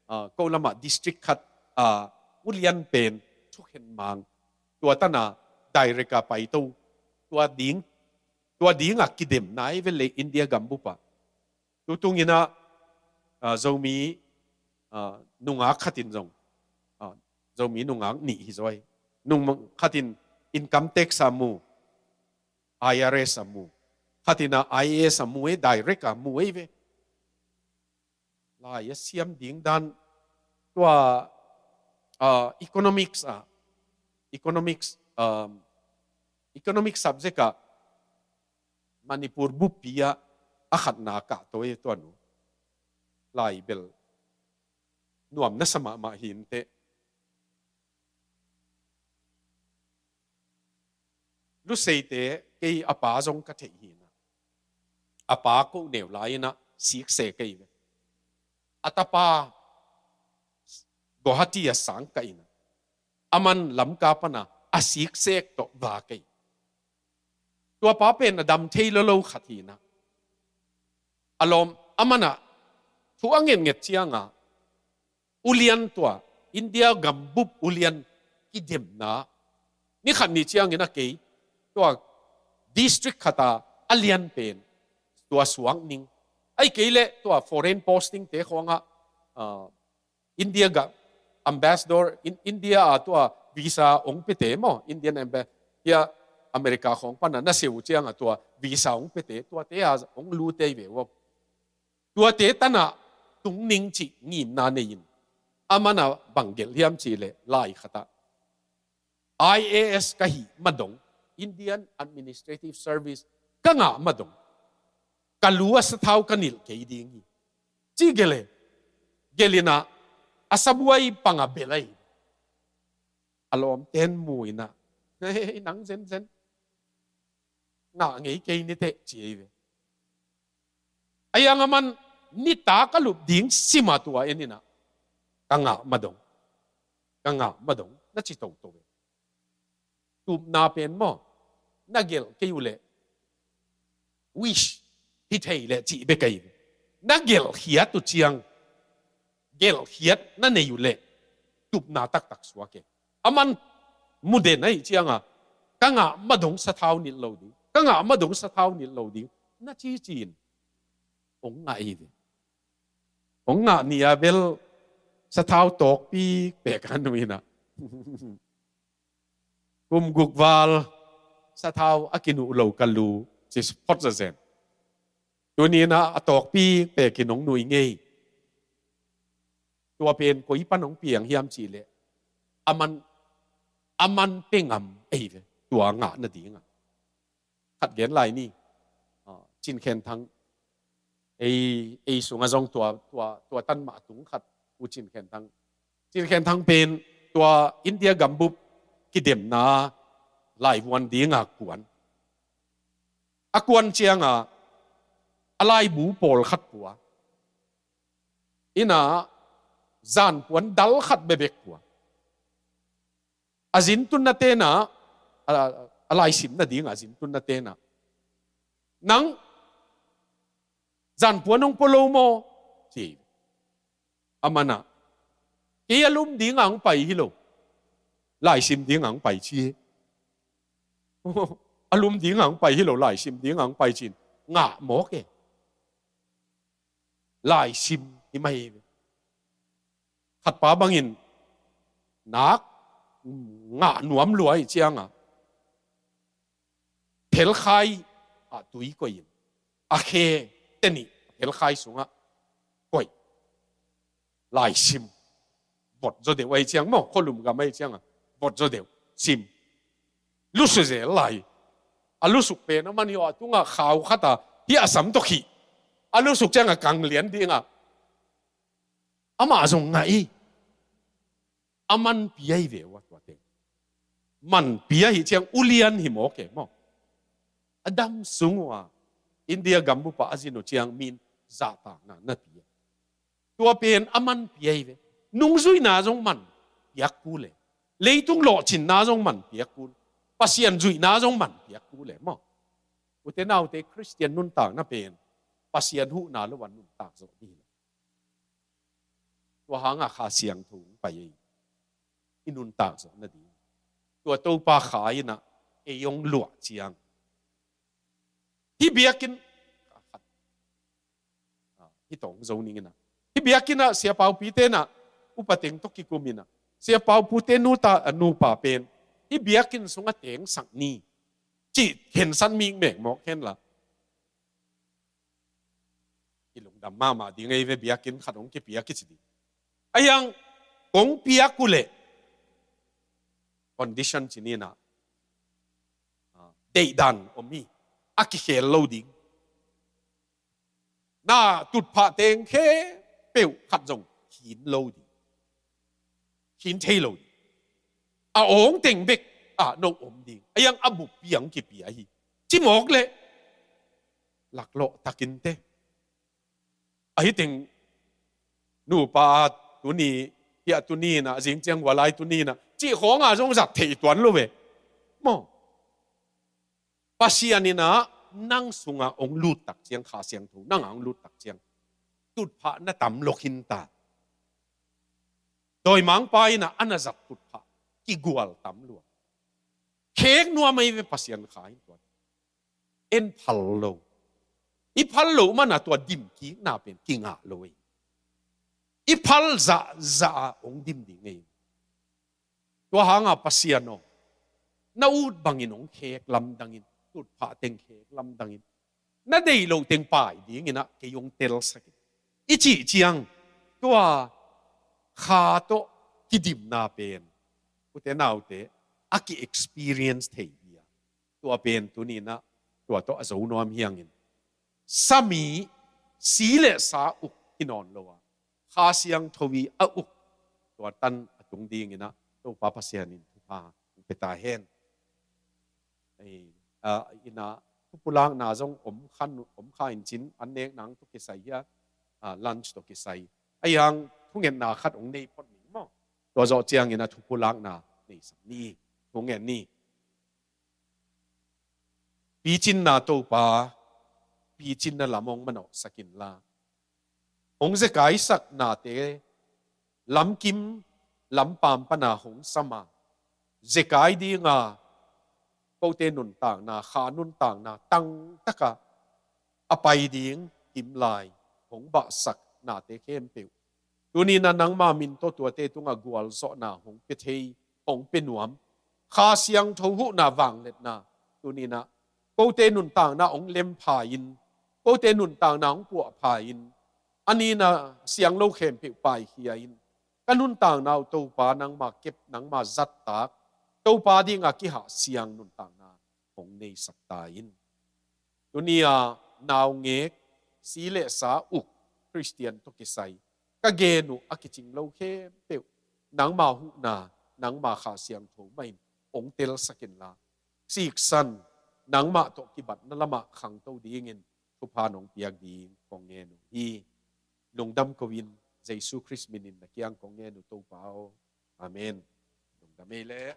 ah, ko lamah district khat, ah, ulian pen thukhen mang, tua tan a direct a paito, tua ding, tua ding a kidemna hi ve le India gambup ah. Tutung in ah, ah, Zomi, ah, nungak khat in zong, ah, Zomi nungak nih hi zaw hi. Nung khat in income tax a mu, I R S a mu. Khat in ah I A S a mu ei, direct a mu ei ve. Lai a siam ding dan tua, ah, economics ah, economics, um, economic subject ah Manipur buppi ah a khatna kah tawi tua nu. Lai bel nuam na sa mahmah hi inteh. Luseite kei a pa zong ka theih hi in ah, a pa ko neu lai in ah sikse kei ve. A tapa Guwahati a sang kah in ah, aman Lamka pan a a siksek tawh va kei. Tua pa pen a dam thei lolo khat hi in ah, a lawm, aman ah thu a ngetnget ciang ah, ulian tua, India gambup ulian kidemna, ni khat ni ciangin a kei tua district khat a a lian pen tua suak ning, ahih kei leh tua foreign posting te khawng ah, ah, India ga ambassador, in, India a tua visa ong pete maw, Indian amba-, hia America khawng pan a na seu ciang a tua visa ong pete, tuate a ong lute hi ve uh. Tuate tan a tung ning cih ngimna nei in, aman a bang gelh hiam cih leh lai khat ah I A S ka hih madong, Indian Administrative Service ka ngah madong, ka lu a sathau ka nilh kei ding hi, ci gelh e. Gelh in ah a sabuai pang a belh ahi. A lawmten mu in ah, "Hei, nang zenzen ngah ngei kei ni teh," ci ei ve. A hiang aman nitak a lup ding sim a tua en in ah, "Ka ngah madong, ka ngah madong," na ci toto ve. Tupna pen maw, na gelh kei uh leh, "Wish hi thei leh," cih bek ahi ve. Na gelh khiat uh ciang, gelh khiat na nei uh leh tupna taktak suak e. Aman mu den ahih ciang a, "Ka ngah madong sathau nilh lo ding, ka ngah madong sathau nilh lo ding," na ci ci in ong ngah hi ve. Ong ngah ni a bel sathau tawkpi pek a nu in ah, "Kum guk val sathau a kinuh lo ka lu," ci phot zazen. "Tuni in ah a tawkpi pek in ong nuih ngei." Tua pen koi pan ong piang hiam cih leh, aman, aman pe ngam ahi ve, tua ngah nading ah. Khat gen lai ni. Ah, Cin Khen Thang. Ei, ei sung a zong tua, tua, tua tan mah tung khat, U Cin Khen Thang. Cin Khen Thang pen tua India gambup kidemna laivuan ding a kuan. A kuan ciang a, a laibu pawlkhat pua in ah, zanpuan dal khat bekbek pua. A zin tunna ten ah, a, a laisim nading a zin tunna ten ah, "Nang zanpuan ong pua lo maw?" ci. Aman ah, "Kei a lum ding a ong pai hi lo, laisim ding a ong pai," ci. "A lum ding a ong pai hi lo, laisim ding a ong pai," ci in ngah mawk e. Laisim hi mah hi. Khatpa bangin nak ngah nuam lua ahih ciang a, phelkhai ah tui koih in, a khe teni phelkhai sungah koih, laisim. Vot zaw deuh ahih ciang maw, khualum gam ahih ciang a, vot zaw deuh, sim. Lusuk zel lai. A lusuk pen aman hi aw, a tungah khau khat a, hih a sam tawh khih. A lusuk ciang a kang lian ding a, amah zong ngah hi. A manpi ahi ve uh a, tuate. Manpi ahih ciang ulian hi mawk e maw. A dam sung uh a, India gambup ah a zin uh ciang min zahtakna na pia. Tua pen a man pia hi ve. Nungzuihna zong man piak kul e. Leitung lawhcinna zong man piak kul. Pasian zuihna zong man piak kul e maw. Ute naute, Khristian nuntakna pen Pasian huhna lo a nuntak zawh ding hi lo. Tua hanga Kha Siangtho hong pai ei. I nuntak zawh nading. Tua Topa Kha in ah ei hong luah ciang, hih biakinn, ah, hih tawh hong zo ning in ah, hih biakinn ah Sia Pau Pi te in ah upa teng tawh kikum in ah, Sia Pau Pu te nuta, ah, nupa pen hih biakinn sungah tengsak ni, cih khensat mikmek mawk hen la, i lungdam mahmah ding ei ve, biakinn khat hong kipia kici ding. Ahi hang kong piak uh leh condition ci ni in ah, ah, deihdan om hi. A kikhel lo ding. Na tutphah teng khempeuh khat zong khin lo ding. Khin thei lo ding. A awng teng bek ah nong om ding. Ahi hang a buppi hong kipia hi. Ci mawk leh laklawh takin te. Ahi teng nupa tuni, hiah tuni in ah, zing ciang hua lai tuni in ah, cih khawng a zong zat thei tuan lo ve maw. Pasian in ah nang sungah hong lut tak ciang, Kha Siangtho nang ah hong lut tak ciang, tutphah na tam lua khin ta. Dawimangpa in ah a na zat tutphah kigual tam lua. Khek nuam ei ve, Pasian Kha in tua en phal lo. I phal loh man a tua dimkikna pen kingah lo ei. I phal zahzah a hong dim ding ei. Tua hanga Pasian aw, na ut bangin hong khek lamdangin, tutphah teng khek lamdangin, na deih loh teng pai ding in ah kei hong telsak in, i cih ciang, tua Kha tawh kidimna pen, ute naute, a ki-experience thei hi a. Tua pen tuni in ah tua tawh a zo nuam hi hangin, sami, si le sa uk hi nawn lo a, Kha Siangtho i a uk, tua tan a tung ding in ah Topa Pasian in thupha hong pia ta hen. Ei, ah, in ah thupulakna zong om khan, om kha in cin, an nek nang tawh kisai hi a, ah, lunch tawh kisai. Ahi hang thungetna khat hong nei phot ning maw. Tua zawh ciang in ah thupulakna neisak ni, thungen ni. Picinna Topa, picinna lam hong manawhsak inla, hong zekaisak nate lamkim lampam pana hong sam a, zekai dinga kote nuntakna, Kha nuntakna tangtaka a pai ding kimlai hong bahsak nate khempeuh, tuni in ah nangma min tawh tuate tungah gualzawhna hong pia thei, hong pia nuam, Kha Siangtho huhna vangliatna, tuni in ah kote nuntakna hong lempha in, kote nuntakna hong puahpha in, a ni in ah siang lo khempeuh paikhia in, ka nuntakna uh Topa nangma kep, nangma zattak, Topa dinga kihah siang nuntakna hong neisak ta in. Tuni a naungek, si le sa uk, Khristian tawh kisai, ka gen uh a kicing lo khempeuh, nangma huhna, nangma Kha Siangtho mah in hong telsak inla, siksan, nangmah tawh kibatna lamah khangto dingin thupha nong piak ding kong ngen uh hi. Lungdam ko in, Jesu Khrist min in na kiang kong ngen uh Topa aw. Amen. Lungdam ei leh.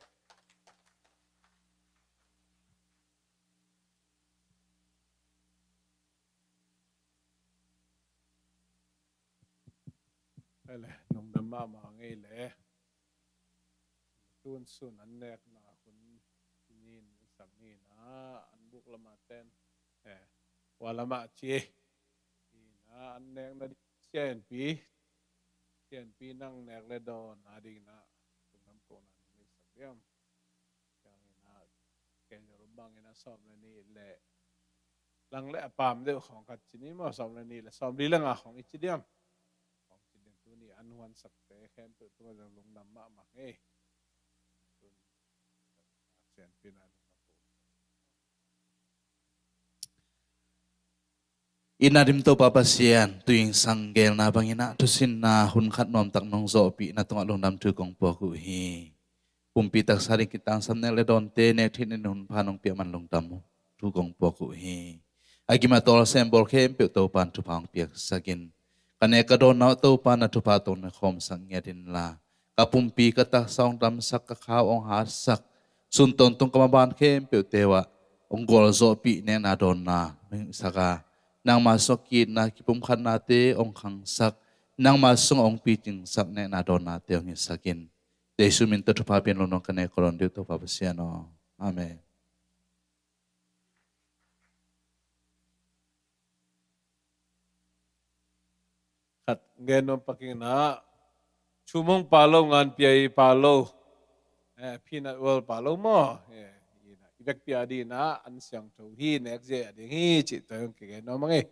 Ei leh, lungdam mahmah ngei leh. Tun sun an nekna hun nin sang nina an buk lama ten. Eh, hua lama ci. Nina an nekna di sianpi. Sianpi nang nek le dawn a dingna. Lungdam kona nang lei sak diam. Ciangin a, kei zong bangin a sawm le nih le lang le a pam deuh khawng khat ci ni maw, sawm le nih le sawm li le nga khawng i ci diam. Khawng ci diam, tuni an huansakte khempeuh tungah zong lungdam mahmah ngei. Tun sianpi na lungdam ko. Inn a dim Topa Pasian, tuingsang gelna bangin a thusinna hun khat nuamtak nong zawhpihna tungah lungdam thu kong puak uh hi. Pumpi taksa ding kitangsam nek le dawnte nek theihna hun pha nong piak man lungdam uh thu kong puak uh hi. A gim a tawl a sem bawl khempeuh Topa in thupha hong piaksak in. Ka nek ka dawnna uh Topa na thupha tawh hong nekhawmsak ngiat inla, ka pumpi ka taksa hong damsak, ka kha uh hong hatsak, sun tawntung ka maban khempeuhte uh ah hong gualzawhpih nekna dawnna hong hisak a, nangma sungah ki-itna kipumkhatnate hong khangsak, nangma sungah hong picingsak nekna dawnnate hong hisak in. Jesu min tawh thupha pian lungdong ka nek ka dawn ding uh Topa Pasian aw. Amen. Khat gen nuam pak ing ah, Chumong Palo, Ngan Piai Palo, eh, Peanut World Palo maw? Eh, i vekpi a dingin ah an siangtho hi, nek zia ding hi cih tawh hong kigen nuam ing.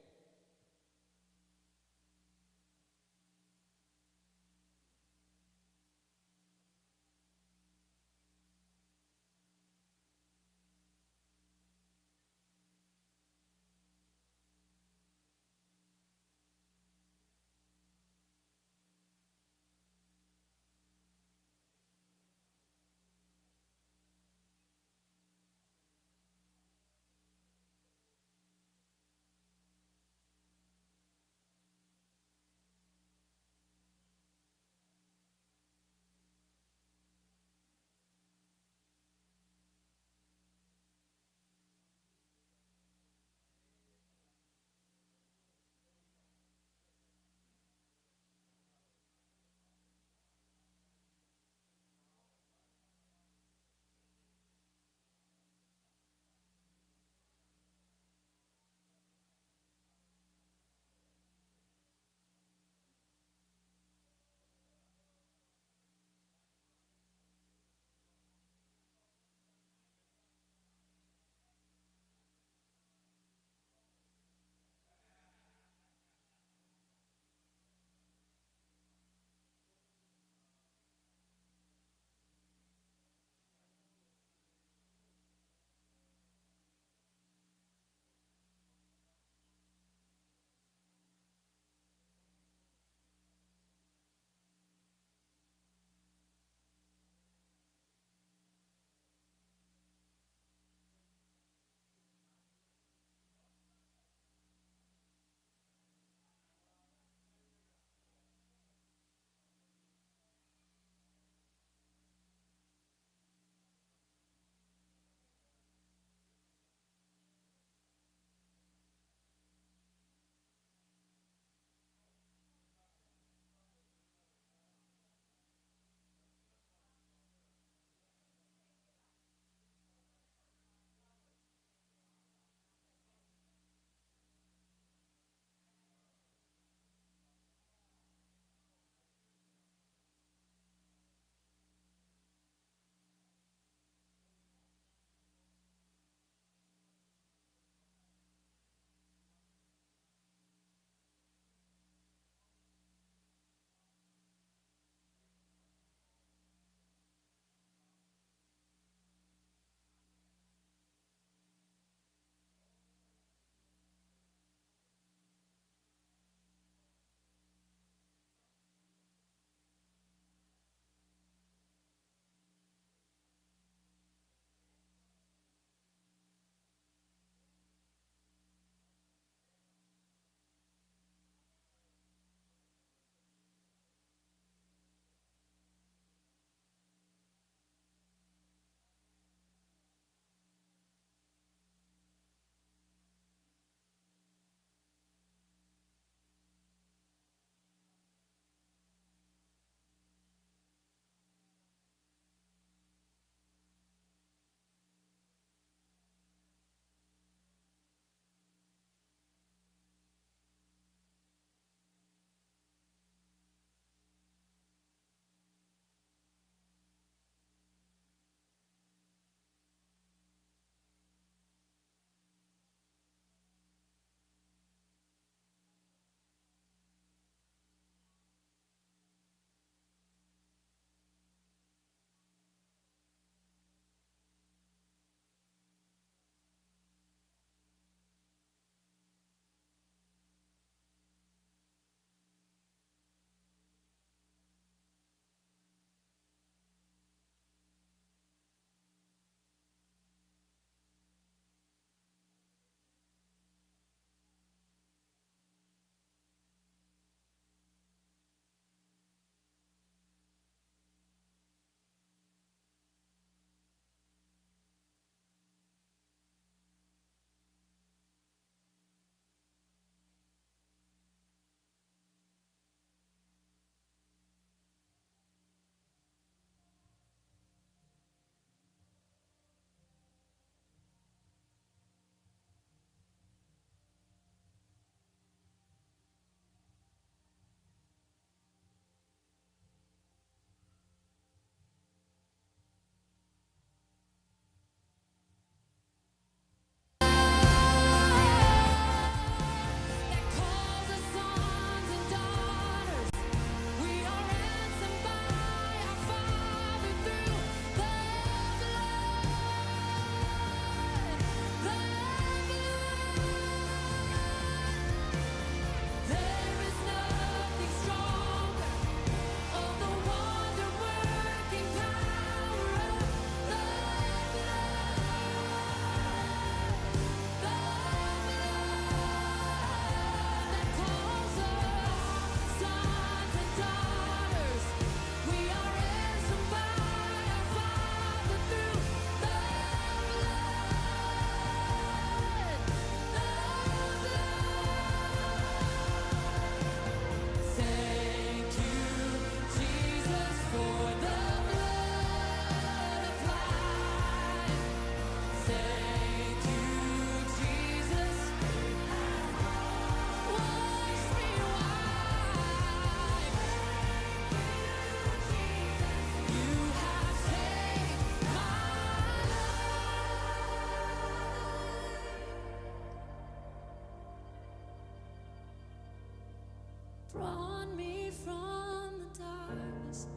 Brought me from the darkness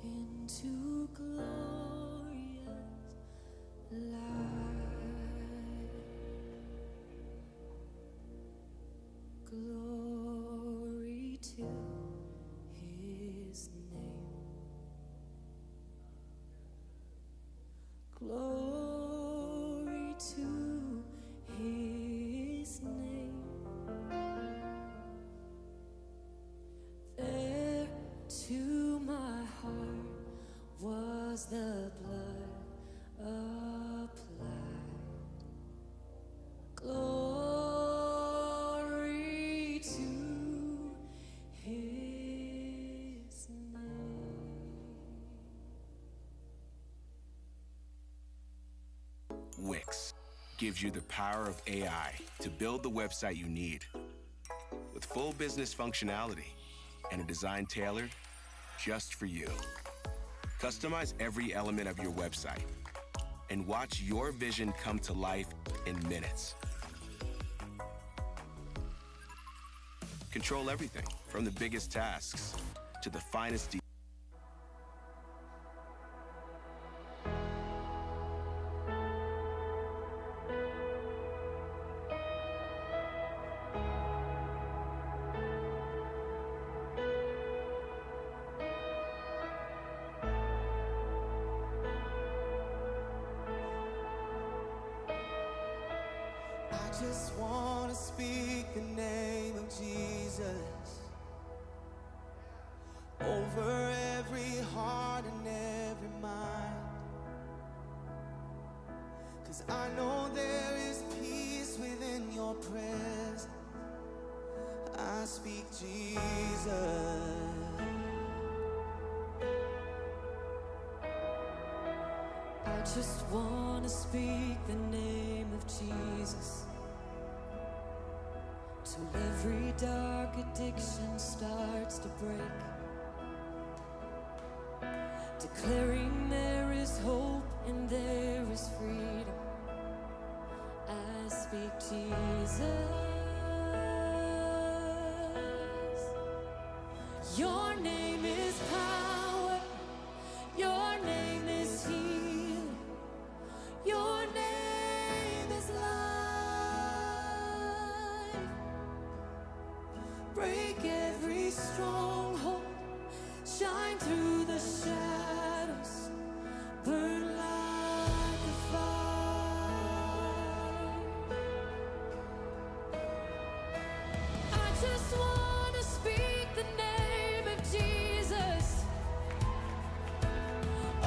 into glorious light. Glory to his name. Glory to his name. There to my heart was the blood applied. Glory to his name. Wix gives you the power of A I to build the website you need, with full business functionality and a design tailored just for you. Customize every element of your website and watch your vision come to life in minutes. Control everything from the biggest tasks to the finest de- I just wanna speak the name of Jesus over every heart and every mind. 'Cause I know there is peace within your presence. I speak Jesus. I just wanna speak the name of Jesus till every dark addiction starts to break. Declaring there is hope and there is freedom. I speak Jesus. Your name is power. Your name is healing. Your name is life. Break every stronghold. Shine through the shadows. Burn like a fire. I just wanna speak the name of Jesus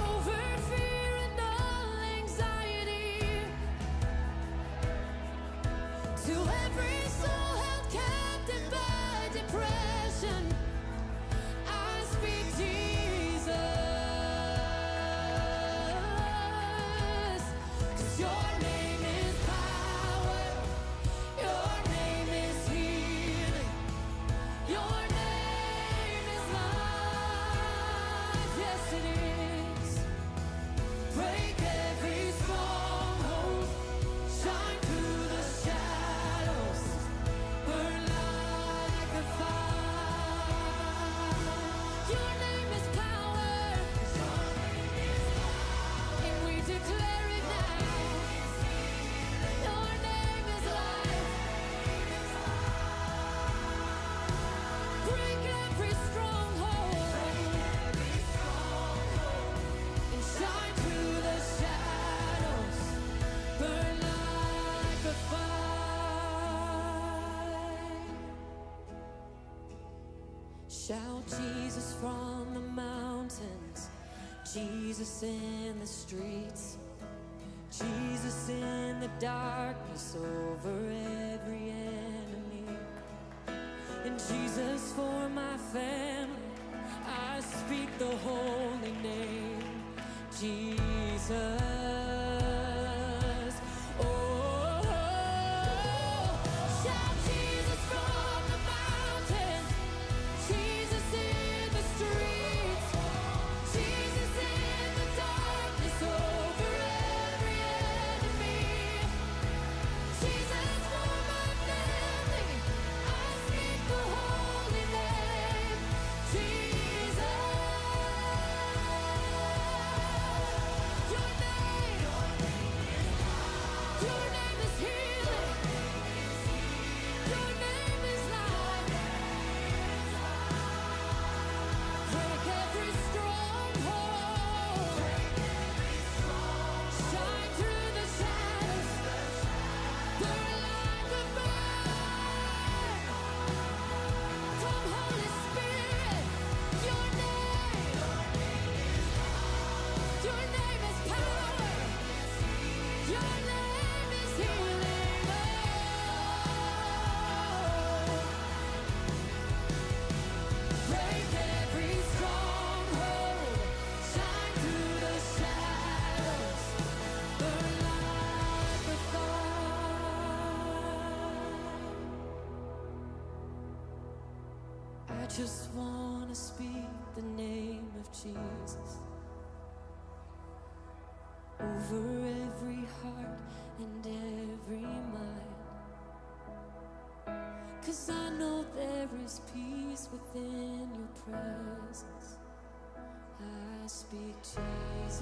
over fear and all anxiety. To every soul held captive by depression, I speak Jesus. 'Cause your name is power, your name is healing, your name is life. Yes, it is. Break every stronghold, shine through the shadows, burn like a fire. Your name is power, and we declare it now. Your name is life. Break every stronghold and shine through the shadows. Burn like a fire. Shout Jesus from the mountains, Jesus in the streets, Jesus in the darkness over every enemy. And Jesus for my family, I speak the holy name, Jesus. Oh, shout Jesus from the mountain, Jesus in the streets, Jesus in the darkness over every enemy. Jesus for my family, I speak the holy name. Just wanna speak the name of Jesus over every heart and every mind. 'Cause I know there is peace within your presence. I speak Jesus.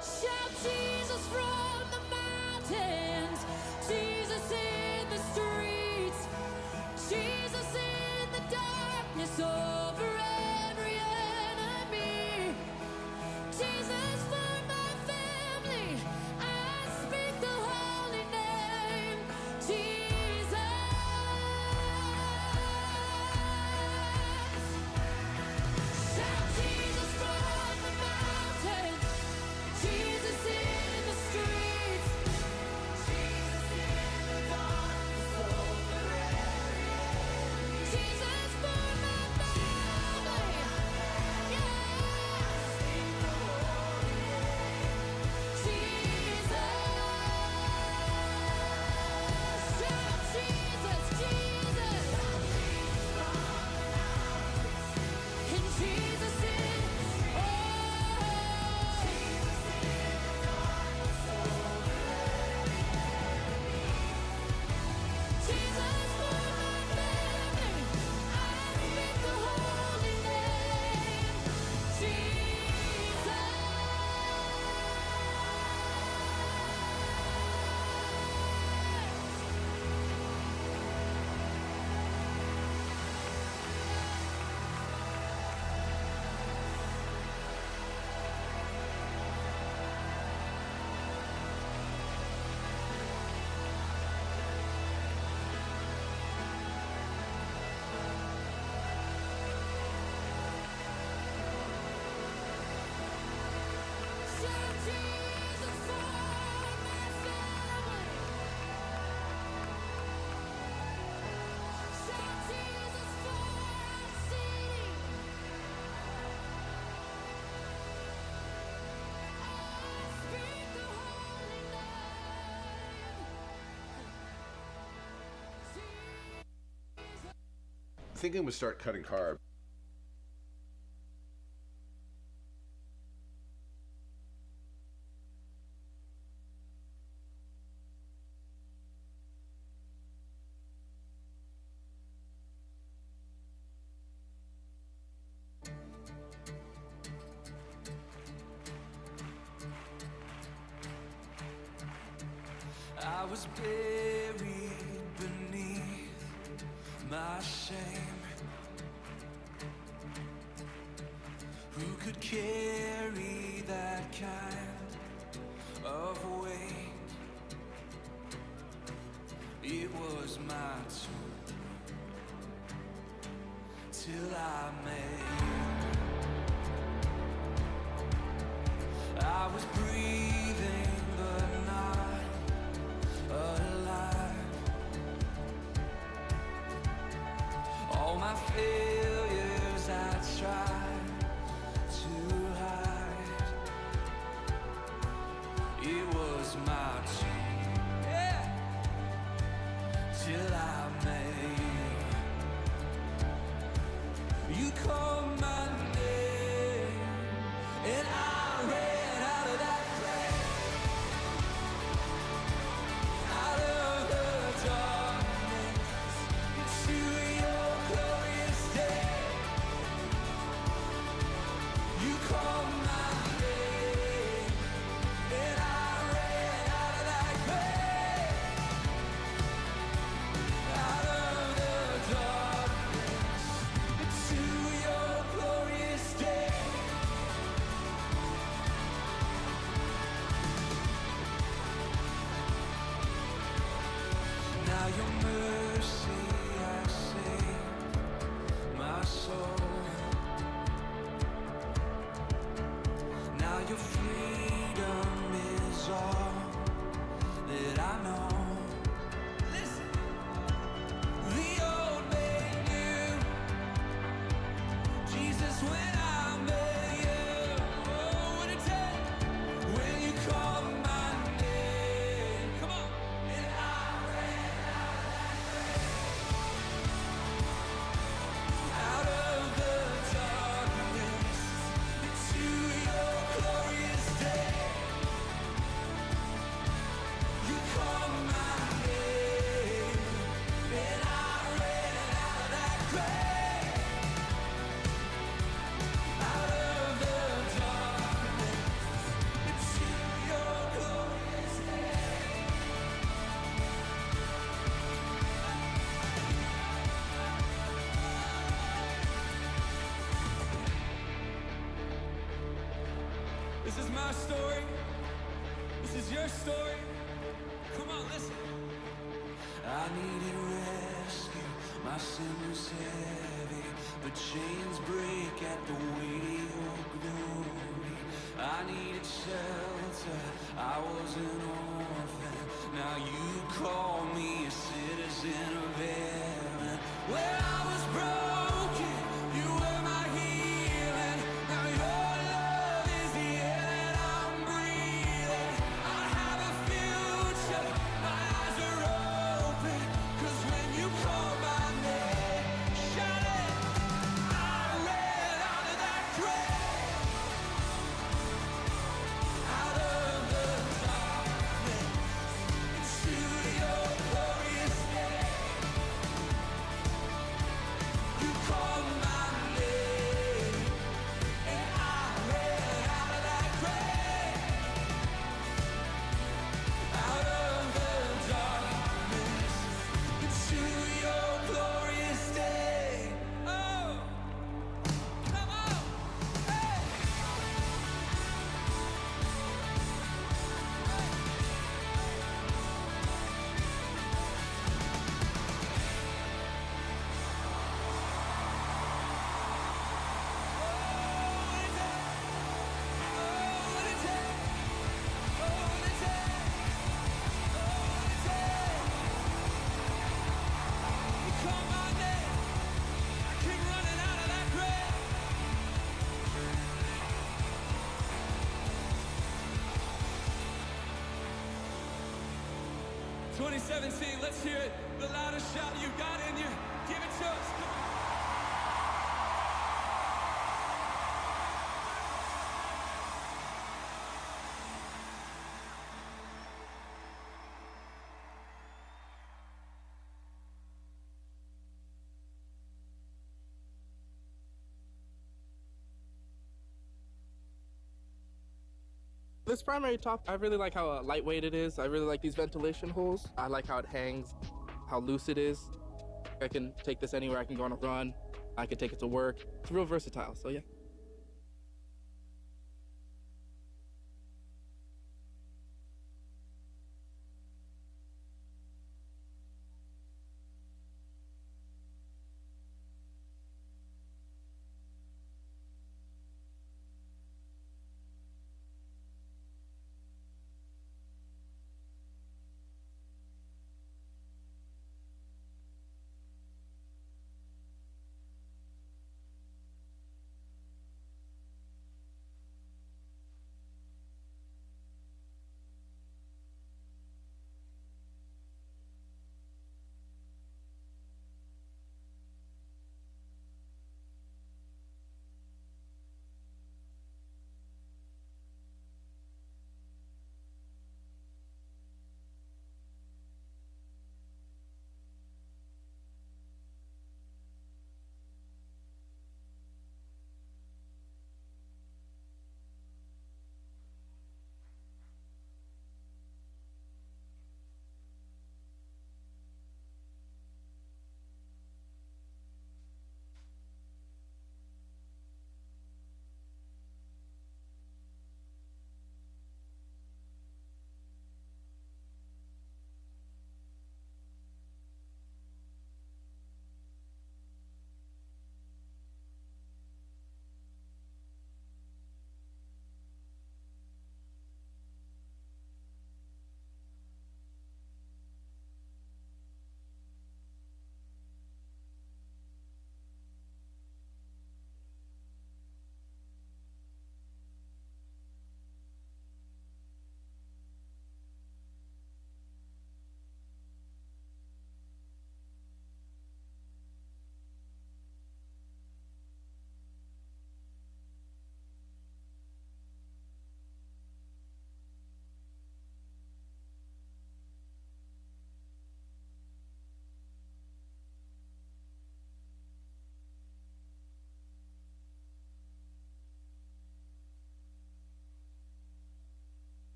Shout Jesus from the mountains, Jesus in the streets, Jesus in the darkness over every enemy. Jesus for my family, I speak the holy name, Jesus. Shout Jesus from the mountains, Jesus in the streets, Jesus in the darkness over every enemy. Jesus for my family. Yes. Jesus. Shout Jesus, Jesus. And Jesus is, oh. Jesus for my family, I speak the holy name, Jesus. Shout Jesus for my family. Shout Jesus for our city. I speak the holy name. Thinking we start cutting carbs. I was buried beneath my shame. Who could carry that kind of weight? It was my turn till I made. I was breathing but not alive. All my failures I tried to hide. It was my turn, yeah, till I made. You called my name, and I ran out of that grave, out of the darkness into your glorious day. You called my name, and I ran out of that grave, My story. This is your story. Come on, listen. I needed rescue. My sin was heavy, but chains break at the weight of your glory. I needed shelter. I was an orphan. Now you call me a citizen of heaven. Where I was broken, you were my healing. Now your love is the air that I'm breathing. I have a future, my eyes are open. 'Cause when you call my name, shout it, I ran out of that grave. Out of the darkness into your glorious day. You called my name, and I ran out of that grave. Out of the darkness into your glorious day. Oh, come on. Hey. Twenty seventeen, let's hear it. The loudest shout you've got in you. Give it to us. Come on. This primary top, I really like how, uh, lightweight it is. I really like these ventilation holes. I like how it hangs, how loose it is. I can take this anywhere. I can go on a run. I can take it to work. It's real versatile, so yeah.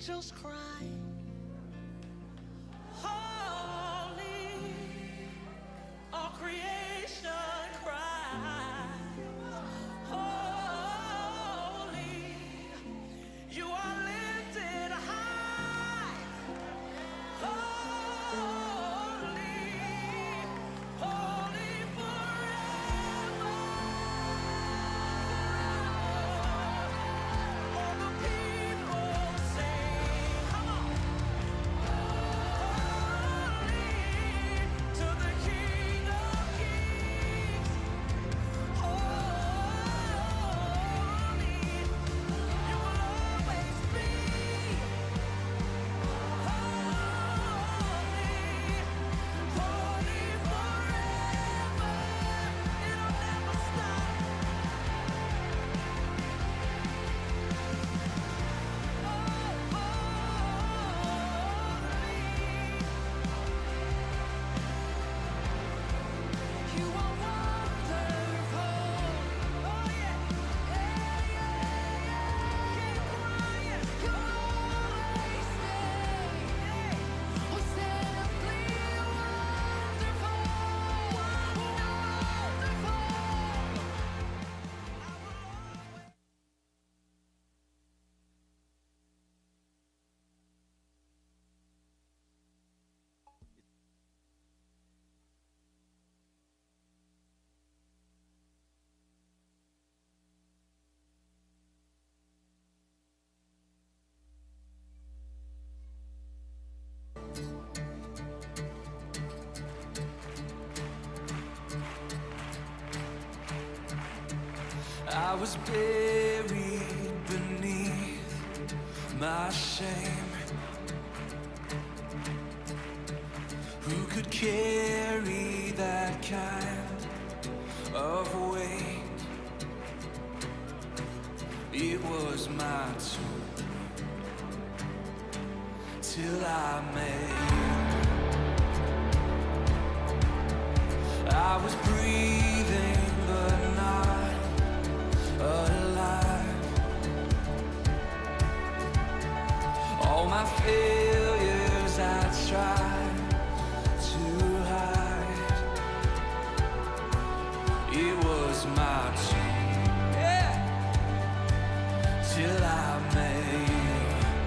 Angels cry, holy, all creation cry, holy, you are lifted high, holy, holy forever. All the people say, come on. Holy to the King of Kings. Holy, you will always be. Holy, holy forever. It'll never stop. I was buried beneath my shame. Who could carry that kind of weight? It was my tomb till I made. I was breathing but not alive. All my failures I tried to hide. It was my turn, yeah, till I made.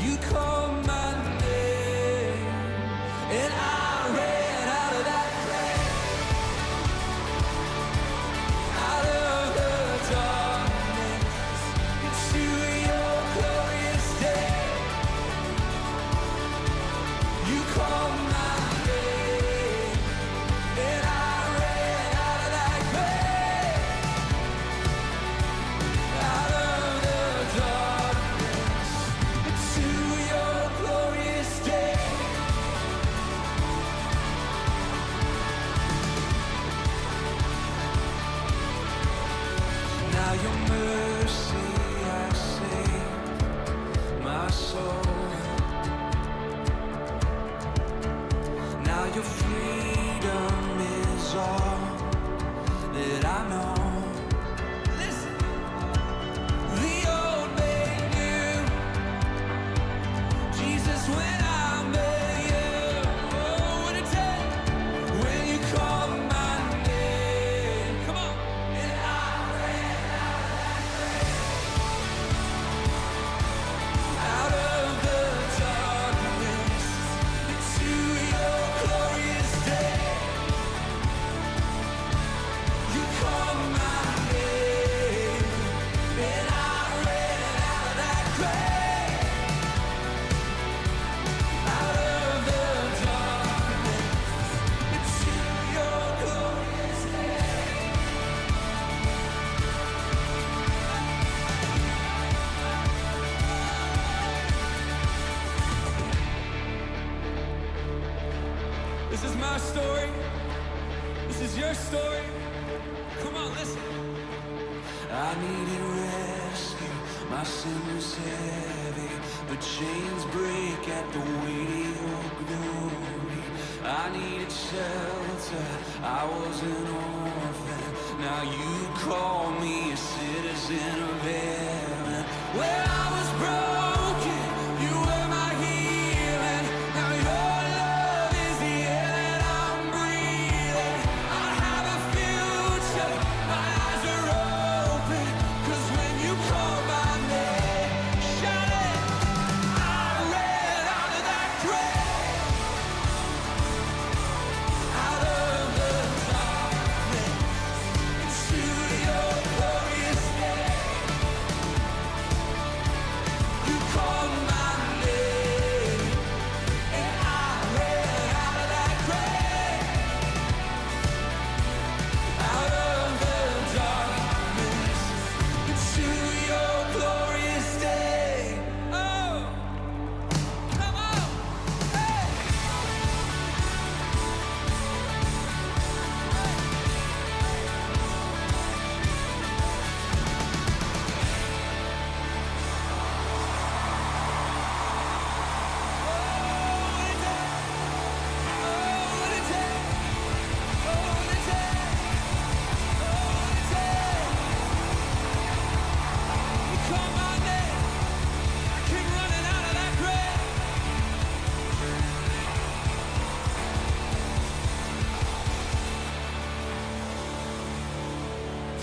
You called my name and I ran out of that grave, out of the darkness into your glorious day. You called my name and I ran out of that grave, out of the darkness into your glorious day. Now your mercy has saved my soul. Now your freedom is all that I know. Listen. The old made new. Jesus, when I met you, oh, what a day. When you called my name, come on. And I ran out of that grave, out of the darkness into your glorious day. You called my name, and I ran out of that grave, out of the darkness into your glorious day. This is my story. This is your story. Come on, listen. I needed rescue, my sin was heavy, but chains break at the weight of your glory. I needed shelter, I was an orphan, now you call me a citizen of heaven. When I was broken, you were my healing. Now your love is the air that I'm breathing. I have a future, my eyes are open, 'cause when you call my name, shout it, I ran out of that grave, out of the darkness, into your glorious day. You called my name, and I ran out of that grave, out of the darkness, into your glorious day. Oh, come on, hey.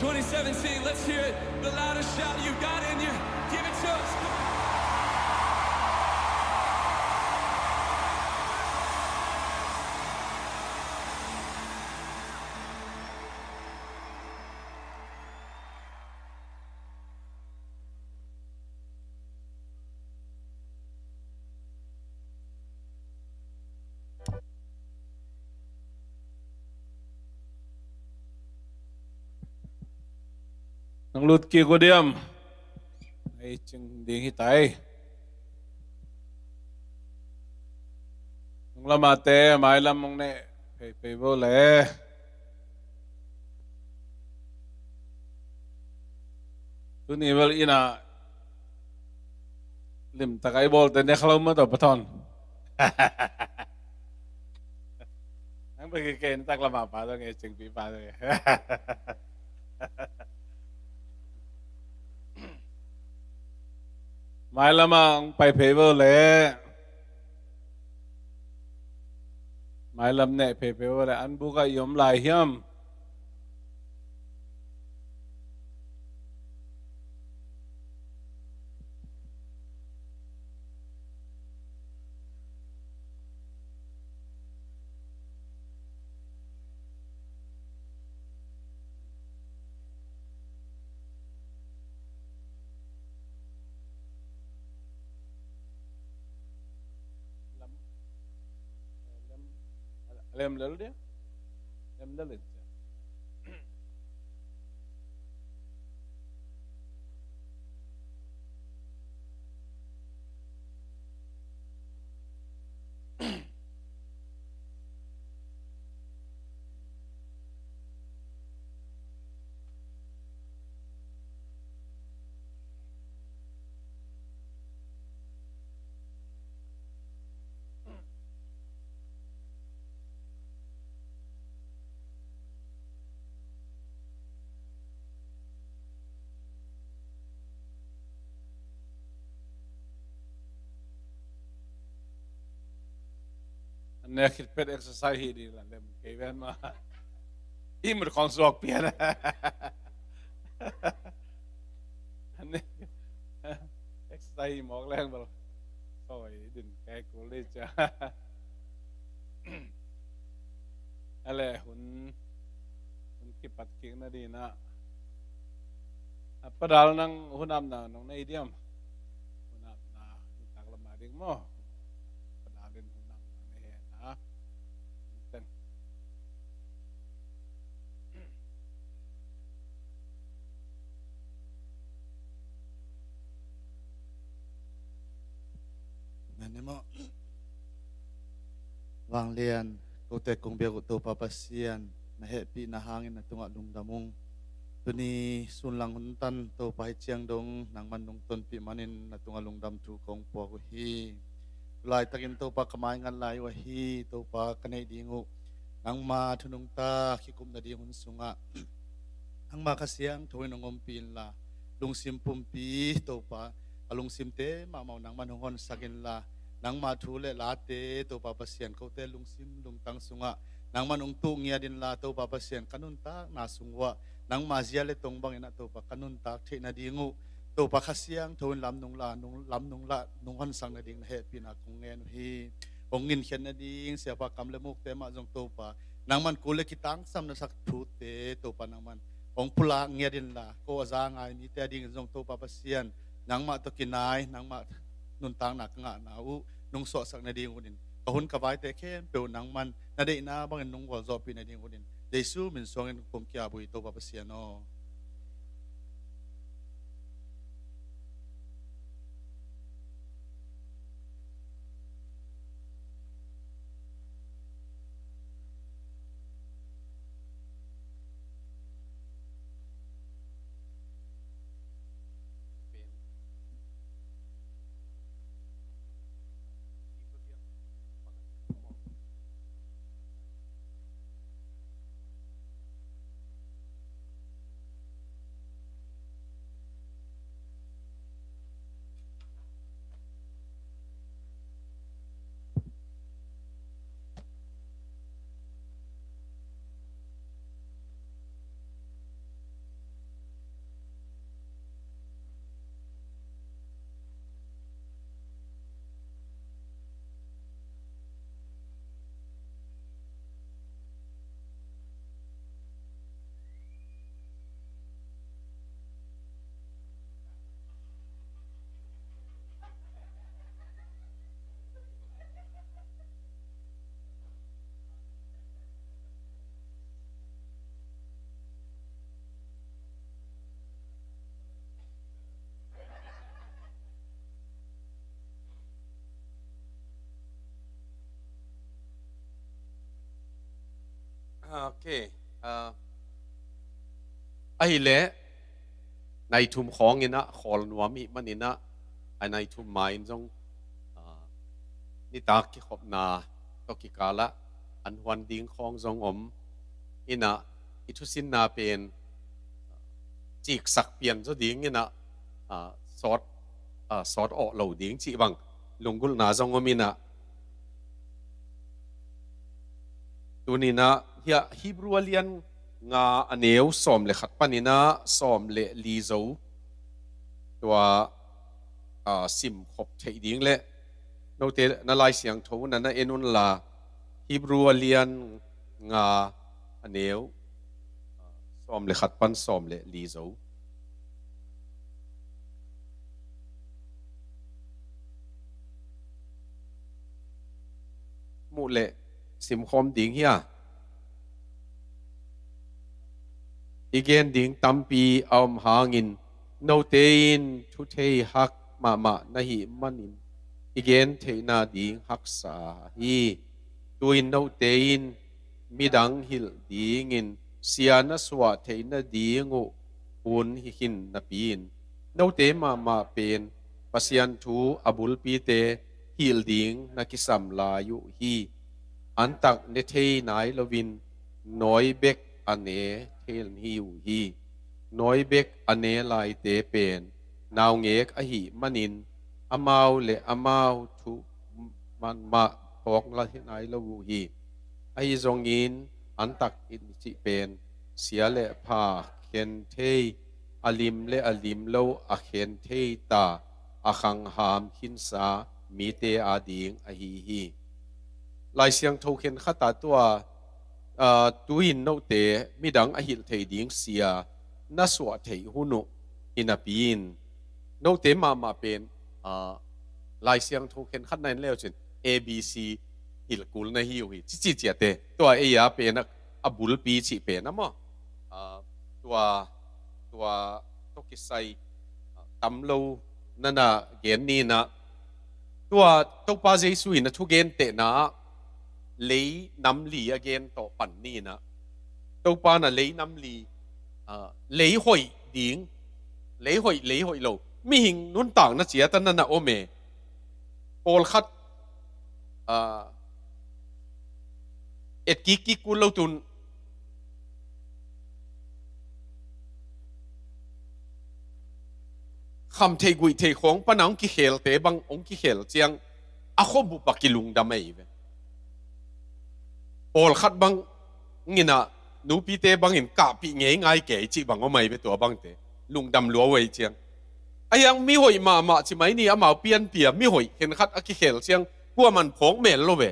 Twenty seventeen, let's hear it. The loudest shout you've got in you. Give it to us. Come on. Nang lut kik uh diam? Ei cing ding hi tai. Nung lamate mailam mong ne pei pei bo le. Tuni bel ina limtak a i bawlte ne kha lo ma tawh pathon. Nang bagi kei na tak lama pa tawh nge cingpi pa tawh nge. Mai lama ang pai phei bo le. Mailam neh phei phei uh le an buk ah i om lai hiam? Lam, eh, lam, lam lel dia? Lam lel dia. An ne khit phet exercise hi ding la lem kei ven ma. I mut khong suak pian. An ne exercise hi mawk leng bel. Soi din kei kul ding cia. Ale hun, hun kipat kik na ding ah. A, Padal nang hun apna nong nei diam? Hun apna nitak lam a ding maw? Padal in hun apna nei hen a. Teng. Amen maw? Vanglian, kote kong biak uh Topa Pasian, na hehpihna hangin na tungah lungdam ung. Tuni sunlang hun tan Topa hi ciang dong nangman nong tonpih manin na tungah lungdam thu kong puak uh hi. Tulaitakin Topa ka mai ngat lai uh ahi, Topa ka neih ding uh nangma thu nungta kikum nading hun sungah nangma Kha Siangtho in hong ompih inla, lungsim pumpi Topa ka lungsimte mahmah uh nangman hong honsak inla, nangmah thu le late Topa Pasian kote lungsim lungtang sungah nangman hong tuh ngiat inla, Topa Pasian ka nuntakna sung uhah nangmah zia le tong bangin ah Topa ka nuntak theih nading uh Topa Kha Siangtho in lamnung la, nung, lamnung la, nung honsak nading na hehpihna kong ngen uh hi. Hong nginkhiat nading siapa kam le mukte mah zong Topa nangman kul le kitangsam na sak thute Topa nangman hong pulak ngiat inla, ko a za ngai mite a dingin zong Topa Pasian nangmah tawh kinai, nangmah nuntakna ka ngahna uh nung suahsak nading unin, ka hun ka vaite khempeuh nangman na deihna bangin nung gualzawhpih nading unin, Jesu min suangin kong kiap uh hi, Topa Pasian aw. Ok. Ah, ahih leh nai thum khawng in ah khawl nuam i hih manin ah, a nai thum ma-in zong, ah, nitak kikhopna tawh kikal ah an huan ding khawng zong om in ah, i thusinna pen ciksak pian zaw ding in ah, ah, sawt, ah, sawt awh lo ding cih bang lunggulhna zong om in ah, tuni in ah hiah Hebrew a lian nga a neu sawm le khat panin ah sawm le li zo tua, ah, sim khop theih ding le note na Lai Siangtho na na en un la, Hebrew a lian nga a neu, ah, sawm le khat pan sawm le li zo. Muh leh simkhawm ding hia? I gen ding tampi a om hangin note in thuthei hak mahmah na hih manin i gen theihna ding haksa hi. Tu-in note in midang hilh dingin sia na suah theih nading uh hun hi khin napi-in note mahmah pen Pasian thu a bulpite hilh ding na kisam lai uh hi. Antak ne thei nai loin nawi bek a ne thei hi uh hi. Nawi bek a ne laite pen naungek ahih manin amau le amau thu man mah phawk la hi nai lo uh hi. Ahi zongin antak in cih pen sia le pha khen thei, a lim le a lim lo a khen thei ta, a khangham khinsa mite ading ahi hi. Lai Siangtho khen khat ah tua, ah, tu-in note midang a hilh thei ding sia na suah theih hun uh hi napi-in note mahmah pen, ah, Lai Siangtho khen khat na en leu cin A B C hilh kul na hi uh hi. Cici ciate tua ei a pen a, a bulpi cih pen a maw? Ah, tua, tua tawh kisai, ah, tam lo na na gen ni in ah, tua Topa Jesu in a thugentehna ah lei nam li a gen tawh pan ni in ah, Topa in a lei nam li, ah, lei hoih ding, lei hoih, lei hoih lo, mihing nuntakna ciat a na na om e. Pawlkhat, ah, et kikkik kul lo tun khamtheih guihtheih khawng pana hong kikhelte bang hong kikhel ciang a khuabup a kilungdam ahi ve. Pawlkhat bang inah nupite bangin kahpih ngeingai kei cih bang om ahi ve tua bangte. Lungdam lua uh ahi ciang. Ahiang mihoih mahmah ci mai ni amau pianpia mihoih khenkhat a kikhel ciang kuaman phawk mel lo ve.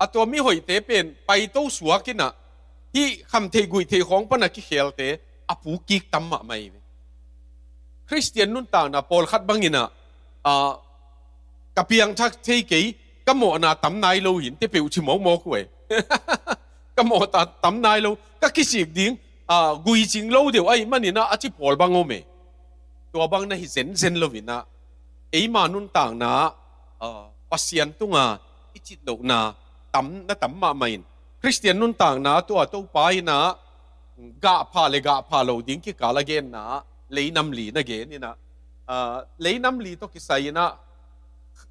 A tua mihoihte pen paito suak inah hih khamtheih guihtheih khawng pana kikhelte a pukik tam mahmah ahi ve. Khristian nuntakna pawlkhat bang inah, ah, ka piangthak thei kei, ka mawhna tam nai lo hin te peuh ci mawkmawk uh e. Ka mawhna tam nai lo, ka kisik ding, ah, guicing lo deuh ahih man inah a ci pawl bang om e. Tua bang na hi zenzen lo inah eima nuntakna ah, Pasian tunga i citlohna tam na tam mahmah in Khristian nuntakna tua Topa inah gahpha le gahpha lo ding kikal a genna leinam li na gen inah, ah, leinam li tawh kisai inah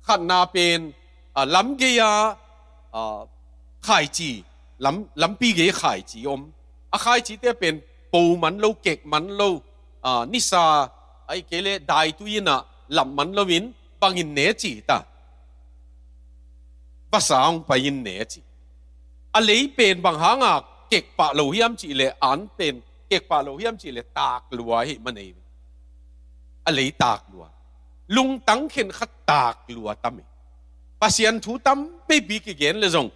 khatna pen, ah, lam gei-a, ah, khaici, lam, lampi gei khaici om. A khaicite pen po man lo, kek man lo, ah, nisa, ahih kei leh daitui inah lam man loin bangin ne ci ta. Vasa hong pai in ne ci. A lei pen bang hanga kek pah lo hiam cih leh an pen kek pah lo hiam cih leh tak lua hi man ei. A lei tak lua. Lungtang khenkhat tak lua tam e. Pasian thu tam peipi kigen le zong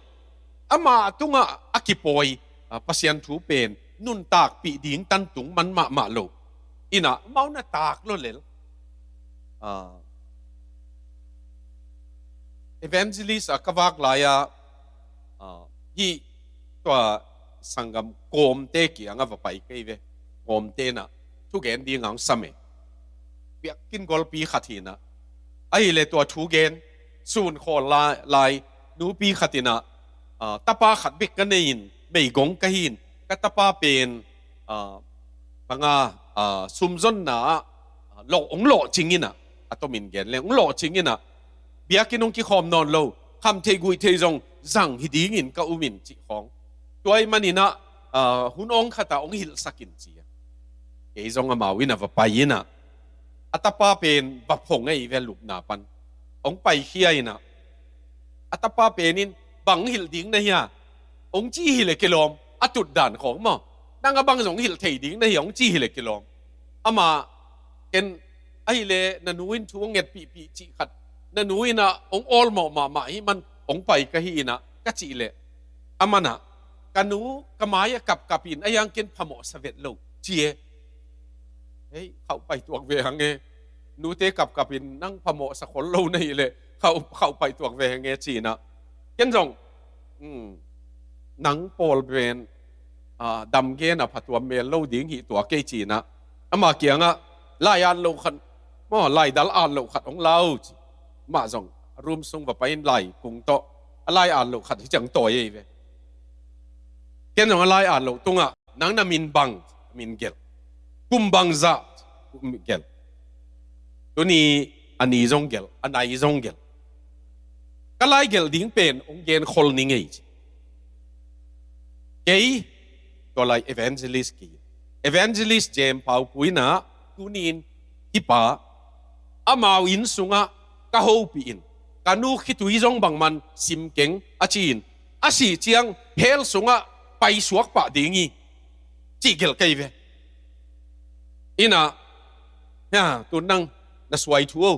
amah tungah a kipawi, ah, Pasian thu pen nuntakpih ding tantung man mahmah lo. Inah amau na tak lo lel. Ah, evangelist a ka vak lai-a, ah, hih tua sanggam kawmte kiangah va pai kei ve. Kawmte na thugen ding ang sam e. Biakinn golpi khat hinah. Ahih leh tua thugen sun khawl lai, lai nupi khat inah, ah, tapa khat bek ka nei in meigong ka hi in ka tapa pen, ah, banga, ah, sumzonna ah, ah, lawh, hong lawhcing inah, a tomin gen leng hong lawhcing inah biakinn hong kikhawm nawn lo, khamtheih guihtheih zong zang hi dingin ka um in cih khawng. Tua ahih man inah, ah, hun awng khatah hong hilhsak in ci a. Kei zong amau inah va pai inah a tapa pen va phong ahi ve lupna pan. Hong paikhia inah a tapa pen in bang hilh ding na hia? Hong ci hi le kilawm a tutdan khawng maw. Nang a bang zong hilh thei ding na hia hong ci hi le kilawm. Amah ken ahih leh na nu in thu hong ngetpihpih cih khat na nu inah hong awlmawh mahmah hi man hong pai ka hi inah ka cih leh. Amanah ka nu ka mai-ah kapkap in ahiang ken phamawhsa vet lo ci e. Hei, khauh paituak ve hang e. Nute kapkap in nang phamawhsa khol lo na hih leh khauh, khauh paituak ve hang e ci inah. Ken zong, hmm, nang pawl pen, ah, damgen a phatuam mel lo ding hi tua kei ci inah. Amah kiangah lai at loh khat maw, laidal at loh khat hong la o ci. Amah zong room sung va pai in lai kung tawh a lai at loh khat hi ciang tawi ahi ve. Ken zong a lai at loh tungah nang na min bang, min gelh. Kum bangzah, kum gelh. Tuni a ni zong gelh, a nai zong gelh. Ka lai gelh ding pen hong gen khol ni ngei ci. Kei tua lai evangelist kei. Evangelist Jem Pau Pu inah tuni in hih pa amau inn sungah ka hopih in ka nu khitui zong bangman sim keng a ci in a sih ciang hell sungah paisuak pah ding hi cih gelh kei ve. Inah, ya, tun nang na suai thu o.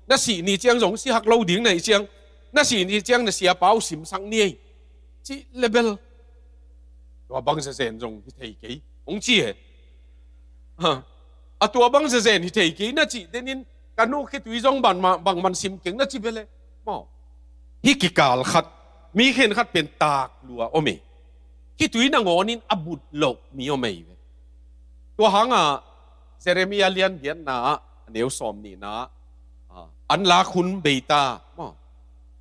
Na sih ni ciang zong si hak lo ding na hih ciang na sih ni ciang na siapa uh simsak ni ei. Cih le bel tua bang zezen zong hi thei kei hong ci e. Ha. A tua bang zezen hi thei kei na cih denin ka nu khitui zong bangman, bangman sim keng na ci ve le. Maw. Hih kikal khat mi khenkhat pen tak lua om e. Khitui nangawnin a but loh mi om ei ve. Tua hangah Jeremiah lian giatna ah a neu sawm nihna ah, ah, an lak hun bei ta maw.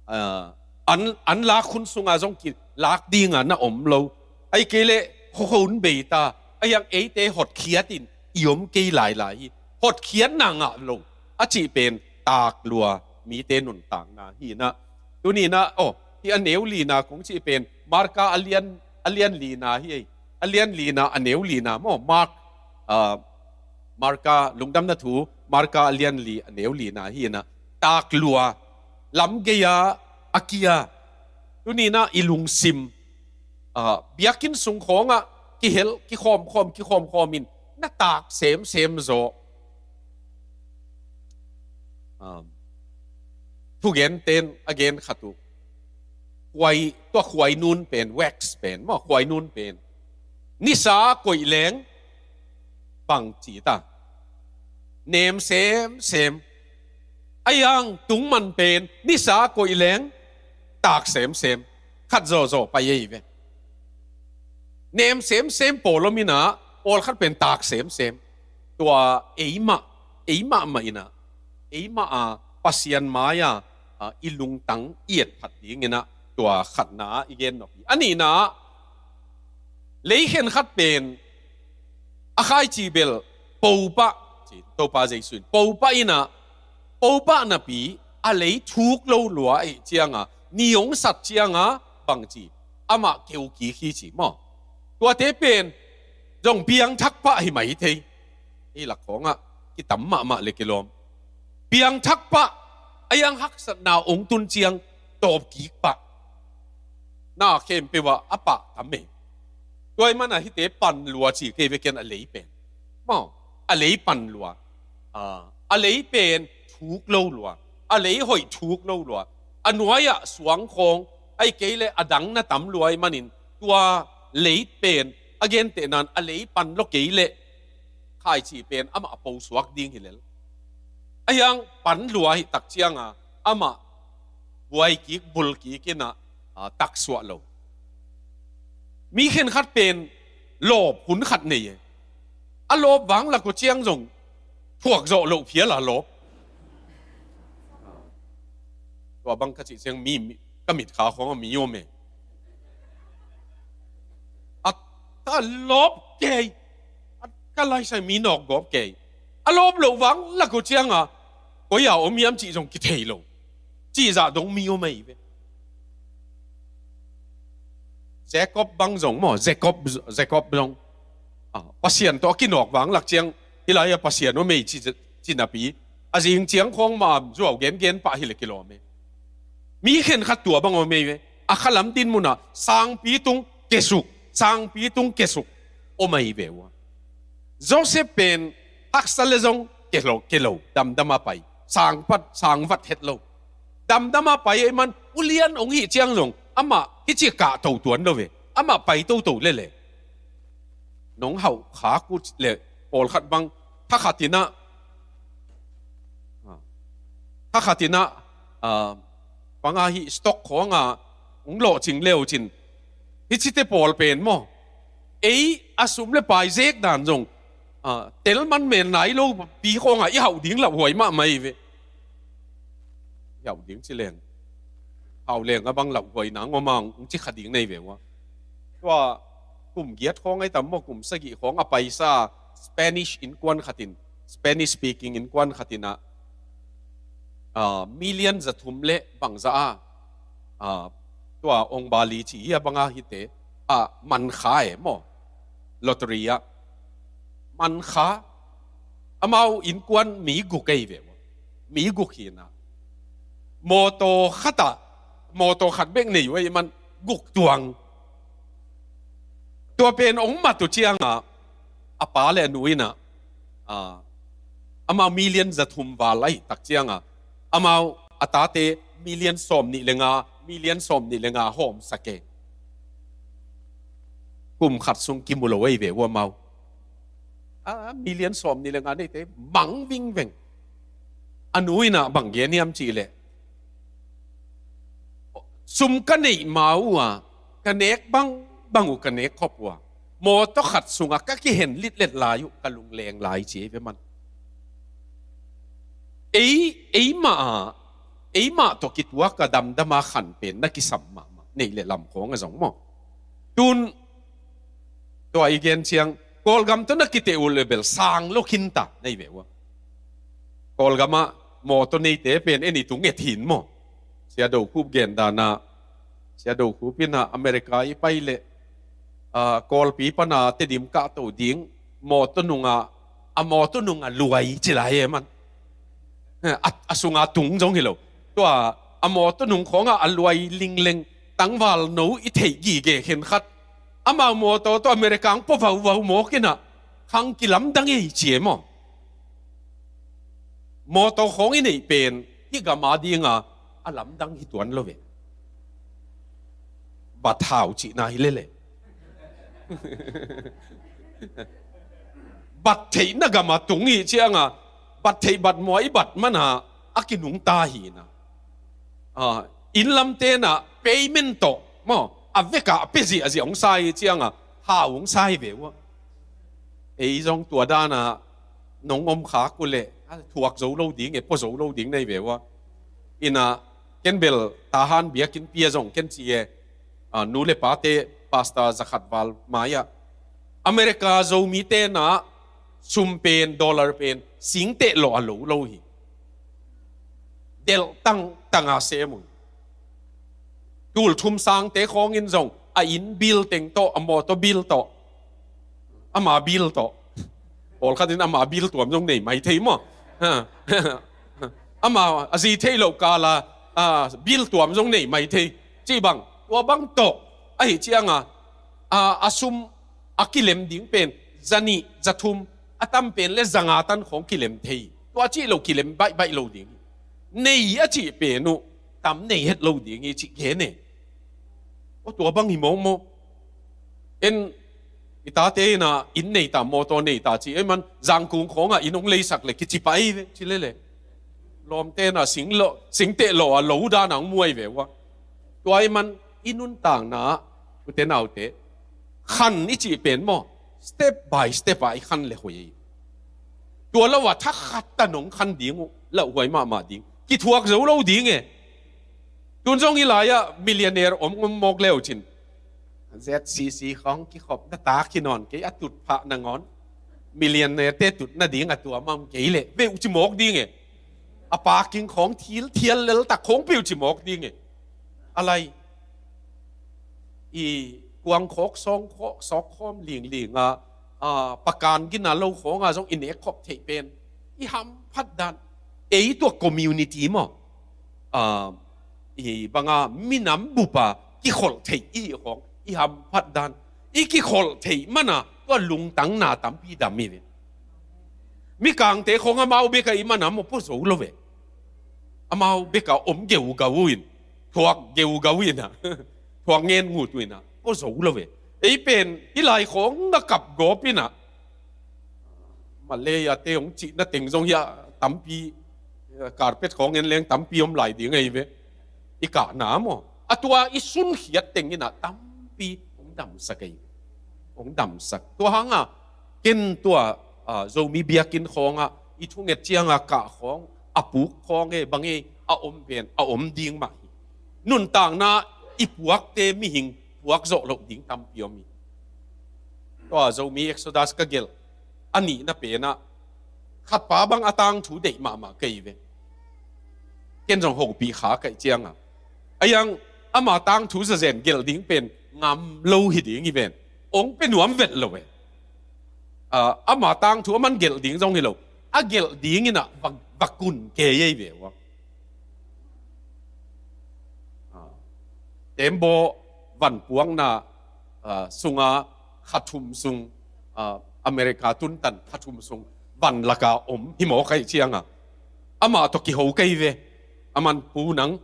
Ah, an, an lak hun sungah zong kilak dinga na om lo. Ahih kei leh khuakhua hun bei ta. Ahiang eite hotkhiat in i om kei lailai hi. Hotkhiatna ngah lo a cih pen tak lua mite nuntakna hi inah. Tuni inah, oh, hih a neu lina kong cih pen Marka a lian, a lian lina hi ei. A lian lina a neu lina maw, Mark, ah, Marka lungdamna thu Marka a lian li a neu lina hi inah, taklua, lam gei-a a kia, tuninah i lungsim, ah, biakinn sung khawngah kihel, kikhawmkhawm, kikhawmkhawm in na tak semsem zaw. Um, thugenten a gen khat uh, khuai, tua khuai nun pen, wax pen maw, khuai nun pen nisa koih leng bang ci ta, nem semsem. A yang tungman pen nisa koih leng tak semsem, khat zawzaw pai ei ve. Nem semsem pawl om inah, pawlkhat pen tak semsem. Tua eimah, eimah mah inah, eimah a Pasian mai-a, a, i lungtang i etphat dinginah tua khatna ah i gen nop hi. A nihna ah, lei khenkhat pen a khaici bel po pah ci, Topa Jesu in po pah inah, po pah napi a lei thuk lo lua ahih cianga, ni hong sat cianga bang ci, amah keu kik hi ci maw. Tuate pen zong piangthak pah hi mai thei. Ei lak khawngah kitam mahmah le kilawm. Piangthak pah, a yang haksatna hong tun ciang tawp kik pah. Na khempeuh ah a pah tam e. Tua ahih manah hihte pan lua ci kei ve ken, a lei pen maw, a lei pan lua. Ah, a lei pen thuk lo lua, a lei hoih thuk lo lua, a nuai-ah suang khawng, ahih kei leh a dang na tam lua ahih manin, tua lei pen a gentehna in a lei pan lo kei leh khaici pen amah a po suak ding hi lel. A hiang pan lua hi tak cianga amah buai kik, bul kik inah, ah, taksuah lo. Mi khenkhat pen lawp hun khat nei e. A lawp vang lak uh ciang zong thuak zawh loh phial a lawp. Tua bang ka cih ciang mi, mi, ka mitkha khawngah mi om e. A, ka lawp kei. A, ka laisai mi nawk gawp kei. A lawp loh vang lak uh cianga koi-a om hiam cih zong kithei lo. Cihzah dong mi om ahi ve. Jacob bang zong maw, Jacob, Jacob zong. Ah, Pasian tawh a kinawk vang lak ciang, hih lai-ah Pasian om ei ci, ci napi, a zing ciang khawng mah zuau gengen pah hi le kilawm e. Mi khenkhat tua bang om ei ve. A khalam din munah sangpi tung kesuk, sangpi tung kesuk om ahi ve ua. Joseph pen haksa le zong kelo, kelo, damdam a pai. Sangpat, sangvat het lo. Damdam a pai ahih man ulian hong hih ciang zong amah hih ci kah to tuan lo ve. Amah pai toto lele. Nong hauh khak uh le pawlkhat bang thakhat inah, ah, thakhat inah, ah, banga hih stock khawngah hong lawhcing leucin, hih cite pawl pen maw, ei a sum le pai zek dan zong, ah, tel man men nai lo pi khawngah i hauh ding lauhuai mahmah hi ve. I hauh ding ci leng, hauh leng a bang lauhuai nang om a hong ci kha ding nei ve ua. Tua kum giat khawng ahi tam maw, kum sagih khawng a paisa Spanish innkuan khatin, Spanish speaking innkuan khatinah, ah, million za thum le bangzah a, ah, tua ong bali ci hi a banga hite, ah, mankha e maw, lottery ah mankha. Amau innkuan mi guk ei ve ua. Mi guk hinah mawtaw khatah, mawtaw khat bek nei uh ahih man guk tuang. Tua pen hong mat uh ciangah a pa le a nu inah, ah, amau million za thum val ahi tak ciangah amau a tate million sawm nih le nga, million sawm nih le nga hawmsak e. Kum khat sung kimu lo ahi ve ua amau. A, million sawm nih le nga neite mang vingveng. A nu inah bang gen hiam cih leh, sum ka neih ma uh a, ka nek bangbang uh ka nek khop uh a, mawtaw khat sungah ka kihen litlet lai uh ka lungleng lai ci ei ve man. Ei, eimah a, eimah tawh kituak a damdam a khan pen na kisam mahmah, neih le lam khawng a zong maw. Tun tua i gen ciang, Kawlgam tawh na kiteh uh le bel sang lo khinta nei ve ua. Kawlgamah mawtaw neite pen en i tung et hin maw. Sia Do Khup gen danah, Sia Do Khup inah America i pai leh, ah, Kawlpi pana Tedim kahto ding, mawtaw nungah, a mawtaw nungah luai ci lai e man. A, a sunga tung zong hi lo. Tua a mawtaw nung khawngah a luai lingleng tangval no i theih gige khenkhat, amau mawtaw tawh America ang pua vauvau mawk inah khang kilamdang ei ci e maw? Mawtaw khawng i neih pen hih gam a dinga a lamdang hi tuan lo ve. Bat hau cihna hi lele. Bat theihna gam a tung hi cianga, bat theih bat mua i bat mana a kinungta hi na. Ah, inn lam tenah payment tawh maw, a vekah a pia ziahziah hong sa hi cianga hau hong sa hi ve uh a. Ei zong tua dana nong om khak uh leh a thuak zo lo ding e, pua zo lo ding nei ve uh a. Inah ken bel Tahan biakinnpi ah zong ken ci e, ah, nu le pate pastor zakhat val mai-ah America Zomi tenah sum pen, dollar pen singteh lawh a lo lo hi. Delh tangtanga sem uh hi. Tul thum sangte khawngin zong a inn bill teng tawh, a mawtaw bill tawh, ama bill tawh, pawlkhatin ama bill tuam zong nei mai thei maw? Ha. Ama a zi thei loh kala, ah, bill tuam zong nei mai thei. Cih bang, tua bang tawh ahi cianga, ah, a sum a kilem ding pen zanih, zathum, a tam pen le zanga tan khawng kilem thei. Tua cih lo kilem baihbaih lo ding. Nei a cih pen uh tam nei het lo ding hi cih gen e. Aw, tua bang hi mawkmawk. En i tate inah inn nei ta, mawtaw nei ta ci ei man, Zangkung khawngah inn hong leisak le kici pai ve ci lele. Lawmte inah sing lo, singteh lawh a lo dana hong muai ve uh a. Tua ei man i nuntakna ah, ute naute, khan i cih pen maw, step by step ah i khan le hoih ei. Tua lo a thakhat ta nong khan ding uh lauhuai mahmah ding. Kithuak zo lo ding e. Tun zong i lai-ah millionaire om om mawk leu cin, Z C C khawng kikhop na tak hi nawn kei, a tut phah nangawn millionaire te tut nading a tuam om kei leh veuh ci mawk ding e. A parking khawng thil thial lel tak khawng peuh ci mawk ding e. A lai i kuang khawk sawng khawk sawk khawm linglinga, a, pakan gina lo khawnga zong i nek khop theih pen i hamphat dan. Ei tua community maw, a, i banga minam bupa kikholh theih i hih khawng i hamphat dan. I kikholh theih mana tua lungtangna tampi dam hi ve. Mikangte khawng amau beka i mana maw pua zo lo ve. Amau beka om geugau uh in, thuak geugau inah, thuak ngen ngut uh inah pua zo lo ve. Ei pen i lai khawng a kap gawp inah Malay-a te hong cihna teng zong hi a tampi, eh, carpet khawng en leng tampi om lai ding ahi ve. I kahna maw, a tua i sunkhiat teng inah tampi hong damsak ahi ve. Hong damsak. Tua hanga ken tua, ah, Zomi biakinn khawngah i thunget cianga kah khawng, a puk khawng e bang e a om pen a om ding mah hi. Nuntakna i puakte mihing puak zawh loh ding tampi om hi. Tua Zomi Exodus ka gelh a nihna penah khatpa bang a tangthu deih mahmah kei ve. Ken zong hopih kha kaih cianga, a iang ama tangthu zazen gelh ding pen ngam lo hi ding hi ven. Ong pe nuam vet lo e. Ah, ama tangthu aman gelh ding zong hi lo. A gelh ding inah va, va kun kei ei ve uh a. Ah, tembaw vanpuakna, ah, sunga khathum sung, ah, America tuntan khathum sung van laka om hi mawk ahi cianga amah tawh kiho kei ve. Aman pu nang,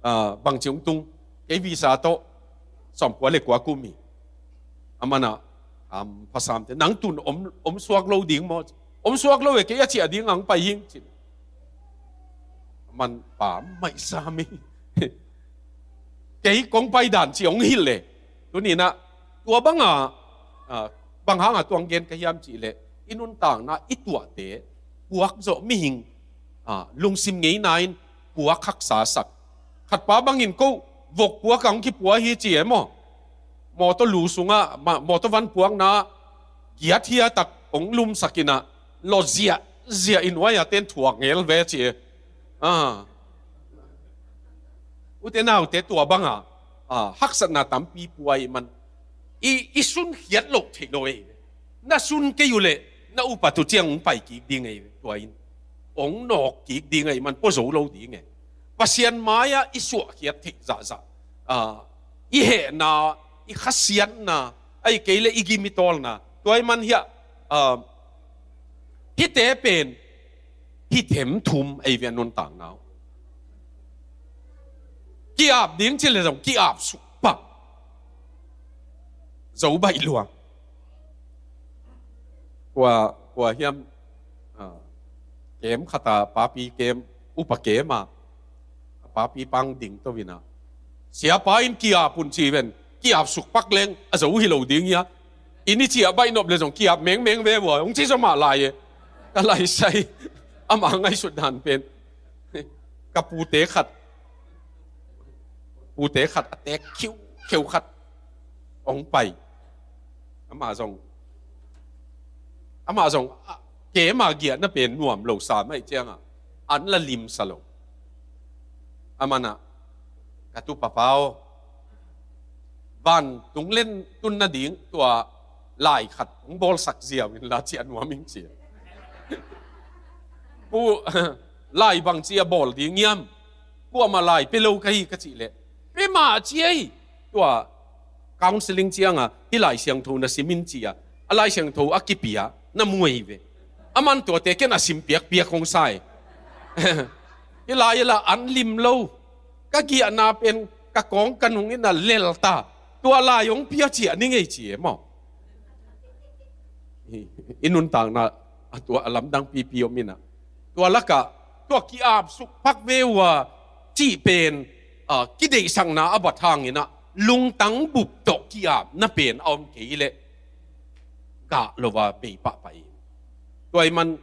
ah, bangci hong tung, kei visa tawh sawmkua le kua kum hi. Amanah, am, phasamte nang tun om, om suak lo ding maw? Om suak lo e, kei a ciah ding ang pai hing cin. Aman pam maihsa mi. Kei kong pai dan ci hong hilh le. Tuninah tua banga, ah, bang hanga tuang gen ka hiam cihleh i nuntakna i tuahte puak zawh mihing, ah, lungsim ngeina in puak haksa sak. Khatpa bangin ko vok puak ang kipua hi ci e maw? Mawtaw lu sungah, ma, mawtaw van puakna giat hiatak hong lumsak inah lawh ziahziah i nuai-a ten thuak ngel ve ci e. Ah. Ute naute tua banga, ah, haksatna tampi pua i man i, i sunkhiat loh theih lo ei ve. Na sun kei uh leh na upat uh ciang hong pai kik ding ei ve tua in. hong nawk kik ding ahih man pua zo lo ding e. Pasian mai-ah i suahkhiat theih zahzah, ah, i hehna, i khasiatna, ahih kei leh i gim i tawlna, tua ahih man hiah, ah, hihte pen hi them thum ei ve a nuntakna uh. Ki-ap ding ci leh zong ki-ap suk pak, zo baih lua. Kua, kua hiam, ah, kem khat ah, papi kem, upa kem ah, a papi pang ding to in ah, siapa in ki-ap un ci ven, ki-ap suk pak leng a zo hi lo ding hia. I ni ciah baih nop leh zong ki-ap mengmeng ve vua, hong ci zaw mah lai e. Ka lai sai, amah ngaihsut dan pen, ka pute khat, pute khat a tek khiukheu khat hong pai. Amah zong, amah zong, ah, keima giahna pen nuam lo sa mai ciangah an la limsa lo. Aman ah, ka tu papa aw, vantung len tun nading tua lai khat hong bawlsak ziau inla ciah nuam ing ci. Pu, lai bangci a bawl ding hiam? Kuamah lai pia lo ka hi ka cih leh, pia mah ci ei. Tua counseling ciangah hih Lai Siangtho na sim in ci-a, a Lai Siangtho a kipia na muai ve. Aman tuate ken a sim piakpiak hong sa e. Hih lai ah la an lim lo. Ka giahna pen ka kawng ka nung in a lel ta. Tua lai hong pia ciah ni ngei ci e maw. I, i nuntakna a tua a lamdang pipi om in ah, tua lakah tua ki-ap suk pak ve uh a cih pen, ah, kideihsakna a bat hangin ah lungtang bup tawh ki-apna pen a om kei leh gah lo a bei pahpah in. Tua ahih man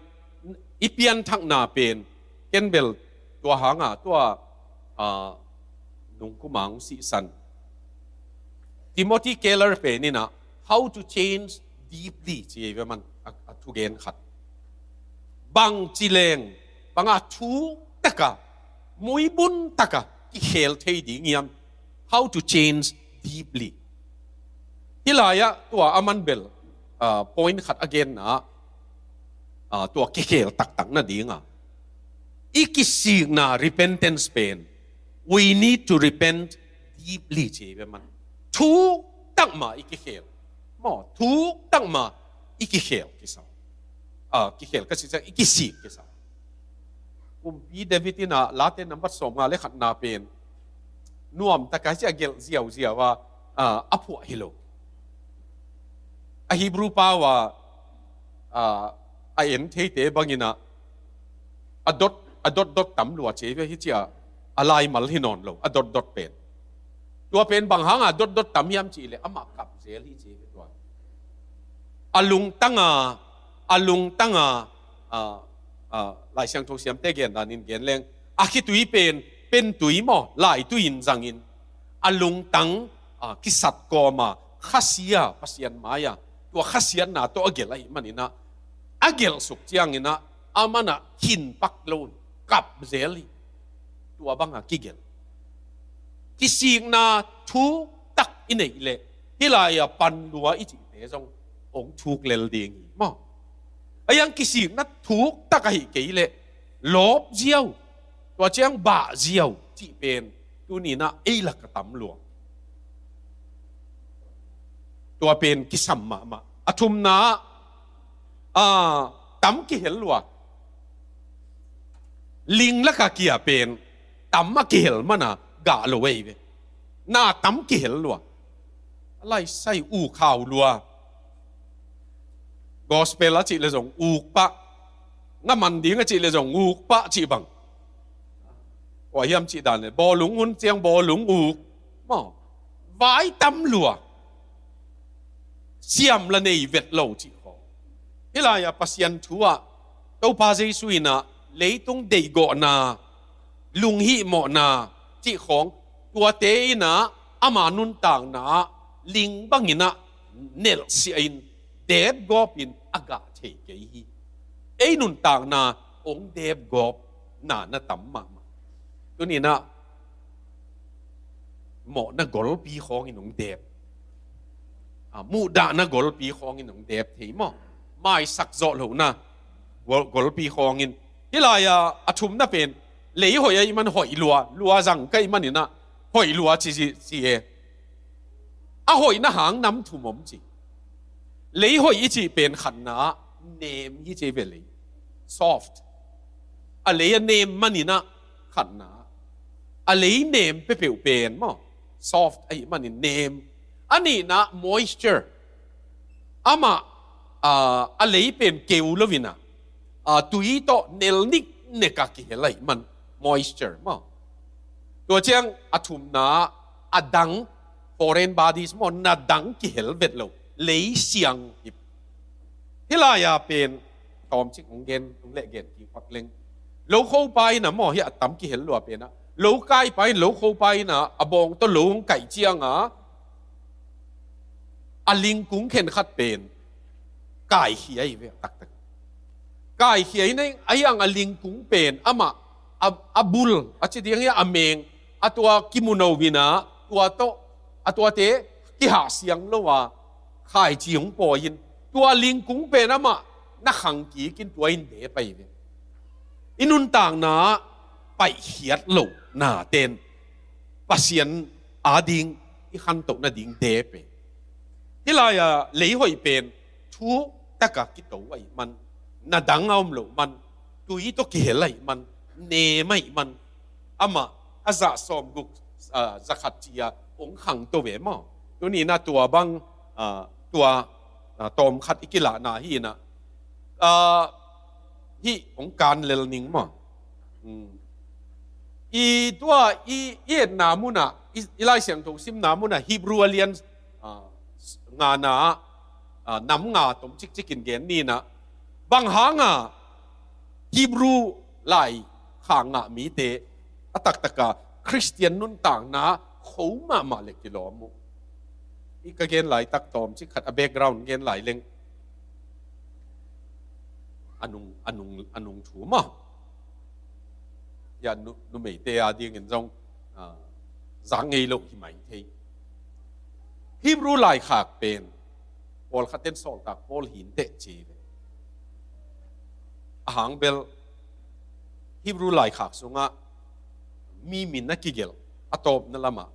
i pianthakna pen, ken bel tua hangah tua, ah, nungkum a hong sihsan Timothy Keller pen in ah How to Change Deeply ci ei ve man a, a thugen khat. Bangci leng, banga thuk taka, muibun taka kikhel thei ding hiam? How to Change Deeply. Hih lai-ah tua aman bel, ah, point khat a genna, ah, tua kikhel taktak nadinga i kisikna, repentance pen, we need to repent deeply ci ei ve man. Thuk tak mah i kikhel. Maw, thuk tak mah i kikhel kisa. Ah, kikhel ka cih ciang i kisik kisa. Kumpi David in ah Late nambat sawmnga le khatna pen nuam taka ci a gelh ziauziau a, ah, a phuah hi lo. A Hebrew pau a, ah, a en theite bangin ah a dot, a dotdot tam lua ci ei ve hi ci a, a laimal hi nawn lo, a dotdot pen. Tua pen bang hanga dotdot tam hiam cih leh amah kap zel hi ci ei ve tua. A lungtanga, a lungtanga, ah, ah, Lai Siangtho siamte gen danin gen leng, a khitui pen pentui maw, laitui in zangin, a lungtang, ah, kisat kawma khasia Pasian mai-a tua khasiatna tawh a gelh ahih manin ah, a gelh suk ciangin ah aman ah khin pak lo, kap zel hi. Tua banga kigelh, kisikna thuk tak i neih leh hih lai-a pan lua i cihte zong hong thuk lel ding hi maw. A hiang kisikna thuk tak ahi kei leh lawp ziau, tua ciang bah ziau cih pen tuni-in ah ei lak a tam lua. Tua pen kisam mahmah. A thumna ah, ah, tam kihel lua. Ling laka kia pen tam a kihel mana gah lo ei ve. Na tam kihel lua. A laisai uk khau lua. Gospel a cih le zong uk pah. Ngaman ding a cih le zong uk pah cih bang. Kua hiam cih dan le bawlung hun ciang bawlung uk. Maw, vai tam lua. Siam la nei vet lo cih khawng. Hih lai-ah Pasian thu ah Topa Jesu in ah leitung deihgawhna, lunghihmawhna cih khawng, tuate in ah ama nuntakna ah ling bangin ah nelhsiah in, depgawp in a gah thei kei hi. Ei nuntakna hong depgawpna na tam mahmah. Tuni-in ah mawhna golpi khawngin hong dep. Ah, muhdahna golpi khawngin hong dep thei maw. Maisak zawh lohna gol-, golpi khawngin, Hih lai-a a thumna pen, lei hoih ahih man hoih lua, lua zang ka hih manin ah hoih lua ci, ci, ci e. A hoihna hang nam thum om ci. Lei hoih i cih pen khatna ah nem hi ci ve lei. Soft. A lei a nem manin ah khatna ah. A lei nem peuhpeuh pen maw, soft ahih manin nem. A nihna ah moisture. Amah, ah, a lei pen keu lo-in ah, ah, tui tawh nel niknek a kihel ahih man, moisture maw. Tua ciang a thumna ah a dang, foreign bodies maw, na dang kihel vet lo, lei siang hi. Hih lai-a pen tawmcik hong gen, hong leh gen kik pak leng. Lo khopa in ah maw, hih a tam kihel lua pen ah, lo kaipa in, lo khopa in ah a bawng tawh lo hong kaih ciangin a lingkung khenkhat pen kaikhia hi ve, a taktak. Kaikhia hi na, ahi hang a lingkung pen amah a, a bul, a ci ding hi a, a meng, a tua kimu no-in ah, tua tawh, a tuate kihah siang lo a, khaici hong pawi in, tua lingkung pen amah na khang kik in tua in de pai ve. I nuntakna ah paihkhiat lohna ten Pasian ading i khantoh nading de pen. Hih lai-a lei hoih pen thu taka kito ahih man, na dang a om loh man, tui tawh kihel ahih man, nem ahih man, amah a za sawmguk, ah, za khat ci-a hong khangto ve maw. Tuni-in ah tua bang, ah, tua, ah, tawmkhat i kilahna hi-in ah, ah, hih hong kan lel ning maw. Hmm. I tua i, i etna mun ah, i, i Lai Siangtho simna mun ah, Hebrew a lian, ah, ngana ah, ah, nam nga tom cikcik in gen ni-in ah, bang hanga Hebrew laikhak ngah mite a taktaka Khristian nuntakna kho mahmah le kilawm uh. I ka gen laitak tawmcik khat a background gen lai leng, a nung, a nung, a nung thu maw. Ya, nu, numeite adingin zong, ah, zak ngei lo hi mai thei. Hebrew laikhak pen pawlkhat in sawltak Paul hi inteh ci ve. A hang bel Hebrew laikhak sungah mi min a kigelh a tawpna lamah,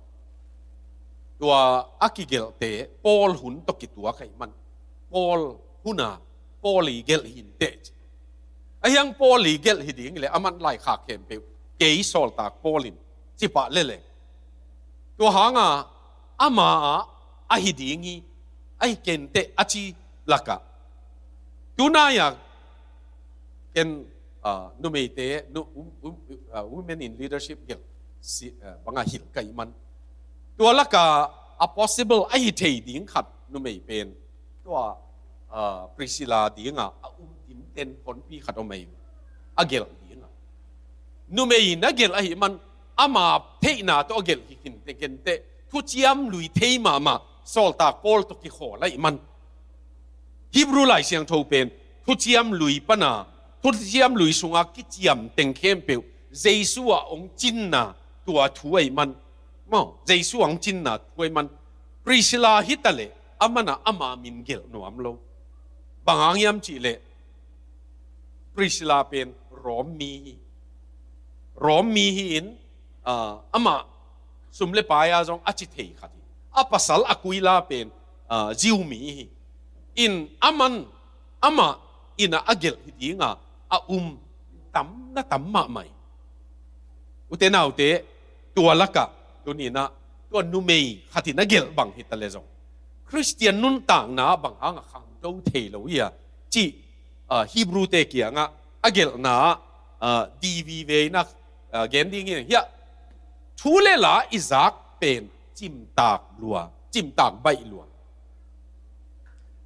tua a kigelhte Paul hun tawh kituak ahih man, Paul hun a, Paul i gelh hi inteh ci. Ahi hang Paul i gelh hi ding le, aman laikhak khempeuh kei sawltak Paul in ci pah lele, tua hanga ama ah ahi ding hi, ahi kei inteh a ci lakah, tunai-a ken, ah, numeite, nu, um, um, ah, women in leadership gelh si, ah, banga hilh ka hih man, tua lakah a possible ahi thei ding khat numei pen tua, ah, Priscilla dinga a um dimten honpi khat om ahi, a gelh dinga. Numei in a gelh ahih man, ama theihna tawh a gelh hi kei inteh, kei inteh, thuciam lui thei mahmah sawltak Paul tawh kikhawl ahih man. Hebrew Lai Siangtho pen thuciam lui pana, thuciam lui sunga kiciam teng khempeuh Jesu ah hong cinna tua thu ahih man. Maw, Jesu ah hong cinna thu ahih man. Priscilla hi ta leh, aman ah ama min gelh nuam lo. Bang hang hiam cih leh, Priscilla pen Rom mi hi. Rom mi hi-in, ah, amah sum le pai-a zong a ci thei khat hi. A pasal Aquila pen, ah, Jew mi hi. In aman, amah in ah a gelh hi dinga a um tam na tam mahmah hi. Ute naute, tua lakah tuni-in ah tua numei khat in a gelh bang hi ta leh zong, Khristian nuntakna bang hanga khangto thei lo hi a cih, ah, Hebrew-te kiangah a gelhna ah, ah, D V V in ah, ah, gen ding hi. Hiah thu le la i zak pen cimtak lua, cimtak baih lua.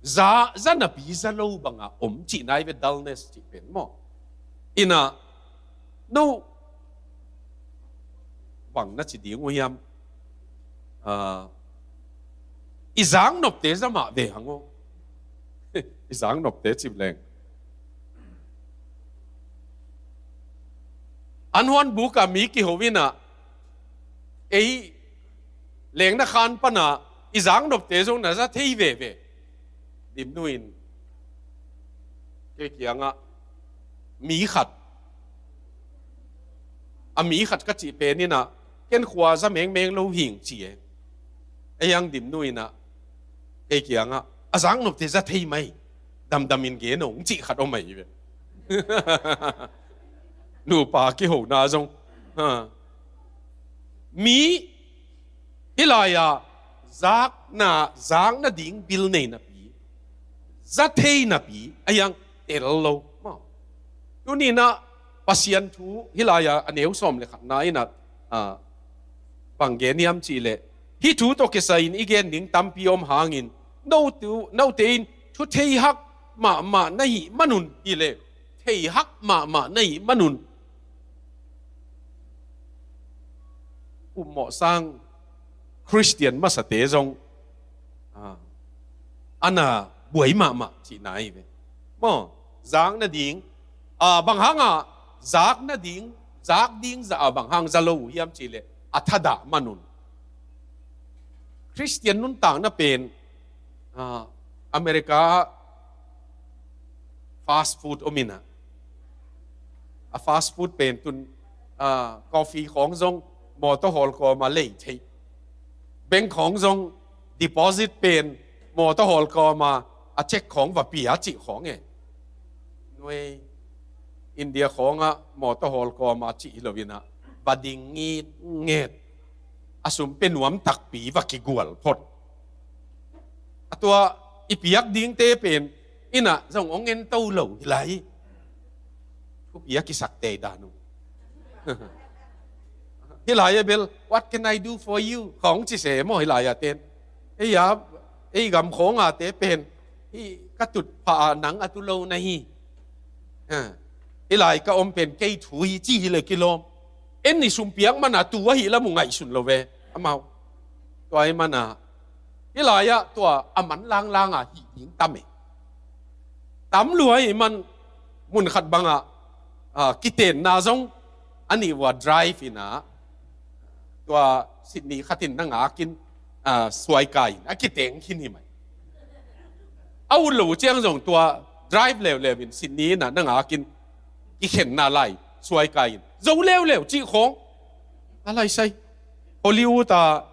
Za, za napi za lo banga om cihna hi ve, dullness cih pen maw. In ah, no, bang na ci ding uh hiam? Ah, i zak nopte za mah ve hang aw. I zak nopte cih leng, an huan buk a mi kiho in ah, ei lengna khan pana i zak nopte zong na za thei veve. Dim nu in kei kiangah mi khat A mi khat ka cih pen in ah, ken khua za mengmeng lo hing ci e. Ei ang dim nu in ah, kei kiangah, a zak nopte za thei mai, damdamin gen ung cih khat om ahi ve. Nupa kihona zong. Ha. Mi hih lai-ah zakna, zak nading bil nei napi, za thei napi, a hiang tel lo. Maw. Tuni in ah Pasian thu hih lai-ah a neu sawm le khatna in ah, ah, bang gen hiam cih leh, hih thu tawh kisai-in i gen ding tampi om hangin, note, note in thu thei hak mahmah na hih manun hi leh, thei hak mahmah na hih manun, upmawh sang Khristian masate zong, ah, a na buai mahmah cihna ahi ve. Maw, zak nading, ah, bang hangah zak nading, zak ding za a bang hang za lo uh hiam cih leh, a thadah manun. Khristian nuntakna pen, ah, America ah fast food om in ah, a fast food pen tun, ah, coffee khawng zong mawtaw hawl kawma lei thei. Bank khawng zong deposit pen mawtaw hawl kawma a check khawng va pia cih khawng e. Nuai India khawngah mawtaw hawl kawma cih hi lo in ah, va ding ngitnget. A sum pe nuam takpi va kigual phot. A tua i piak dingte pen in ah zong hong en to lo hi lai. Thupi a kisak tei dan uh. Hih lai-ah bel, "What can I do for you?" khawng ci se maw hih lai-ah ten. Ei a, ei gam khawng a te pen, "Hih ka tut pha a nang a tu lo na hi. Ha. Hih lai ka om pen kei thu hi," ci hi leh kilawm. En i sum piak man a tu ahih lam uh ngaihsun lo ve. Amau. Tua ahih man a, hih lai-ah tua a man langlang a hih ding tam e. Tam lua ahih man mun khat bangah, ah, kitenna zong a nih uh a drive in ah, tua Sydney khat in na ngakin, ah, suai kai in a kiteng khin hi mai. A ut lo uh ciang zong tua drive leuleu in Sydney in ah na ngakin kikhenna lai suai kai in, "Zo leuleu," cih khawng. A lai sai. Hollywood ah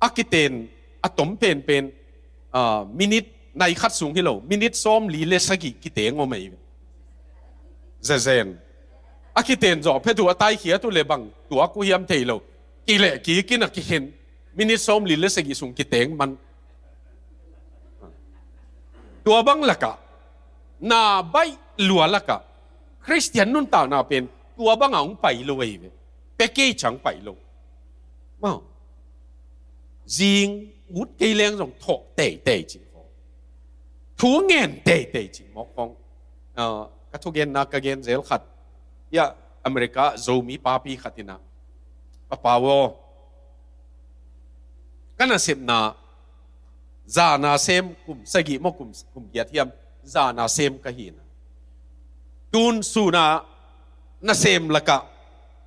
a kiten a tom penpen, ah, minute nai khat sung hi lo, minute sawmli le sagih kiteng om ahi ve. Zezen. A kiten zawh phet uh a taikhiat uh leh bang tuak uh hiam thei lo. Kileh kik in a kikhen. Minute sawmli le sagih sung kiteng man. Tua bang lakah, na baih lua lakah, Khristian nuntakna pen tua bangah hong pai lo ahi ve. Package ah hong pai lo. Maw. Zing ut kei leng zong thawh teitei cih khawng. Thu ngen teitei cih mawk khawng. Ah, ka thugenna ka gen zel khat. Hiah America ah Zomi papi khat in ah, "Papa aw, ka nasepna, zana sem kum sagih maw kum, kum giat hiam, zana sem ka hi in ah, tun suna nasem lakah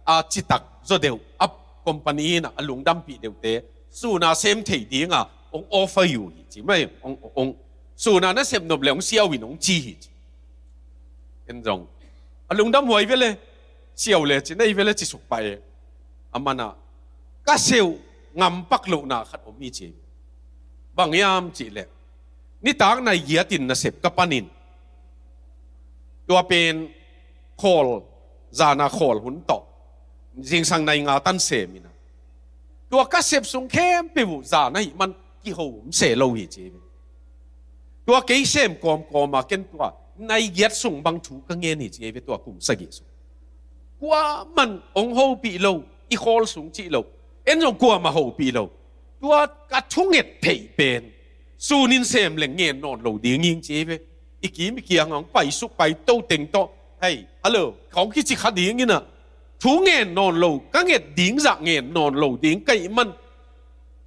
a citak zaw deuh, a company in ah a lungdampih deuhte suna sem thei dinga hong offer uh hi," ci mai, hong, hong, suna nasep nop leh hong siau in hong ci hi ci. En zong a lungdam huai ve le, siau le ci nei ve le ci suk pah e. A man ah ka seuh ngampak lohna khat om hi ci. Bang hiam cih leh, nitak nai giat in nasep ka pan in, tua pen khawl, zana khawl hun tawh zingsang nai nga tan sem in ah, tua ka sep sung khempeuh uh zana ahih man kihou om se lo hi ci. Tua kei sem kawmkawm a ken tua nai giat sung bang thu ka ngen hi ci ei ve, tua kum sagih sung. Kuaman hong hopih lo, i khawl sung cih lo, en zong kuamah hopih lo. Tua ka thunget theih pen sunin sem leng ngen nawn lo ding ing ci ei ve. I kim i kiang hong paisuk paito teng tawh, "Hei, hello," khawng kici kha ding in ah, thu ngen nawn lo, ka nget ding zah ngen nawn lo ding ka hih man,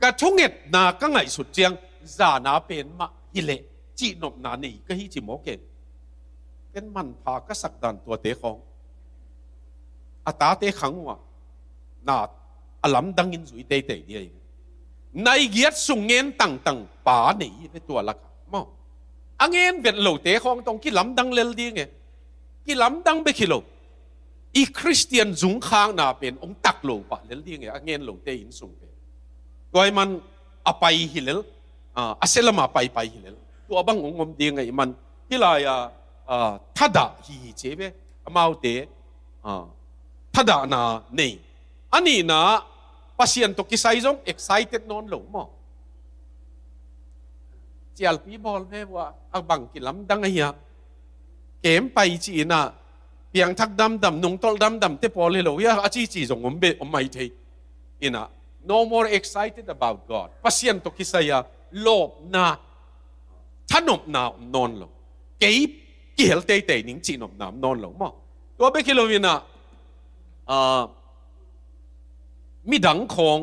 ka thungetna ka ngaihsut ciang zana pen mah hi leh cihnopna nei ka hi ci mawk e. Ken manpha ka sak dan tuate khawng, a tate khang uh ah, na, a lamdangin zui teitei ding ahi. Nai giat sung ngen tangtang pa nei hi ve tua lakah maw. A ngen vet lote khawng tawh hong kilamdang lel ding e. Kilamdang bek hi lo. i Khristian zungkhakna pen hong tak lo pah lel ding e, a ngen lote inn sung pen. Tua ahih man a pai hi lel, a, a sia lamah paipai hi lel. Tua bang hong om ding ahih man hih lai-a, a, thadah hi hi ci ve. Amaute, a, thadahna nei. A nihna, Pasian tawh kisai zong excited nawn lo maw? Cialpi bawl ve uh a, a bang kilamdang ahi a. Kem pai ci-in ah, piangthak damdam, nungtolh damdam te pawl hi lo hi a, a cici zong om beh, om mai thei. In ah, no more excited about God. Pasian tawh kisai a lawpna, thanopna om nawn lo. Kei kihel teitei ning cihnopna om nawn lo maw? Tua bek hi lo in ah, a, midang khawng,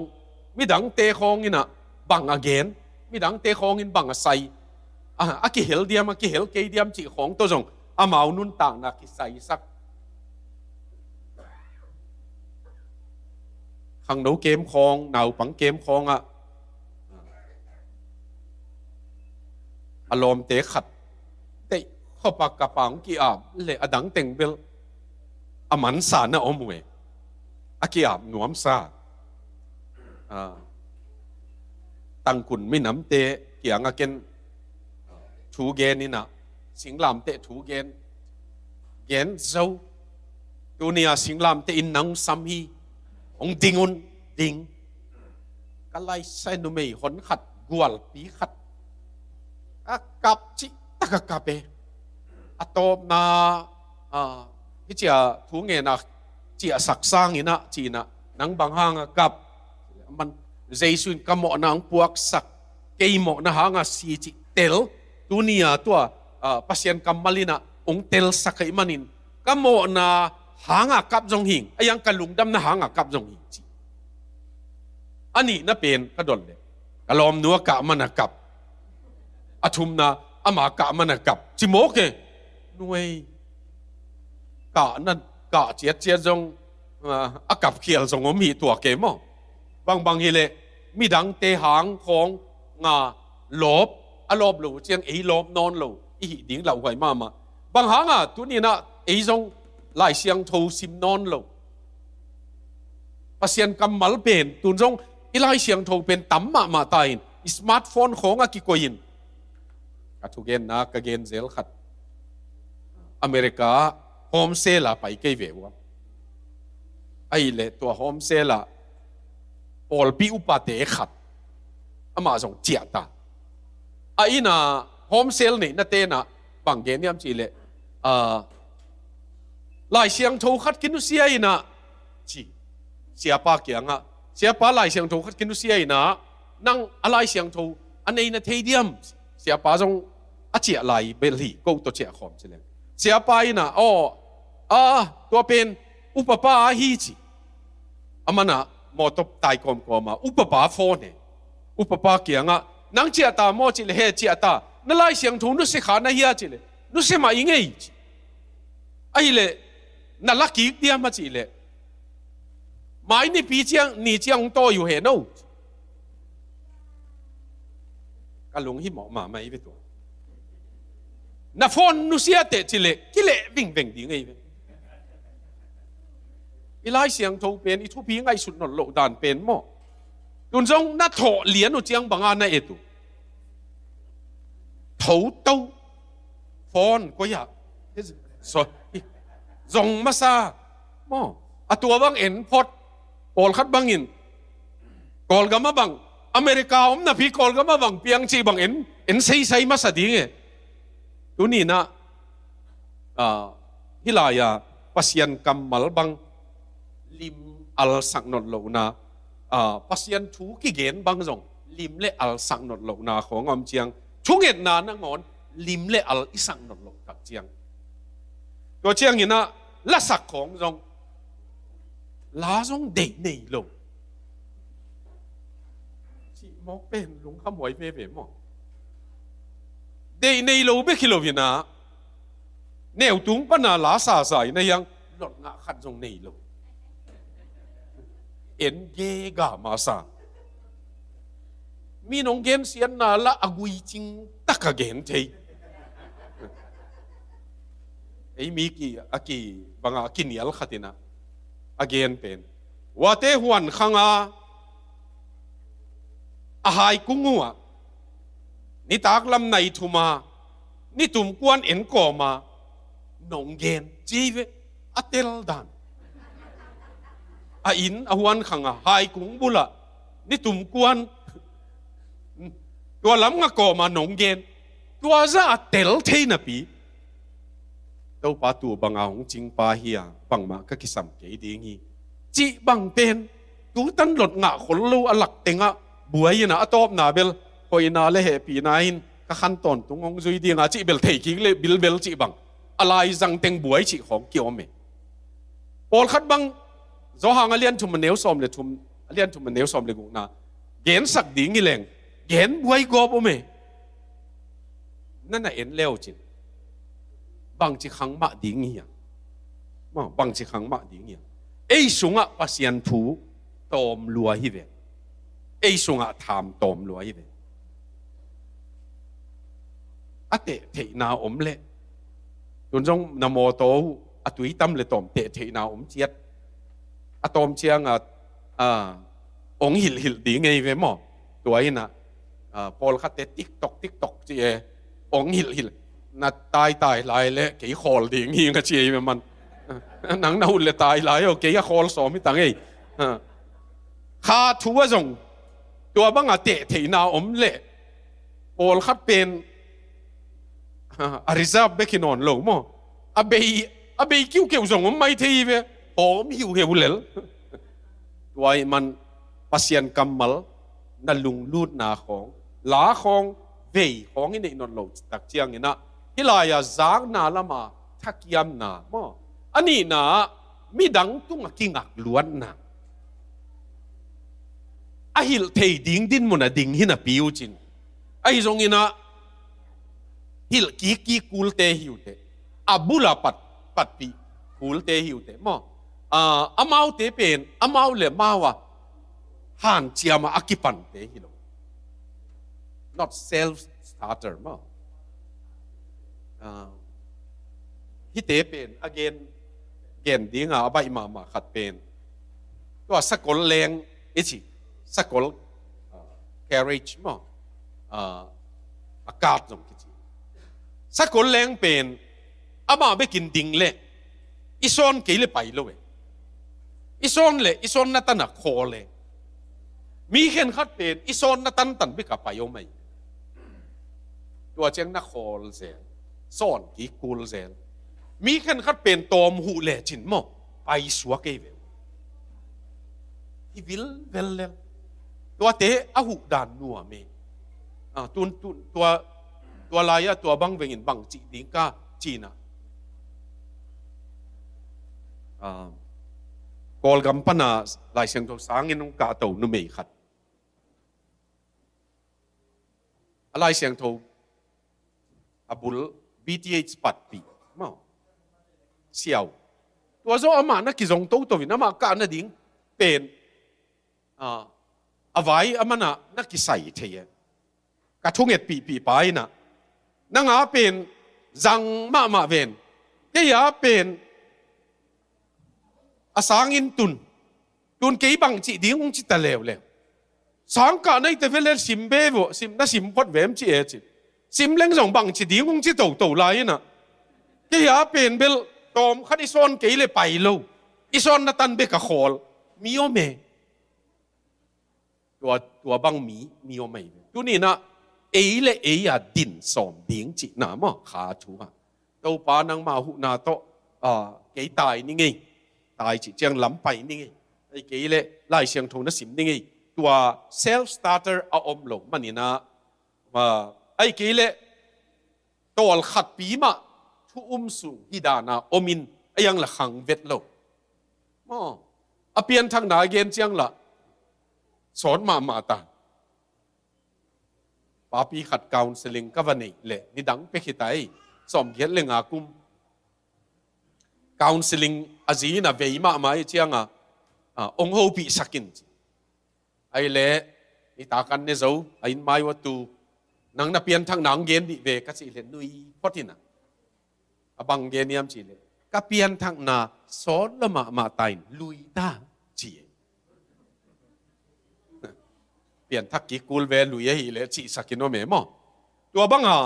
midangte khawng in ah bang a gen, midangte khawng in bang a sai, a, a kihel diam, a kihel kei diam cih khawng tawh zong amau nuntakna kisaisak. Khangno kem khawng, naupang kem khawng ah a lawmte khat teih khop a kap a hong ki-ap leh a dang teng bel a mansa na om uh e. A ki-ap nuamsa. A, Tangkun minamte kiangah ken thu gen in ah, singlamteh thu gen, gen zo. Tuni-a singlamteh in nang sam hi. Hong ding un, ding. Ka laisai numei hon khat, gualpi khat, a kap cih tak a kap e. A tawpna, a, hih ci-a thu ngen a ciahsak sangin ah, ci-in ah, nang bang hang a kap? Man, Jesu in ka mawhna hong puaksak, kei mawhna hang a si cih tel. Tuni-a tua, a, Pasian kammal in ah hong telsak ahih manin, ka mawhna hang a kap zong hing, a iang ka lungdamna hang a kap zong hing ci. A nihna pen ka dot leh, ka lawmnu a kah man a kap. A thumna, ama kah man a kap ci mawk e. Nuai, kah na, kah ciatciat zong, a, a kap khial zong om hi tuak e maw? Bangbang hileh, midangte hang khawng nga lawp, a lawp lo ciang ei lawp nawn lo i hih ding lauhuai mahmah. Bang hang a tuni-in ah ei zong Lai Siangtho sim nawn lo? Pasian kammal pen, tun zong i Lai Siangtho pen tam mahmah ta in, i smartphone khawng a kikoih in. Ka thugenna ka gen zel khat. America home cell a pai kei ve uh a. Ahih leh tua home cell ah pawlpi upate khat, amah zong ciah ta. A inn ah home cell neihnate in ah bang gen hiam cih leh, a, Lai Siangtho khat kinusia in ah, ci. Siapa kiangah, siapa, Lai Siangtho khat kinusia in ah, nang a Lai Siangtho a nei na thei diam? Siapa zong a ciah lai bel hi, ko tawh ciah khawm ci leng. Siapa in ah, aw, a, tua pen upapa a hi ci. A man ah mawtaw tai kawmkawm a, upapa phone e. Upapa kiangah, nang ciah ta maw cih leh, he, ciah ta. Na Lai Siangtho nusia kha na hia cih leh, nusia mah ing ei ci. Ahih leh, na la kik diam a cih leh, mai nipi ciang, ni ciang hong tawi uh hen aw. Ka lunghimawh mahmah hi ve tua. Na phone nusia teh cih leh, kileh vingveng ding ei ve. I Lai Siangtho pen, i thupi ngaihsut nawn loh dan pen maw? Tun zong na thawh lian uh ciang bang a na et uh? Tho to. Phone koi ah? So, zong masa. Maw, a tua bang en phot. Pawlkhat bangin, Kawlgam ah bang, America om napi Kawlgam ah bang piang cih bang en, en seisai masa ding e. Tuni-in ah, a, hih lai-a Pasian kammal bang lim alsak nawn lohna, a, Pasian thu kigen bang zong lim le alsak nawn lohna khawng a om ciang, thungetna nangawn lim le al i sak nawn loh tak ciang, tua ciangin ah lasak khawng zong, la zong deih nei lo. Cih mawk pen lungkhamhuai veve maw? Deih nei lo bek hi lo-in ah, neutung pan a la sasa in a hiang, lot ngah khat zong nei lo. En gega masa. Mi nong gensiatna lah a guicing tak a gen thei. Ei mi ki, a ki, bang a kinial khat in ah, A gen pen, uate huan khanga a hai kung uh ah nitak lam nai thuma nitum kuan en kawma nong gen ci ve. A tel dan a inn a huan khanga hai kung bulah nitum kuan tua lam nga kawma nong gen. Tua zah a tel thei napi Topa, tua banga hong cingpa hi a, bangmah ka kisam kei ding hi, cih bang pen tu tan lot ngah khol lo a lak tengah buai inah a tawpna bel hoihna le hehpihna in ka khan tawntung hong zui dinga cih bel thei kik le bilbel cih bang a laizang teng buai cih khawng kiom e. Pawlkhat bang Zawhang a lian thum a neu sawm le thum, a lian thum a neu sawm le gukna gensak ding hi leng gen buai gawp om e. Na na en leu cin bangci khang mah ding hiam? Maw, bangci khang mah ding hiam? Ei sungah Pasian thu tawm lua hi ve. Ei sungah tham tawm lua hi ve. A teh theihna om leh tun zong na mawtaw uh a tui tam le tawm teh theihna om ciat. A tawm cianga a ong hilhhilh ding ngei ve maw? Tua inah a, pawlkhatte TikTok TikTok ci e, ong hilhhilh. Na taitai lai le kei khawl ding hi nga ci e ve man. Nang na hun le tai lai o, kei a khawl sawm hi tang ei. A, kha thu a zong tua banga teh theihna om leh pawlkhat pen a, a reserve bek hi nawn lo maw? A bei, a bei kiukeu zong om mai thei hi ve. Hawm hiuheu lel. Tua ih man Pasian kammal na lunglutna khawng, la khawng, vei khawng i neih nawn loh tak cianginah hih lai-a zakna lama thakiamna maw? A nihna ah midang tungah kingak luatna. A hilh thei ding dinmun a ding hi napi uh cin, ahi zonginah hilh kikkik kulte hi uh teh, a bula pat, patpih kulte hi uh teh maw? A, amaute pen amau le mau a hanciama a kipante hi lo. Not self starter maw? A, hihte pen a gen, gen dinga a baih mahmah khat pen tua sakol leng i ci, sakol, a, carriage maw? A, a cart zong kici. Sakol leng pen amah bekin ding leh i sawn kei le pai lo e. I sawn le i sawnna tana khawl e. Mi khenkhat pen i sawnna tantan beka pai om ahi. Tua ciang na khawl zel, sawn kik kul zel. Mi khenkhat pen tawm huh le cin maw, pai suak ei ve. Hi vilvel lel. Tuate a huh dan nuam e. A, tun, tun, tua, tua lai-ah tua bang vengin bang cih ding ka cinah, a, Kawlgam pana Lai Siangtho sangin hong kahto numei khat. A Lai Siangtho a bul B T H patpih maw, siau. Tua zawh amah na kizong toto in amah kah nading pen, a, a vai a manah na kisai thei e. Ka thungetpihpih pa inah, nanga pen zang mahmah ven, kei a pen a sangin tun, tun kei bang cih ding hong ci ta leuleu. Sangkah naite ve le sim be vawh, sim na sim phot vem ci e ci. Sim leng zong bang ci ding hong ci toto lai inah, kei a pen bel tawm khat i sawn kei le pai lo. I sawnna tan beka khawl mi om e. Tua, tua bang mi, mi om ahi ve. Tuninah ei le ei a din sawm ding cihna maw, kha thu ah. Topa nangmah huhna tawh, a, kei tai ni ngei. Tai cih ciang lam pai ni ngei. Ei kei le Lai Siangtho na sim ni ngei. Tua self starter a om lo maninah, a, ei kei le tawlkhatpi mah thu um sung hi dana omin a iang la khang vet lo. Maw, a pianthakna a gen ciang la sawt mahmah ta. Papi khat counseling ka va neih leh nidang pek hi ta ei. Sawmgiat le nga kum. Counseling a zi in a vei mahmah i cianga, a, ong hopihsak in ci. Ahi leh, nitak an ne zo, a inn mai uatu, nang na pianthakna ang gen dih ve ka cih leh nui phot inah. A bang gen hiam cih leh, ka pianthakna sawt lo mahmah ta in lui ta, ci. Pianthak kik kul ve, lui ahih leh cihsak in om e maw. Tua banga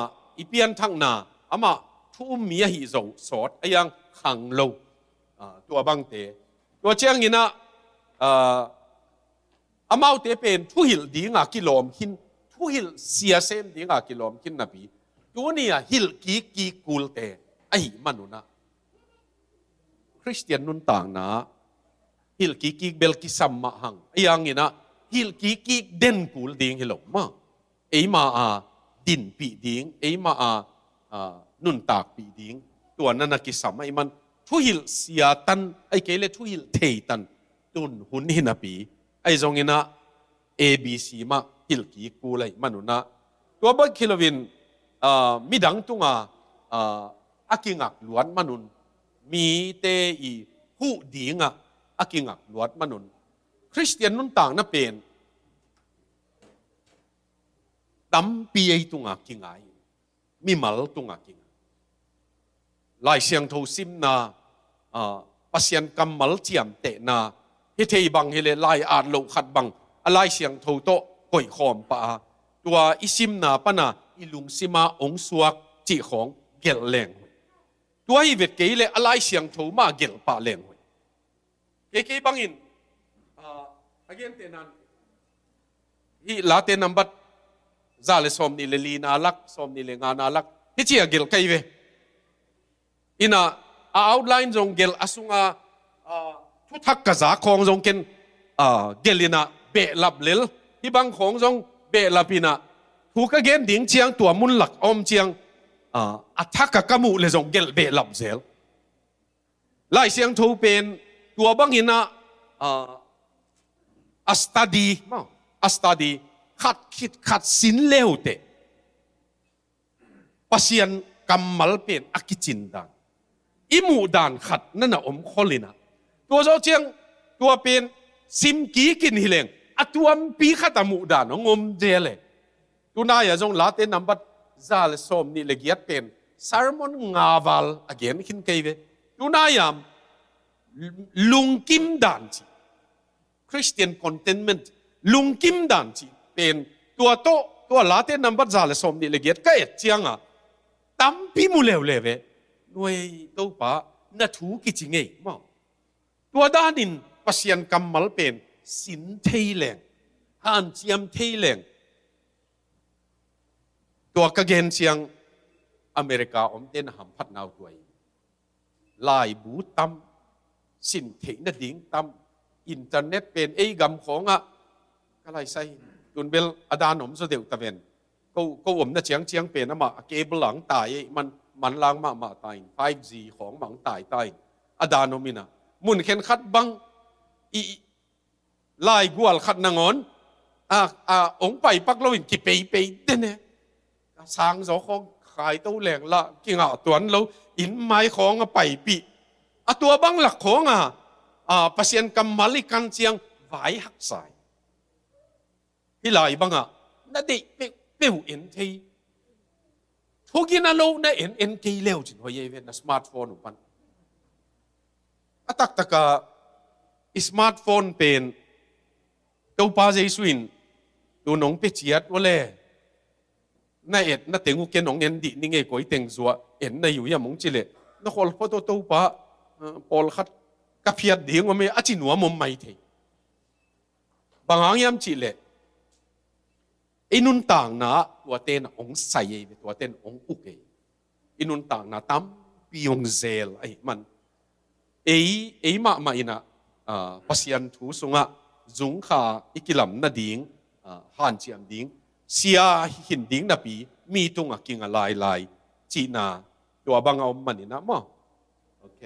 i pianthakna amah thu um mi ahi zo sawt a, iang khang lo, ah, tua bangte. Tua ciangin ah, ah, amaute pen thuhilh dinga kilawm khin, thuhilh sia sem dinga kilawm khin napi, tuni a hilh kik kik kulte ahih manun ah, Khristian nuntakna hilh kik kik bel kisam mah hang, a iangin ah hilh kik kik den kul ding hi lo maw. Eima a dinpih ding, eima a, a, nuntakpih ding, tua na na kisam ahih man, thuhilh sia tan, ahih kei leh thuhilh thei tan tun hun hi napi, ahi zongin ah A B C mah hilh kik kul ahih manun ah, tua bek hi loin, a, midang tunga, a, a kingak luat manun, mite i huh dingah a kingak luat manun, Khristian nuntakna pen tampi ei tunga kingai, mimal tunga kingai. Lai Siangtho simna, a, Pasian kammal ciamtehna, hih thei bang hileh lai at loh khat bang a Lai Siangtho tawh koihkhawm pah a, tua i simna pana i lungsima ong suak cih khawng gelh leng hoih. Tua hi vet kei leh a Lai Siangtho mah gelh pah leng hoih. Kei kei bangin, ah, a gente nan, hih Late nambat za le sawmnih le lina lak, sawmnih le ngana lak, hih ci a gelh kei ve. Ina, a outline zong gelh, a sunga, ah, thuthak ka zak khawng zong ken, ah, gelh ina behlap lel. Hih bang khawng zong behlap ina, thu ka gen ding ciang tua mun lak om ciang, ah, a thak a ka muh le zong gelh behlap zel. Lai Siangtho pen tua bangin ah, ah, a study, maw, a study, khat khit khat sin leuteh Pasian kammal pen a kicin dan, i muh dan khat na na om khol ina, tua zawh ciang tua pen sim kik in hi leng a tuampi khat a muh dan hong om zel e. Tunai a zong Late nambat za le sawmnih le giat pen sermon nga val a gen khin kei ve. Tunai a lungkim dan ci, Christian contentment, lungkim dan ci pen tua tawh, tua Late nambat za le sawmnih le giat ka et cianga tampi mu leuleu ve. Nuai Topa, na thu kici ngei maw. Tua danin Pasian kammal pen sin thei leng, hanciam thei leng. Tua ka gen ciang America omte na hamphatna uh tua hi. Laibu tam, sin theih nading tam, internet pen ei gam khawngah ka laisai hi. Tun bel a dan om zaw deuh ta ven. Ko, ko omna ciangciang pen amah a cable ang tai ei, man, manlang mahmah ta in, five G khawng mah ang tai ta in, a dan om ina, mun khen khat bang i, i laigual khat nangawn a, a, ong paipak loin kipeipei den e. A sang zaw khawng khai to leng lah kingah tuan lo, inn mai khawng a paipih. A tua bang lak khawng a, a, Pasian kammal i kan ciang vai haksa hi. Hih lai bangah na deih peuhpeuh en thei. Thugin a lo na en en kei leu cin hoih ei ve, na smartphone uh pan. A taktakah i smartphone pen Topa Jesu in tu nong pia ciat uh le, na et na teng uh ken ong en dih ni ngei, koi teng zuah en na hi uh hiam ong ci leh, na kholh phot aw Topa, pawlkhat ka phiat ding om e, a ci nuam om mai thei. Bang hang hiam cih leh, i nuntakna ah tuate na ong sai ei ve, tuate na ong uk ei. I nuntakna tampi ong zel ahih man, ei, ei mahmah in ah, ah, Pasian thu sungah zungkha i kilam nading, ah, hanciam ding, sia hi khin ding napi mi tungah kinga lailai cihna tua bang a om man in ah maw. Ok.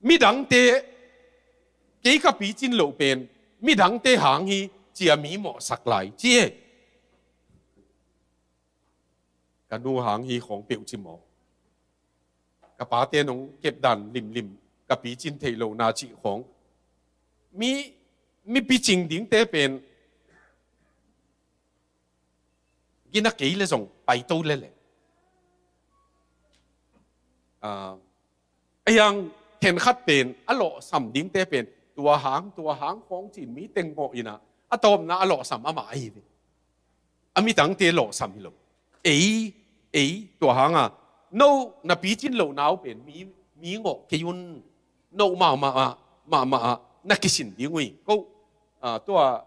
Midangte, kei ka picin loh pen midangte hang hi, ci a mi mawhsak lai ci e. Ka nu hang hi khawng peuh ci mawh. Ka pate nong kep dan limlim, ka picin theih lohna cih khawng. Mi, mi picing dingte pen Ina kei le zong paito lele. Ah, a hiang khenkhat pen a lawhsam dingte pen tua hang tua hang khawng cin mi teng ngawh ina a tawpna a lawhsam amah ahi ve. A midangte lawhsam hi lo. Ei, ei, tua hanga no na picin loh nau pen mi, mi ngawh kei un. No mahmah ah, mahmah ah na kisin ding uh hi. Ko, ah, tua,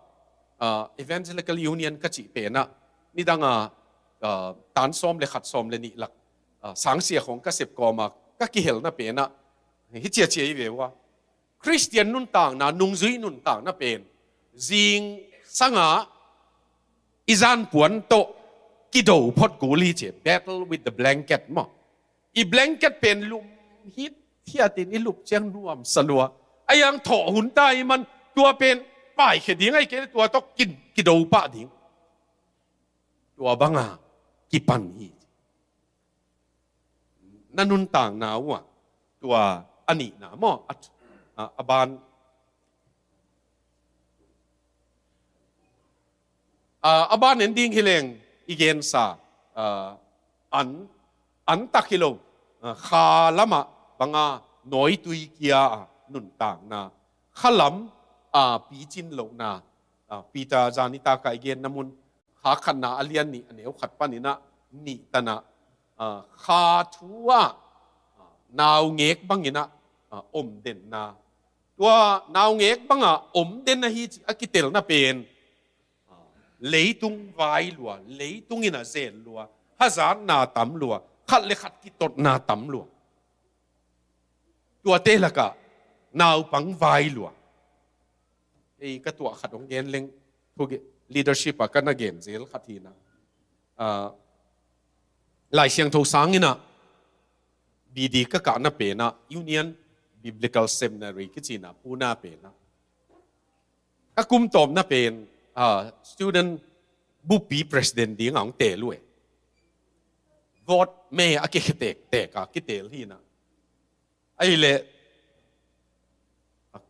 ah, Evangelical Union ka cih penah nidanga, ah, tan sawm le khat, sawm le nih lak, ah, sangsia khawng ka sep kawma ka kihelna penah hi ciacia hi ve uh a. Khristian nuntakna, nungzui nuntakna pen zingsanga i zanpuan tawh kido phot kul hi ci. Battle with the blanket maw. I blanket pen lum hit hiatin i lup ciang nuamsa lua. A hiang thawh hun ta i man tua pen paikhia ding ahi kei le tua tawh kin kido pah ding. Tua banga kipan hi. Na nuntakna uh ah tua a nihna maw, a, a, a ban, a, a ban en ding hi leng i gensa, a, an, an tak hi lo, a, kha lamah banga nawitui kia a nuntakna, kha lam a picin lohna, a, Peter zanitaka i genna mun kha khatna a lian nih a neu khat paninah nih tanah, a, kha thu ah, a, naungek banginah, a, omdenna. Tua naungek bangah omden ahi cih a kitelna pen, a, leitung vai lua, leitung inah zel lua, hazatna tam lua, khat le khat kitotna tam lua. Tuate lakah naupang vai lua. Ei ka tuah khat hong gen leng, thuge-, leadership ah ka na gen zel khat hinah. Ah, Lai Siangtho sanginah B D ka kahna penah Union Biblical Seminary kicinah Pune penah ka kum tawpna pen, ah, student buppi president dingah hong tel uh e. Vote me a kikhetek tek a kitel hinah. Ahileh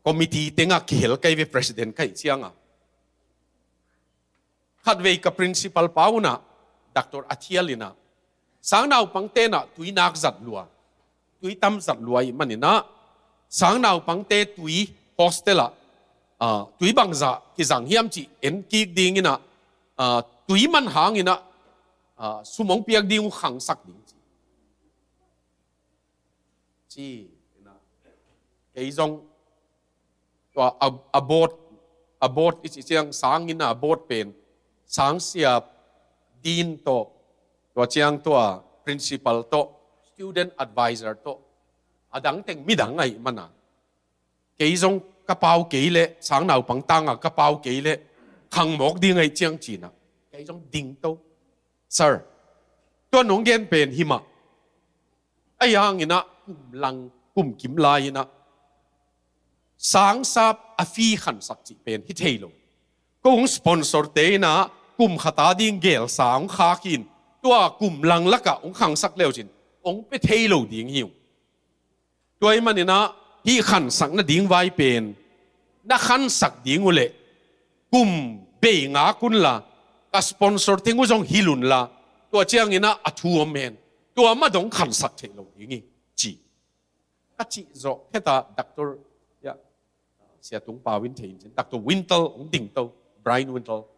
committee tengah kihel kai ve president kai cianga. Khatvei ka principal pa unah, Doctor Athial inah, sangnaupang tenah tui nak zat lua, tui tam zat lua i maninah, sangnaupangte tui hostel ah, ah, tui bangzah kizang hiam cih en kik dinginah, ah, tui man hanginah, ah, sum hong piak ding uh khangsak ding ci. Ci, inah. Kei zong tua a, a board, a board i ci ciang sangin a board pen, sangsia dean tawh, tua ciang tua principal tawh, student advisor tawh, a dang teng midang ahi mana. Kei zong ka pau kei leh, sangnaupang tanga ka pau kei leh, khang mawk ding ahi ciang cina. Kei zong dingto. Sir, tua nong gen pen himah. Ahi hanginah kum lang, kum kim lai inah sangsap a fee khansak cih pen hi thei lo. Ko hong sponsor te inah kum khata ding gelsa hong khak in, tua kum lang lakah hong khangsak leucin hong pe thei lo ding hi ung. Tua i maninah hih khansak nading vai pen na khansak ding uh leh kum bei ngak unla, ka sponsor teng uh zong hilh unla, tua cianginah a thu om hen, tua ma dong khansak theih lo ding hi ci. Ka cih zawh kheta Doctor, ya, Sia Tung Pau in thei in cin, Doctor Wintle hong dingto, Brian Wintle.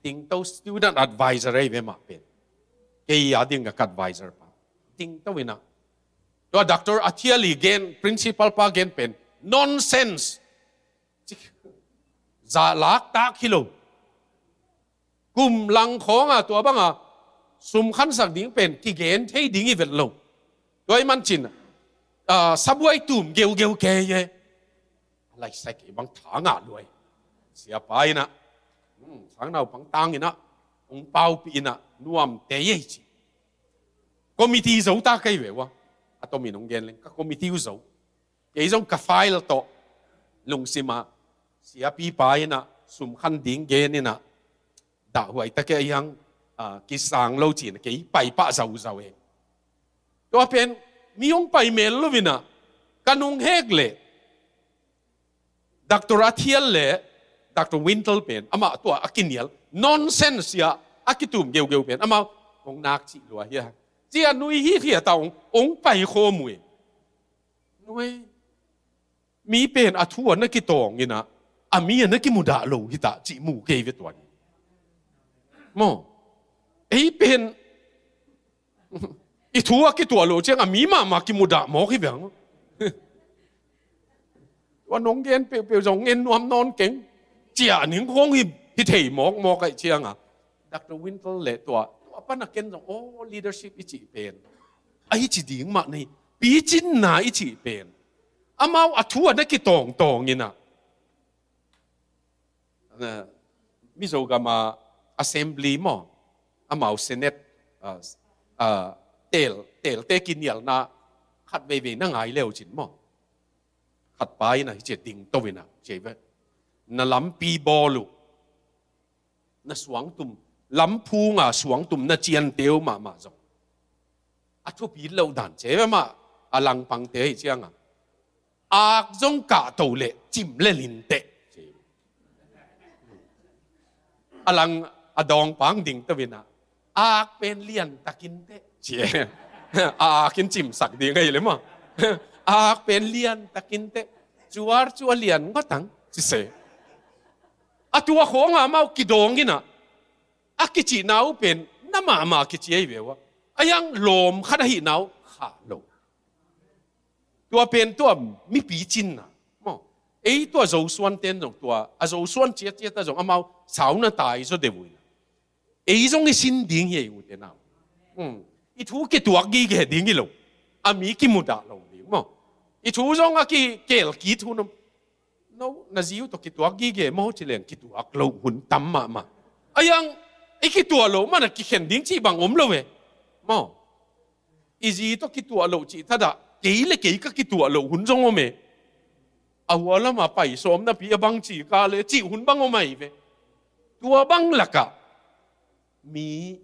Dingto student advisor ei ve mah pen. Kei a ding ka advisor pa. Dingto inah. Tua Doctor Athiali gen, principal pa gen pen. Nonsense. Za lak tak hi lo. Kum lang khawnga tua banga sum khansak ding pen kigen thei ding i vet lo. Tua i mancin, ah, sabuai tum geugeu kei e. Laisai kei bang tha ngah luai. Siapa inah, hmm, sangnaupang tanginah, hong paupih inah, nuam tei ei ci. Committee zo ta kei ve ua. A tomin hong gen leng, ka committee uh zo. Kei zong ka file tawh, lungsima, siapipa inah, sum khan ding gen inah, dahhuai ta kei a hiang, ah, kisang lo cin, kei pai pah zauzau e. Tua pen, mi hong pai mel lo inah, ka nung hek leh, Doctor Athial le Doctor Wintle pen, amah tua a kinial, nonsense sia, A kitum geugeu pen amau hong nak cih lua hi a, ci a nui hi hi a ta hong, hong pai khawm uh hi. Nui, mi pen a thu a na kitawng in a, a mi a na kimudah lo hi ta cih mu kei ve tua ni. Maw, ei pen i thu a kituah loh ciang a mi mahmah kimudah mawk hi veng. Tua nong gen peuhpeuh zong ngen nuam nawn keng. Ciah ning khong hi, hi thei mawkmawk aih cianga Doctor Wintle le tua, tua pan a ken zong, aw, leadership i cih pen, a i ci ding mah nei, picinna i cih pen, amau a thu a na kitawngtawng in a, Mizo gama assembly maw, amau Senate, ah, ah, tel, telte kinialna khat veivei na ngai leu cin maw, khat pa in a hi cia ding to in a cia ve, na lampi bawl uh, na suangtum, lamphunga suangtum na ciante uh mahmah zong a thupi loh dan cia ve mah, a langpangte hi cianga ak zong kahto le cim le linteh. A lang a dawngpang ding to in a, ak pen liantakin teh, cia. A akin cimsak ding ahi le maw. Ak pen liantakin teh, cuar cua lian ngotang, ci se. A tua khawng amau kidawng in a, a kicihna uh pen na mahmah kici ahi ve uh a, a yang lawm khat ahihna uh khah lo. Tua pen tua mipi cinna maw. Ei tua Zosuan ten zong tua a Zosuan ciatciat a zong amau sauna tai zaw deuh uh in a, ei zong i sin ding hi ei u te nau. Hmm. I thu kituak gige ding hi lo, a mi kimudah lo ding maw. I thu zong a kikel kit hun om. No, na zi uh tawh kituak gige maw ci leng kituak loh hun tam mahmah. A yang i kituah loh man a kikhen ding cih bang om lo e. Maw, i zi tawh kituah loh cih thadah kei le kei ka kituah loh hun zong om e. A hua lamah pai sawm napi a bang ci ka le cih hun bang om ahi ve. Tua bang lakah mi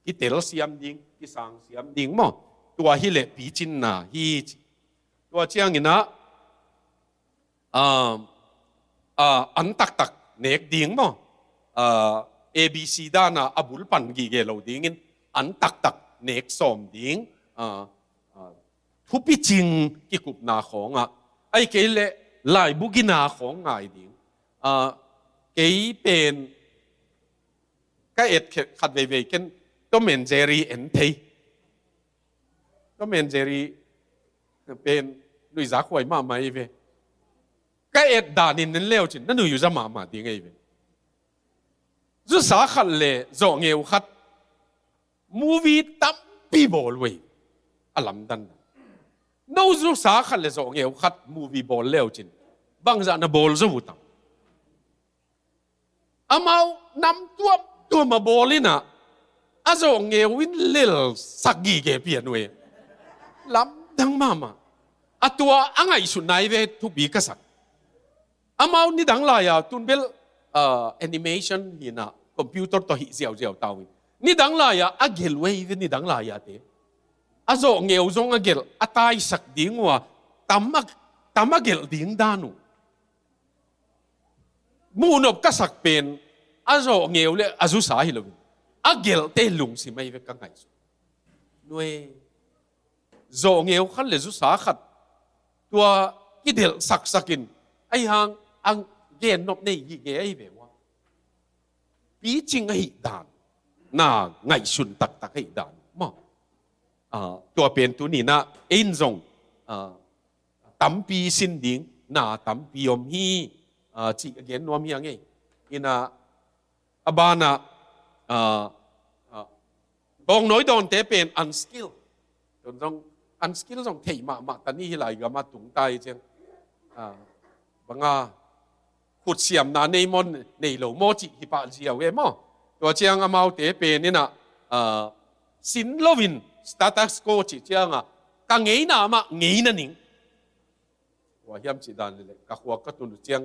kitel siam ding, kisang siam ding maw. Tua hi leh picinna hi ci. Tua ciangin ah, ah, ah, an taktak nek ding maw. Ah, A B C dana a bul pan gige lo dingin an taktak nek sawm ding. Ah, ah, thupi cing kikupna khawngah, ahi kei leh laibu gina khawng ngai ding. Ah, kei pen ka et khe-, khat veivei ken Tom and Jerry en thei. Tom and Jerry pen nuihzak huai mahmah hi ve. Ka et danin nen leu cin na nuih uh za mahmah ding ahi ve. Zusa khat le zawhngeu khat movie tampi bawl uh ei. A lamdan. No zusa khat le zawhngeu khat movie bawl leu cin bangzah na bawl zo uh tam. Amau nam tuamtuam a bawl in ah, a zawhngeu in lelsak gige pian uh ei. Lamdang mahmah. A tua a ngaihsutna hi ve, thupi ka sak. Amau nidang lai-a tun bel, ah, animation hi in ah, computer tawh hih ziauziau ta uh in. Nidang lai-a a gelh uh ei ve, nidang lai-a te. A zawhngeu zong a gelh, a taisak ding uh a, tam a, tam a gelh ding dan uh. Muhnop ka sak pen a zawhngeu le a zusa hi lo in, a gelhte lungsim ahi ve ka ngaihsut. Nuai, zawhngeu khat le zusa khat tua kidelh saksak in, ahi hang a gennop nei gige ahi ve ua. Picing ahih dan na ngaihsun taktak ahih dan maw. Ah, tua pen tuni in ah ei in zong, ah, tampi sin ding na tampi om hi, ah, cih a gen nuam hi a ngei. In ah, a banah, ah, ah, bawngnawi dawnte pen unskill. Tun zong unskill zong thei mahmah ta ni hi lai gam a tung ta hi ciang. Ah, banga khutsiamna nei maw nei lo maw cih hi pah ziau e maw. Tua ciang amaute pen in ah, ah, sin loin status quo cih ciangah ka ngeina mah ngeina ning. Tua hiam cih dan leh ka khuak ka tun uh ciang,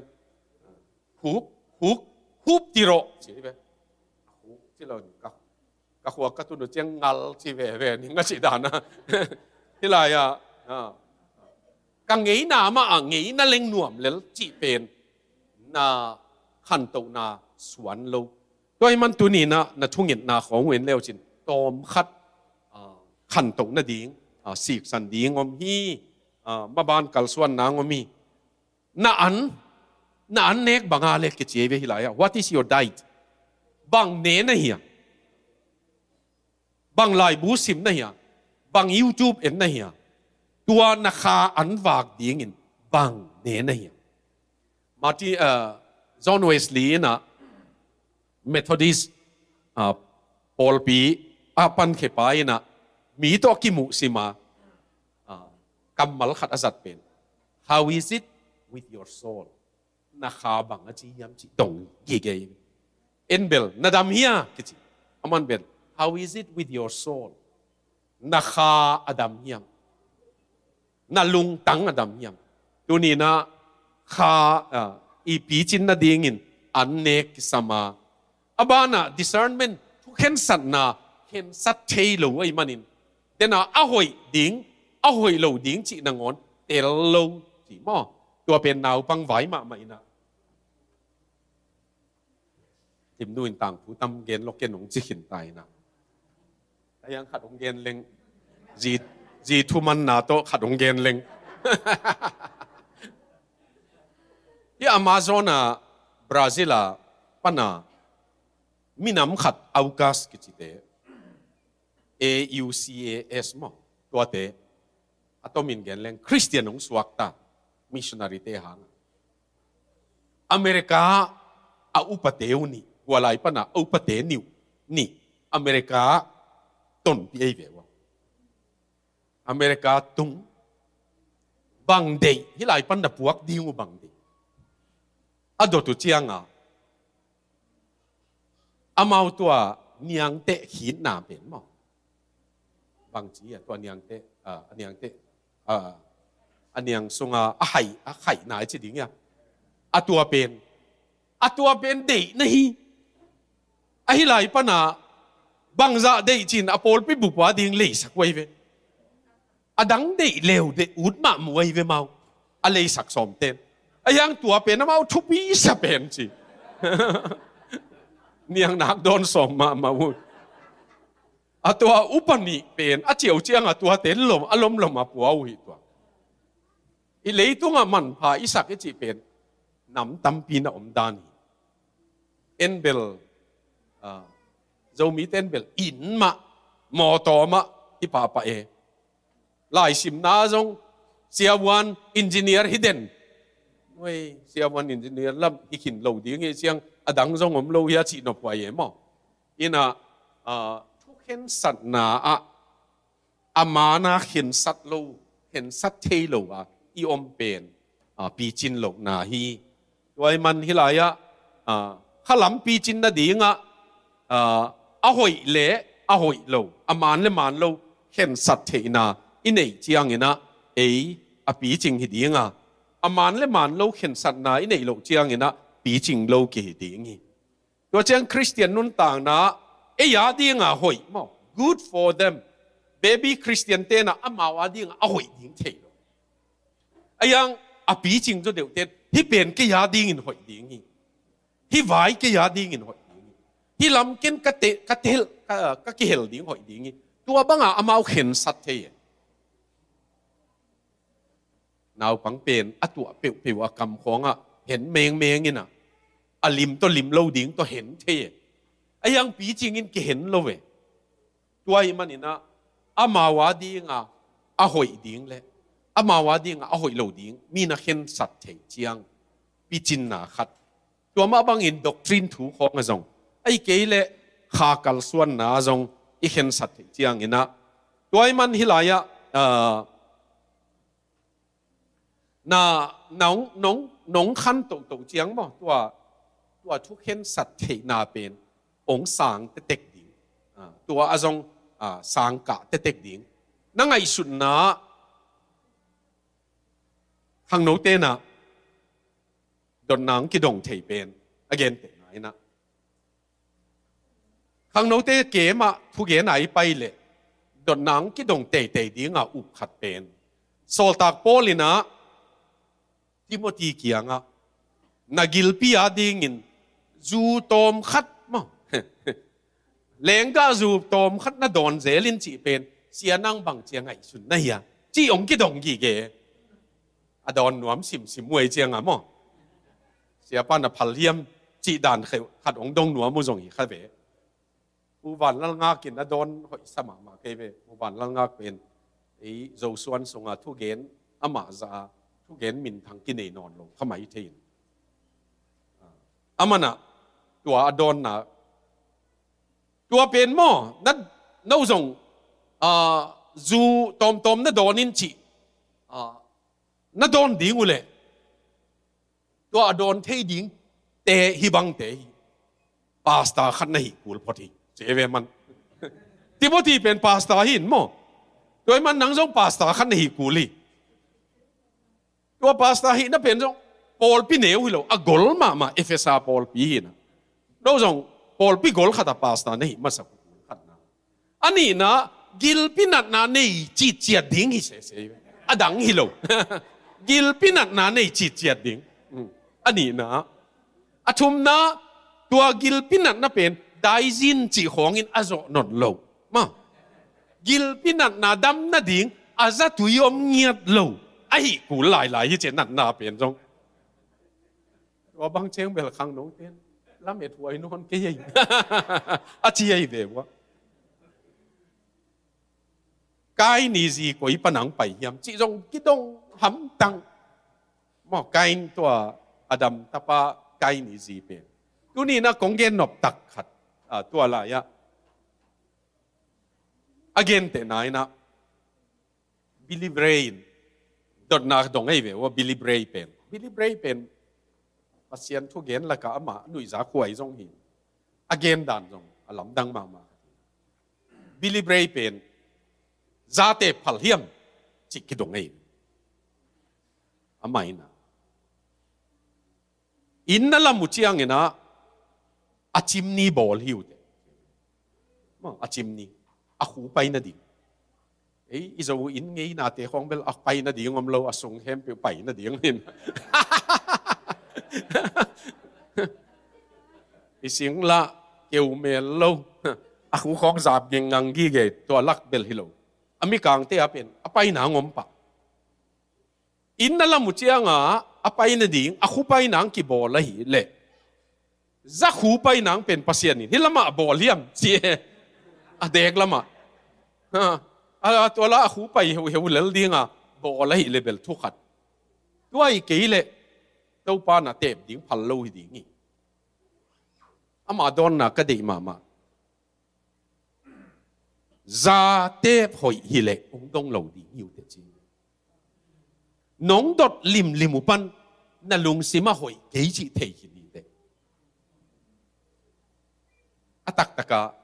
ah, hup, hup, hup ti rawh ci ve. Hup ti lo ka, ka khuak ka tun uh ciang ngal ci veve ning a cih dan a. Hi lai-ah, ah, ka ngeina mah a ngeina leng nuam lel cih pen na khantohna suan lo. Tua ahih man tuni-in ah na thungetna khawng uh en le uh cin, tawmkhat, ah, khantoh nading, ah, siksan ding om hi, ah, maban kalsuan nang om hi. Na an, na an nek bang a le kici ei ve hih lai-ah. What is your diet? Bang ne na hi a? Bang laibu sim na hi a? Bang YouTube en na hi a? Tua na kha an vak dingin bang ne na hi a? Martin, ah, John Wesley in ah Methodist, ah, pawlpi a pankhia pa in ah mi tawh a kimuh sim a, ah, kammal khat a zat pen, "How is it with your soul?" Na kha bang a ci hiam ci dong gige. En bel, "Na dam hia?" kici. Aman bel, "How is it with your soul?" Na kha a dam hiam? Na lungtang a dam hiam? Tuni-in ah kha, ah, i picin nadingin an nek kisam a, a banah discernment, thukhensatna, khensat thei lo ahih manin, tena a hoih ding, a hoih lo ding cih nangawn tel lo cih maw? Tua pen naupang vai mahmah in ah. Timnu in tangthu tam gen lo, ken hong ci khin ta in ah. A hiang khat hong gen leng. Zi, zi thumanna tawh khat hong gen leng. Hih Amazon a, Brazil a pan a minam khat, Aucas kicite, A U C A S maw, tuate, a tomin gen leng Khristian hong suakta, missionary-te hang. America a upate uh nih, tua lai pan a upate nih uh nih, America tonpih ei ve ua. America tung, bang deih, hih lai pan na puak ding uh bang deih? A dot uh ciang a, amau tua niangteh khitna pen maw? Bang ci a, tua niangteh, ah, a niangteh, ah, a niang sung a, a hai, a haina ci ding a. A tua pen, a tua pen deih na hi. Ahi lai pan a, bangzah deih cin a pawlpi bup a ding leisak uh ei ve. A dang deih leu deih ut mahmah uh ei ve mau. A leisak sawmten. A hiang tua pen amau thupi sa pen ci. Niang nak dawn sawm mahmah uh. A tua upa nih pen, a ciau ciang a tuate lom, a lomlom a pua uh hi tua. I leitung a manpha i sak i cih pen, nam tampi na om dan hi. En bel, ah, Zomite en bel, inn mah, mawtaw mah, hi pahpah e. Laisimna zong, siavuan engineer hi den. Oi, siavuan engineer lam hi khin lo ding hi ciang, a dang zong om lo hia cih nop huai e maw? Ina, ah, thukhensatna ah, a mana khensat lo, khensat thei lo a i om pen, ah, picin lohna hi. Tua ahih man hih lai-ah, ah, khalam picin nadingah, ah, a hoih le a hoih lo, a man le man lo khensat theihna i neih cianginah ei a picing hi dinga, a man le man lo khensatna i neih loh cianginah picing lo kihi ding hi. Tua ciang Khristian nuntakna ei a dinga hoih maw? Good for them. Baby Khristian tenah amau a dinga a hoih ding thei lo. A hiang a picing zaw deuhte, hih pen kei a dingin hoih ding hi. Hih vai kei a dingin hoih ding hi. Hih lam ken ka te, ka tel, ka, ka kihel ding hoih ding hi. Tua banga amau khensat thei e. Naupang pen a tuah peuhpeuh a kamkhawngah hen mengmeng inah, a lim tawh lim lo ding tawh hen thei e. A hiang picing in kihen lo e. Tua ahih maninah amau a dinga a hoih ding le amau a dinga a hoih lo ding mi na khensat theih ciang picinna khat. Tua mah bangin doctrine thu khawng a zong, ahih kei leh kha kalsuanna a zong i khensat theih cianginah, tua ahih man hih lai-ah, ah, na, nong, nong, nong khan tohtoh ciang maw, tua, tua thukhensat theihna pen hong sang tektek ding. Ah, tua a zong, ah, sang kah tektek ding. Na ngaihsutna khangno tenah dotna hong kidong thei pen a gentehna inah, khangnote kemah thugen a i pai leh dotna hong kidong teitei dinga up khat pen, sawltak Paul inah Timothy kiangah, na gilpi a dingin zu tawm khat maw, Lenggahzu tawm khat na dawn zel in cih pen, sia nang bang cia ngaihsun na hia? Cih hong kidong gige. A dawn nuam simsim uh ei cianga maw? Siapa na phal hiam cih dan khat hong dong nuam uh zong hi kha ve. Pu Vanlal Ngak in a dawn hoih sa mahmah kei ve. Pu Vanlal Ngak pen ei Zosuan sunga thugen, amah zah a thugen minthang kinei nawn lo kha mai thei in. A manah tua a dawnna, tua pen maw, na, no zong, ah, zu tawmtawm na dawn in cih, ah, na dawn ding uh leh, tua a dawn thei ding te hi bangte hi. Pastor khat na hi kul phot hi. Ci ve man. Timothy pen pastor hi in maw? Tua hi man nang zong pastor khat na hi kul hi. Tua pastor hihna pen zong pawlpi neu hi lo, a gol mahmah Efesa pawlpi hi na. No zong pawlpi gol khat a pastor na hih masa kul khat na. A nihna, gilpi natna nei citciat ding hi sese. A dang hi lo. Gilpi natna nei citciat ding. Mm. A nihna. A thumna, tua gilpi natna pen daizin cih khawngin a zawh nawn lo. Maw. Gilpi natna dam nading a zatui om ngiat lo. A hih kul lailai hi ci natna pen zong. Tua bang ciang bel khang nong ten lamet huai nawn kei ei. A ci ei ve ua. Kain i zi koi pan hong pai hiam cih zong kidong hamtang. Maw, Kain tua Adam tapa Kain i zi pen. Tuni na kong gen nop tak khat, ah, tua lai-ah a gentehna in ah Billy Bray in dotna dong ei ve ua, Billy Bray pen. Billy Bray pen Pasian thugen lakah amah nuihza khuai zong hi. A gen dan zong a lamdang mahmah. Billy Bray pen zate phal hiam cih kidong ei. Amah in ah inn na lam uh ciangin ah a cimni bawl hi uh teh. Maw, a cimni. A khu pai nading. Ei, i Zo inn ngeinate khawng bel a pai nading om lo, a sung khempeuh pai nading hin. I singlah keu mel lo. A khu khawng zap gengang gige, tua lak bel hi lo. A mikangte a pen a pai nang om pah. Inn na lam uh cianga a pai nading, a khu pai nang kibawl ahih leh, za khu pai nang pen Pasian in hih lamah bawl hiam ci e. A dek lamah. Ha, a, a tua la a khu pai heuheu lel dinga bawl ahih leh bel thu khat. Tua hi kei leh Topa na tep ding phal lo hi ding hi. Ama dawnna ka deih mahmah. Zatep hoih hileh hong dong lo ding hi uh teh ci. Nong dot limlim uh pan na lungsim ah hoih kei cih thei khin hi teh. A taktakah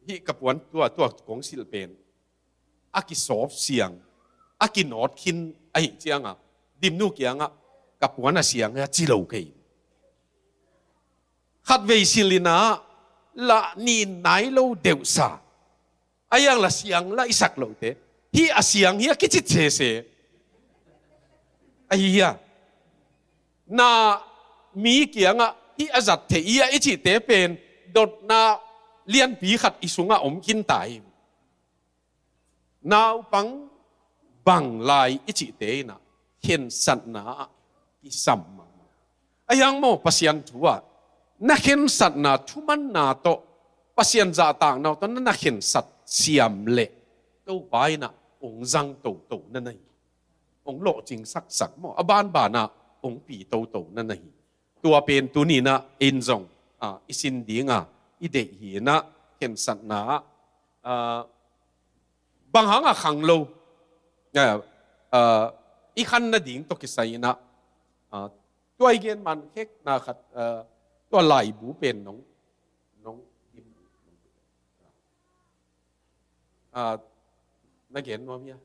hih ka puan tua, tua kong silh pen a kisawp siang, a kinawt khin ahih ciangah Dimnu kiangah ka puan a siang hi a ci lo kei. Khatvei silh in ah lah nin nai lo deuhsa. A hiang lah siang lah i sak lote. Hih a siang hi a kicit sese. Ahi hia? Na mi kiangah hih a zat theih hi a i cihte pen dotna lianpi khat i sungah om khin ta hi. Naupang bang lai i cihte in ah khensatna ah kisam mahmah. A hiang maw, Pasian thu ah na khensatna thumanna tawh Pasian zahtakna uh tawh na na khensat siam leh Topa in ah hong zang toto na na hi. Hong lawhcing saksak maw, a banbanah hong pi toto na na hi. Tua pen tuni in ah in zong, ah, i sin dinga i deih hi in ah khensatna ah, ah, bang hanga khang lo, ah, ah, i khan nading tawh kisai in ah, ah, tua i gen man khekna khat, ah, tua laibu pen nong, nong, ah, na gen nuam hia?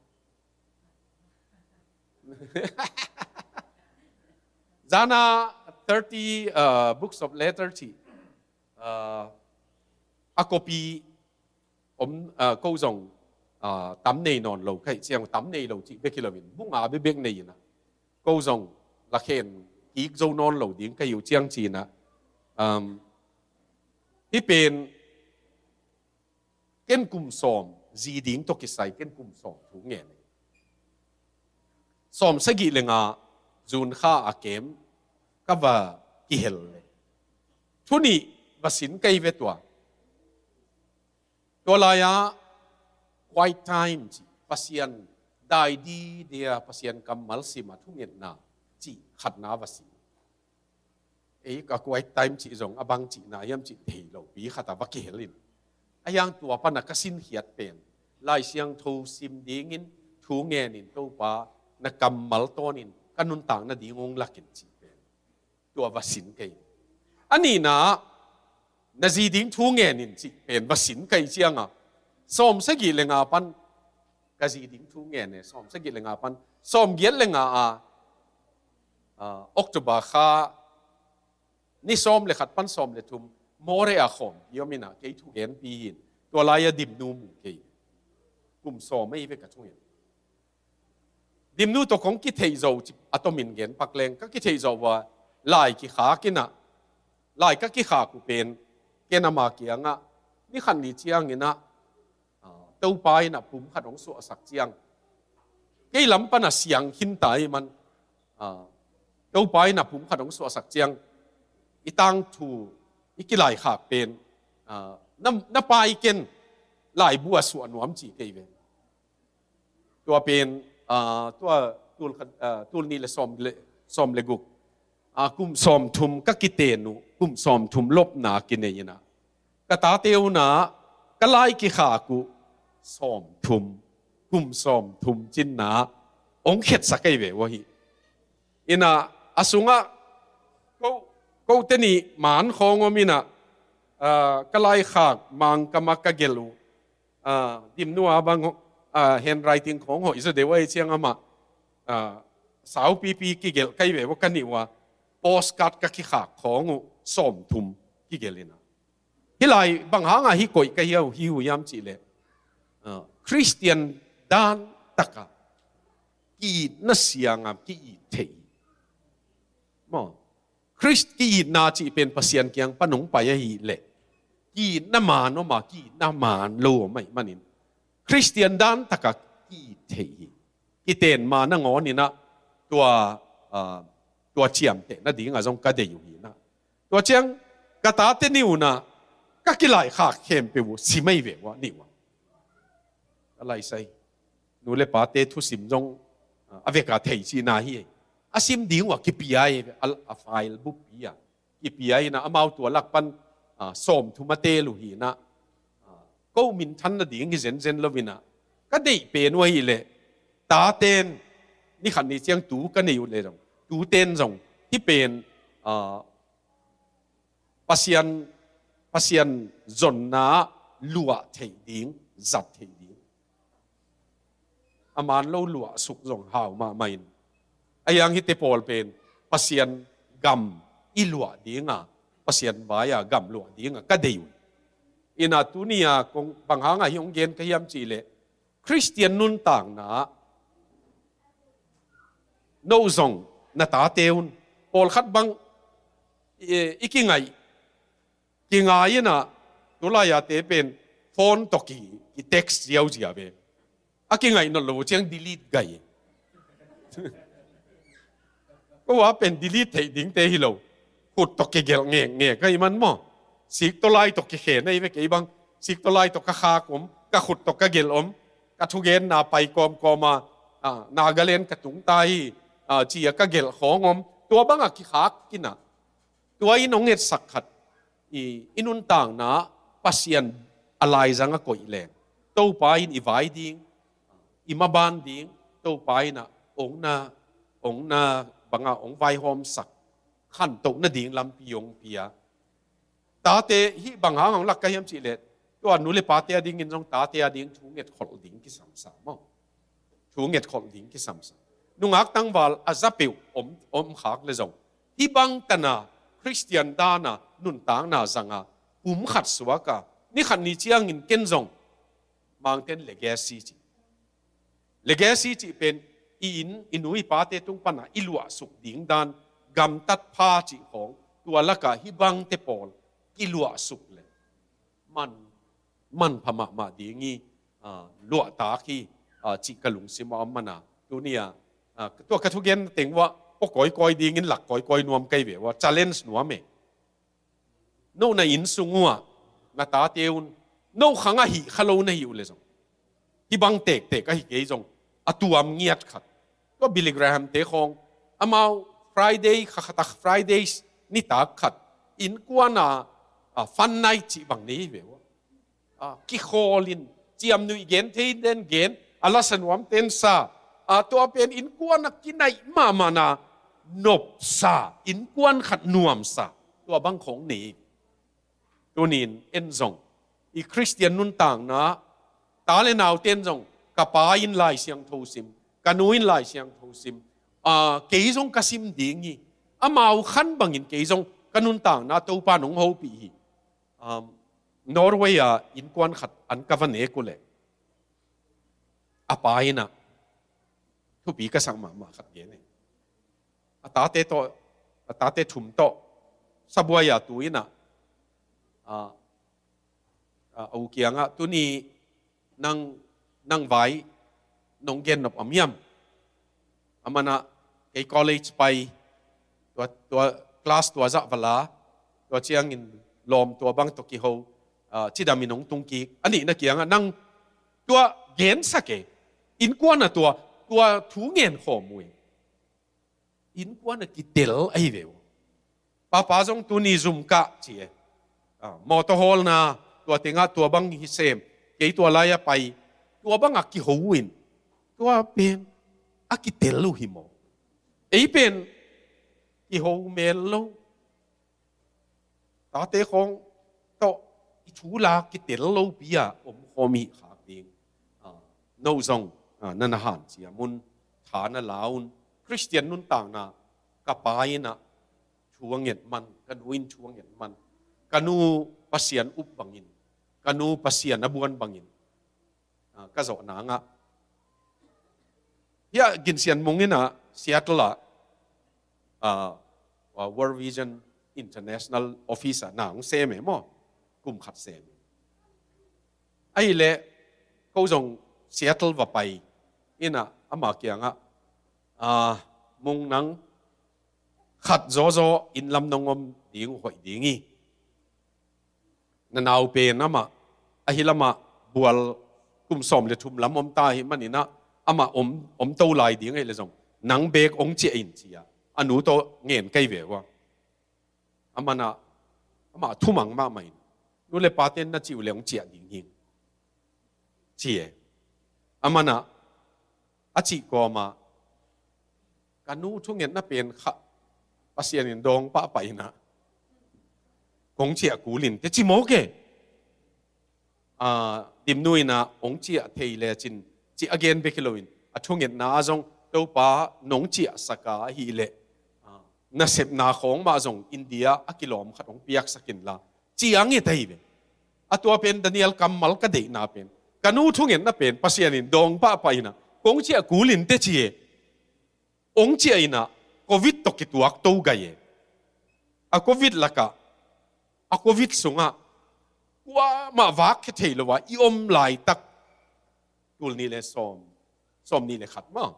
Zana thirty, uh, books of letter ci, uh, a copy om, uh, ko zong, uh, tam nei nawn lo kha hi ciang, tam nei lo cih bek hi loin bung a bekbek nei in ah ko zong lakhen kik zo nawn lo ding ka hi uh ciang ci in ah, um, hih pen Ken kum sawm, zi ding tawh kisai ken kum sawm thu ngen hi. Sawm sagih le nga June kha a kem ka va kihel le, thu nih va sin kei ve tua. Tua lai-ah quiet time cih, Pasian dai dide a Pasian kammal sim a thungetna cih khatna va sin. Ei, ka quiet time cih zong a bang cihna hiam cih thei lopi khat a va kihel in, a hiang tua pan a ka sinkhiat pen Lai Siangtho sim dingin, thu ngenin, Topa na kammal tawnin ka nuntak nading hong lakin cih pen tua va sin kei. A nihna, na zi ding thu ngenin cih pen va sin kei cianga, sawm sagih le nga pan ka zi ding thu ngen e, sawm sagih le nga pan sawm giat le nga a, a, October kha ni sawm le khat pan sawm le thum Moreh a khawmpi om ina, kei thugenpi hin, tua lai-a Dimnu mu kei. Kum sawm ei ve ka thungen. Dimnu tawh kong kitheih zo cih a tomin gen pak leng, ka kitheih zo ua lai kikhak ina, lai ka kikhak uh pen ken ama kiangah ni khat ni ciang ina, ah, Topa ina pum khat hong suahsak ciang, kei lam pana siang khinta i man, ah, Topa ina pum khat hong suahsak ciang, i tangthu i kilaikhak pen, ah, na, na pai ken laibu a suah nuam ci kei ve. Tua pen, ah, tua tul khat, ah, tul nih le sawm le, sawm le guk, ah, kum sawm thum ka kiten uh, kum sawm thum lopna kinei ina, ka tate una ka lai kikhak uh sawm thum, kum sawm thum cinna hong khetsak ei ve uh ahi. Ina, a sungah ko, kote nih man khawng om ina, ah, ka laikhak Mangkama ka gelh uh, ah, Dimnu a bang, ah, handwriting khawng hoih zaw deuh ahi ciang amah, ah, saupipi kigelh kei ve uh ka nih ua, postcard ka kikhak khawng uh sawm thum kigelh ina. Hih lai bang hanga hih koih ka hiau hi uh hiam cihleh, ah, Khristian dan taka ki-itna sianga ki-it thei hi. Maw? Khrist ki-itna cih pen Pasian kiang pan hong pai ahih leh, ki-itna maan om a, ki-itna maan lo om ahih manin, Khristian dan taka ki-it thei hi. Kiten ma nangawn ina tua, ah, tua ciamteh nadinga zong ka deih uh hi ina. Tua ciang ka tate nih una ka kilaikhak khempeuh uh sim ei ve uh a nih uh a. A laisai, nu le pate thusim zong, ah, a veka thei cihna hi. A sim ding uh a kipia ei ve, a, a file buppi a kipia ina, amau tua lak pan, ah, sawm thum a tel uh hi ina, ah, ko minthan nading hi zenzen lo ina, ka deih pen uh ahih leh, taten ni khat ni ciang tu ka nei uh leh zong, tuten zong hih pen, ah, Pasian, Pasian zonna luah theih ding, zat theih ding. A maan lo luahsuk zong hau mahmah in, a hiang hihte pawl pen Pasian gam i luah dinga, Pasian vai-a gam luah dinga ka deih uh. Ina tuni-a kong bang hanga hih hong gen ka hiam cihleh, Khristian nuntakna ah no zong na tate un, pawlkhat bang i, i kingaih, kingai ina, tulai-a te pen phone tawh ki, ki text ziauzia ve. A kingaih nawn lo uh ciang delete gai. Ko a pen delete theih dingte hi lo. Khut tawh kigelh ngekngek ahih man maw, sik tawh lai tawh kikhen ahi ve. Kei bang sik tawh lai tawh ka khak om, ka khut tawh ka gelh om, ka thugenna pai kawmkawma, ah, Nagaland ka tungta hi, ah, ci-a ka gelh khawng om. Tua banga kikhak ina, tua in hong etsak khat, i, i nuntakna Pasian a laizang a koih leng, Topa in i vai ding, i maban ding, Topa ina ong na, ong na banga ong vaihawmsak, khantoh nading lampi ong pia. Tate hih bang hang hong lak ka hiam cihleh, tua nu le pate adingin zong tate ading thu ngetkholh ding kisamsa maw? Thu ngetkholh ding kisamsa. Nungak tangval a za peuh om, om khak le zong, hih bang tana Khristian dana nuntakna zanga pum khat suaka, ni khat ni ciangin ken zong, Mangten legacy ci. Legacy cih pen i inn, i nu i pate tung pana i luahsuk ding dan, gamtat pha cih khawng, tua laka hih bangte pawl kiluahsuk le man manpha mahmah ding hi, ah, luahtak hi, ah, cih ka lungsim a om mana. Tuni a, ah, tua ka thugen teng uah pua kawikawi dingin lak kawikawi nuam kei ve ua, challenge nuam e. No na inn sung uah na tate un, no khang a hih kha lo na hih uh le zong, hih bang tektek ahi kei zong, a tuam ngiat khat. Tua Billy Graham te khawng, amau Friday, kha khatak Fridays nitak khat, innkuan a, a fun night cih bang nei ve ua. A, kikhawlin, ciamnuih gen thei den gen, a lasa nuam ten sa, a, tua pen innkuan a kinaih mahmahna, nopsa, innkuan khat nuamsa, tua bang khawng nei. Tunin en zong, i Khristian nuntakna, ta le nau ten zong, ka pa in Lai Siangtho sim, ka nu in Lai Siangtho sim, a, kei zong ka sim ding hi, amau khan bangin kei zong ka nuntakna Topa nong hopih hi. Um, Norway a innkuan khat an ka va nek uh leh, a pa in ah thupi ka sak mahmah khat gen e. A tate tawh, a tate thum tawh, sabuai a tu in ah, a, a, a u kiangah, tuni nang, nang vai nong gen nop om hiam? Aman ah, kei college pai, tua, tua class tua zah va la, tua ciangin lawm tua bang tawh kiho, ah, cidamin hong tung kik. A nihna kiangah, nang tua gensak e, innkuan a tua, tua thu ngen khawm uh e. Innkuan a kitel ahi ve uh. Papa zong tuni zum kah ci e. Ah, mawtaw hawlna, tua tengah tua bang hi sem, kei tua lai a pai, tua bang a kiho uh in, tua pen a kitel uh hi maw? Ei pen kiho mel lo. Tate khawng tawh i thu la kitel lopi a om khawm hi khak ding. Ah, no zong, ah, na na hanciam un, tha na la un. Khristian nuntakna, ka pa in ah thu a nget man, ka nu in thu a nget man, ka nu Pasian up bangin, ka nu Pasian a buan bangin, ah, ka zawh nangah. Hiah Gin Sian Mung in ah Seattle ah, ah, World Vision International Office ah na hong sem e maw, kum khat sem. Ahih leh ko zong Seattle va pai in ah, amah kiangah, ah, Mung, nang khat zawzaw inn lam nong om ding uh hoih ding hi. Na nau pen amah, ahi lamah bual kum sawm le thum lam om ta ahih manin ah, amah om, om to lai ding ahih leh zong, nang bek hong ciah in ci a, a nu tawh ngen kei ve ua. Aman ah, amah thumang mahmah in, nu le pate'n na cih uh leh hong ciah ding hi, ci e. Aman ah, a cih kawmah, ka nu thungetna pen kha, Pasian in dawng pahpah in ah, kong ciah kul in teh ci mawk e. Ah, Dimnu in ah hong ciah thei lecin, cih a gen bek hi loin, a thungetna ah zong, Topa nong ciahsak a ahih leh, ah, nasepna khawng mah zong India a kilawm khat hong piaksak inla, ci a nget ahi ve. A tua pen Daniel kammal ka deihna pen, ka nu thungetna pen Pasian in dawng pahpah in ah, kong ciah kul in teh ci e. Hong ciah in ah, Covid tawh kituak to gai e. A Covid lakah, a Covid sungah, kuamah vakkhia thei lo a i om laitak, tul nih le sawm, sawm nih le khat maw,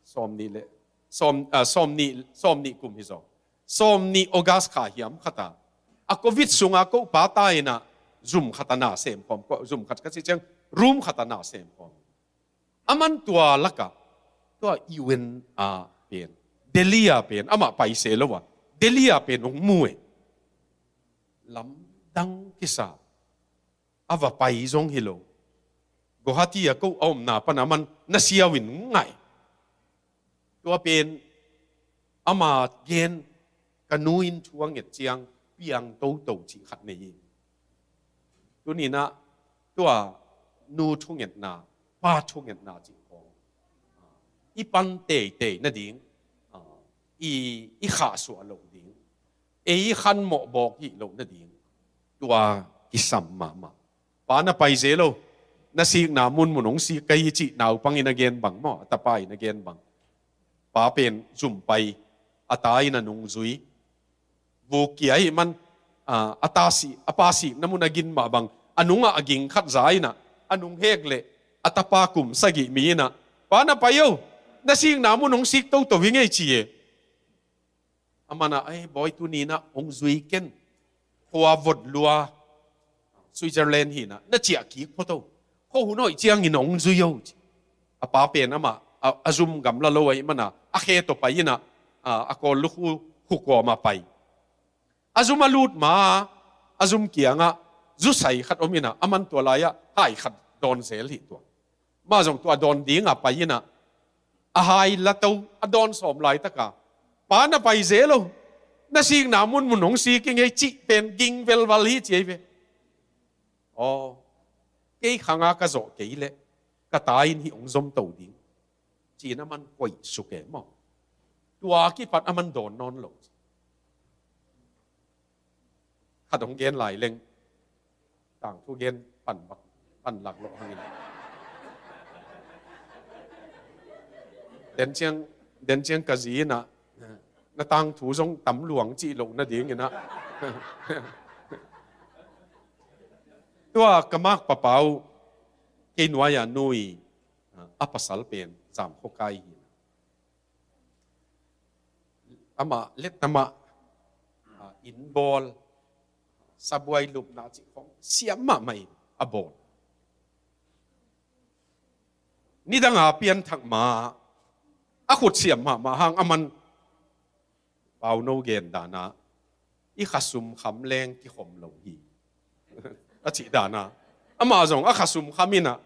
sawm nih le, sawm, ah, sawm nih, sawm nih kum hi zaw. Sawm nih August kha hiam khat a, a Covid sungah ko pa ta in ah, zum khat a na sem khawm, ko, zum khat ka cih ciang, room khat a na sem khawm. Aman tua lakah, tua U N a pen, Delhi a pen, amah pai se lo a, Delhi a pen hong mu e. Lamdang kisa, a va pai zong hi lo. Guwahati a ko a omna pan aman na siau in hong ngaih. Tua pen, ama gen, ka nu in thu a nget ciang, piang toto cih khat nei hi. Tuni in ah, tua nu thungetna, pa thungetna cih khawng, i pan teitei nading, i, i khahsuah loh ding, ei khanmawh bawk hih loh nading, tua kisam mahmah. Pa na pai ze lo, na sikna munmun hong sik ka hi cih naupang in a gen bang maw, a tapa in a gen bang. Pa pen zum pai, a ta in a nungzui. Vuk kia ahih man, a, a ta sik, a pa sikna mun a gin mah bang, A nungah a ging khat za inah, a nung hek leh a tapa kum sagih mi inah, "Pa, na pai o, na sikna mun hong sik toto hi ngei," ci e. Aman ah, "Ei, bawi, tuni inah hong zui ken. Khua vot lua, Switzerland hi inah, na ciah kik phot o. Khuahun hoih ciangin hong zui o," ci. A pa pen amah a, a zum gamla lo ahih mana, a khe tawh pai inah, a, a kawl lukhu khukawm ah pai. A zum a lut ma, a zum kiangah zusai khat om inah, aman tua lai-ah hai khat dawn zel hi tua. Amah zong tua dawn dingah pai inah, a hai la to, a dawn sawm laitaka, "Pa, na pai zel o, na sikna mun mun hong sik ing ei," cih pen ging velval hi ci ei ve. "Aw, kei khanga ka zawh kei leh ka ta in hih hong zom to ding," ci-in aman koih suk e maw. Tua kipat aman dawn nawn lo. Khat hong gen lai leng, tangthu gen pan bak, pan lak loh hangin. Den ciang, den ciang ka zi inah, na tangthu zong tam luang cih loh nading inah. Tua ka makpa pa uh, kei nuai-a nu i, a, a pasal pen Zamkhua kai hi. Amah let amah, a, inn bawl, sabuai lupna cih khawng siam mahmah in a bawl. Nidanga pianthak ma, a khut siam mahmah hang aman, Pauno gen dana, "I khasum kham leng kikhom lo hi," a cih dana, amah zong a khasum kham inah,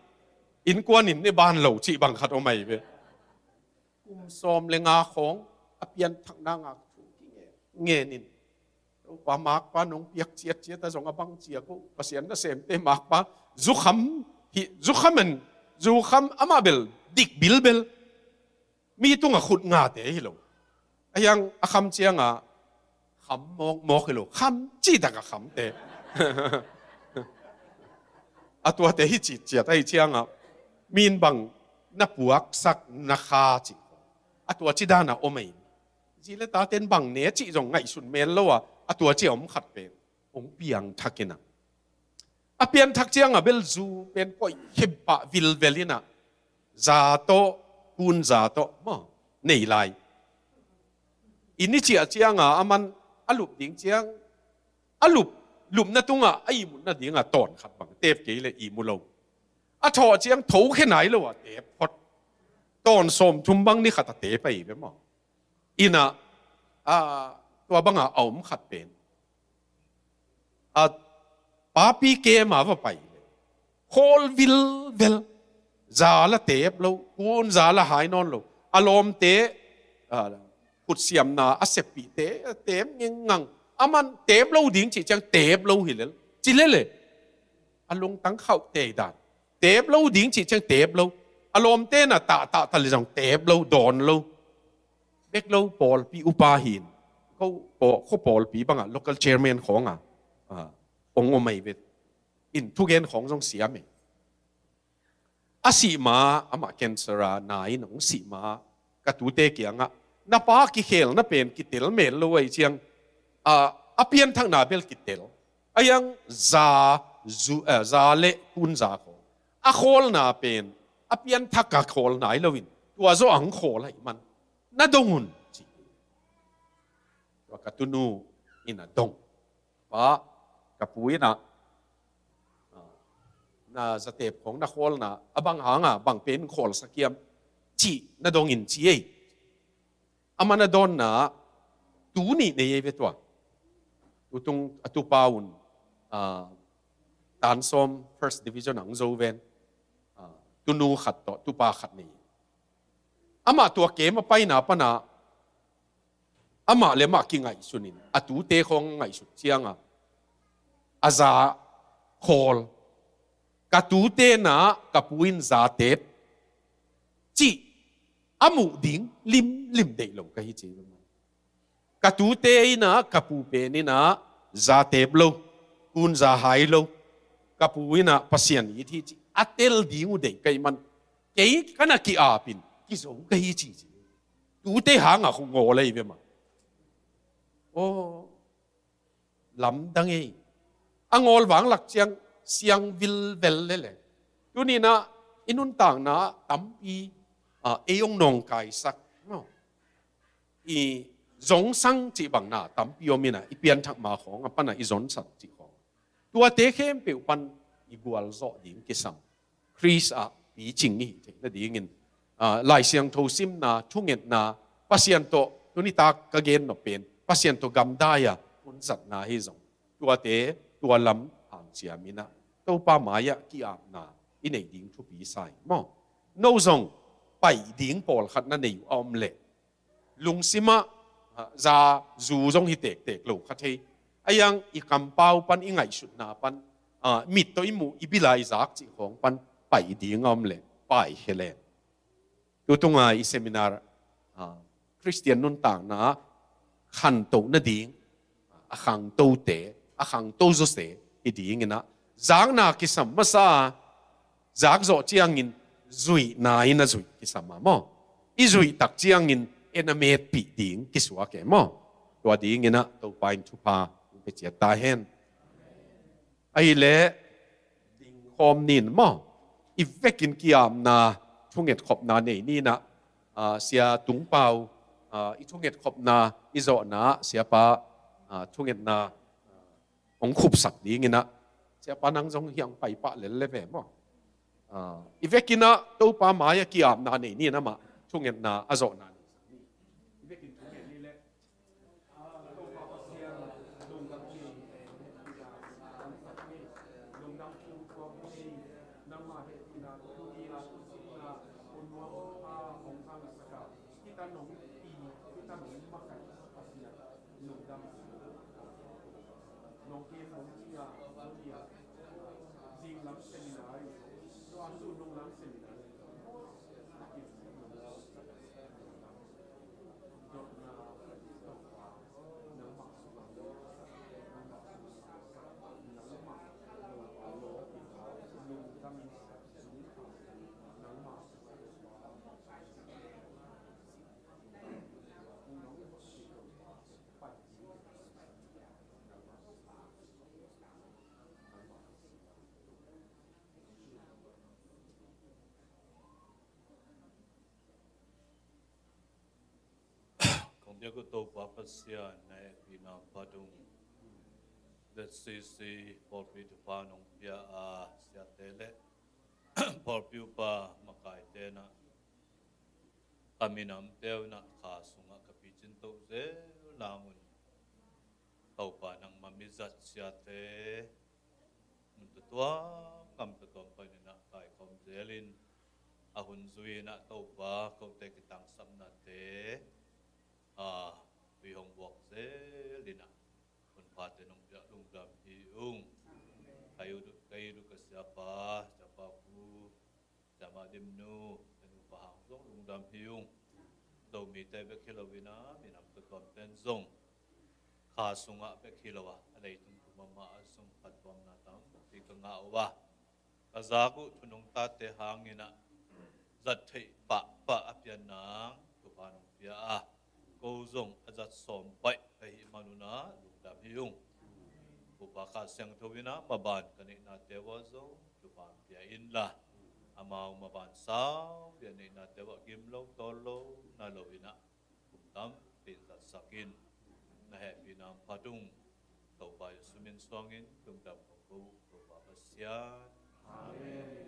"Innkuan in ne ban lo," cih bang khat om ahi ve. Kum sawm le nga khawng a pianthakna ngak thu kingen ngen in, "Topa, makpa nong piak ciatciat a zong a bang cia ko, Pasian nasemte makpa zukham hi, zukham en, zukham amah bel dik bilbel. Mi tungah khut ngate hi lo. A hiang a kham ciangah kham mawkmawk hi lo, kham cihtakah khamte." A tuate hi citciat ahi ciangah, "Min bang na puaksak na kha," cih, a tua ci dana om ahi. Zi le taten bang ne cih zong ngaihsun mel lo a, a tua ci a om khat pen hong piangthak inah, a pianthak ciangah bel zu pen koih khempah vilvel inah, za tawh, kun za tawh maw, nei lai. Inn i ciah ciangah aman a lup ding ciang, a lup, lupna tungah a ihmut nadingah tawn khat bang teep kei leh ihmu lo. A thawh ciang thokhia nai lo a teep phot. Tawn sawmthum bang ni khat a teep ahi ve maw. Inah, a, tua bangah a om khat pen, a, papi kema va pai, khawl vilvel, za la teep lo, kun za la hai nawn lo. A lawmte, a, khutsiamna a seppihte a teep ngengngang. Aman teep lo ding cih ciang teep lo hi lel, ci lel e. A lungtang khauh tei dan. Teep lo ding cih ciang teep lo. A lawmte na tahtah ta le zong teep lo, dawn lo. Bek lo pawlpi upa hi in, ko paw, ko pawlpi bangah local chairman khawngah, a, hong om ahi ve. In thugen khawng zong siam e. A sih ma, amah cancer a na in hong sih ma, ka tute kiangah, "Na pa kikhelna pen kitel mel lo ahi ciang, a, a pianthakna bel kitel. A hiang za, zu, a, za le kun za khawng, a khawlna pen a pianthak a khawl nai loin, tua zawh ang khawl ahih man na dong un," ci. Tua ka tunu inah dong. "Pa, ka pu inah, a, na zatep khawng na khawlna a bang hanga bang pen khawlsak hiam, cih na dong in," ci ei. Aman a dawnna tu nih nei ei ve tua. Tutung a tupa un, a, Tansawm First Division ang zo ven, a, tunu khat tawh tupa khat nei. Amah tua kem a paina pana amah le amah kingaihsun in, a tute khawng ngaihsut cianga, a za khawl, ka tute na ka pu in za teep cih a muh ding limlim deih lo ka hi ci. Ka tute ina ka pu pen ina za teep lo, kun za hai lo, ka pu ina Pasian it hi ci a tel ding uh deih ka hih man, kei ka na ki-ap in kizo ka hi ci ci. Tute hanga khu ngawl ahi ve mah. Aw, lamdang ei. A ngawl vang lak ciang siang vilvel lele. Tuni-in ah i nuntakna ah tampi, ah, ei hong nawngkaisak, no? I zongsang cih bang na tampi om in ah, i pianthak ma khawng a pan a i zonsan cih khawng. Tuate khempeuh pan i gualzawh ding kisam. Khrist ah picing i hih theih nadingin, ah, Lai Siangtho simna, thungetna, Pasian tawh tuni tak ka gen nop pen Pasian tawh gamdai a hun zatna hi zong, tuate tua lam hanciam in ah Topa mai-ah ki-apna i neih ding thupi sa hi maw? No zong paih ding pawlkhat na nei uh a om leh, lungsim ah, ah, za zu zong hi tektek lo kha thei. A iang i kampau pan, i ngaihsutna pan, ah, mit tawh i muh, i bil a i zak cih khawng pan paih ding a om leh paikhia leng. Tutung a i seminar, ah, Khristian nuntakna ah khantoh nading a khangtote, a khangto zawse hi ding in ah, zakna kisam masa a, zak zawh ciangin zuihna in a zuih kisam a maw? I zuih tak ciangin en a metpih ding kisuak e maw? Tua ding in ah Topa in thupha hong pia ciat ta hen. Ahih leh dingkhawm ni maw? I vekin ki-apna, thunget khopna nei ni in ah, ah, Sia Tung Pau, ah, i thunget khopna i zawhna ah Siapa, ah, thungetna, ah, hong khupsak ding in ah, Siapa nang zong hiang pai pah lel le ve maw? Ah, i vekin ah Topa mai-ah ki-apna nei ni in ah amah thungetna a zawhna nei. I vekin thunget ni leh. Kong biak uh Topa Pasian, na hehpihna phat ung. Z C C pawlpi thupha nong pia a, siate le pawlpi upa makaite in ah ka minam peuh in ah kha sungah ka picin toh zel nang un, Topa nangma mizat siate mun tuamtuam, gam tuamtuam pan in ah kaikhawm zel in, a hun zui in ah Topa kote kitangsapnate, a, tui hong buak zel in ah hun phate nong piak lungdam hi ung. Ka it uh, ka it uh ka siapa, siapa pu, siamah Dim nu, ka nupa hang zong lungdam hi ung. Zomite bek hi lo in ah minam tuamtuam pen zong kha sungah bek hi lo a, a leitung thum mahmah ah zong phattuamna tampi ka ngah uh a, ka zak uh thu nong tate hang in ah zat theih pahpah a pian nang thupha nong pia a, ko zong a zat sawm paih ka hih man un ah lungdam hi ung. Topa Kha Siangtho in ah maban ka neihnate uah zong thupha pia inla, amau maban sau bia neihnate uah gim lo, tawl lo, na lo in ah kum tampi zatsak in, na hehpihna phat ung. Topa Jesu min suangin lungdam kong ko uh, Topa Pasian. Amen.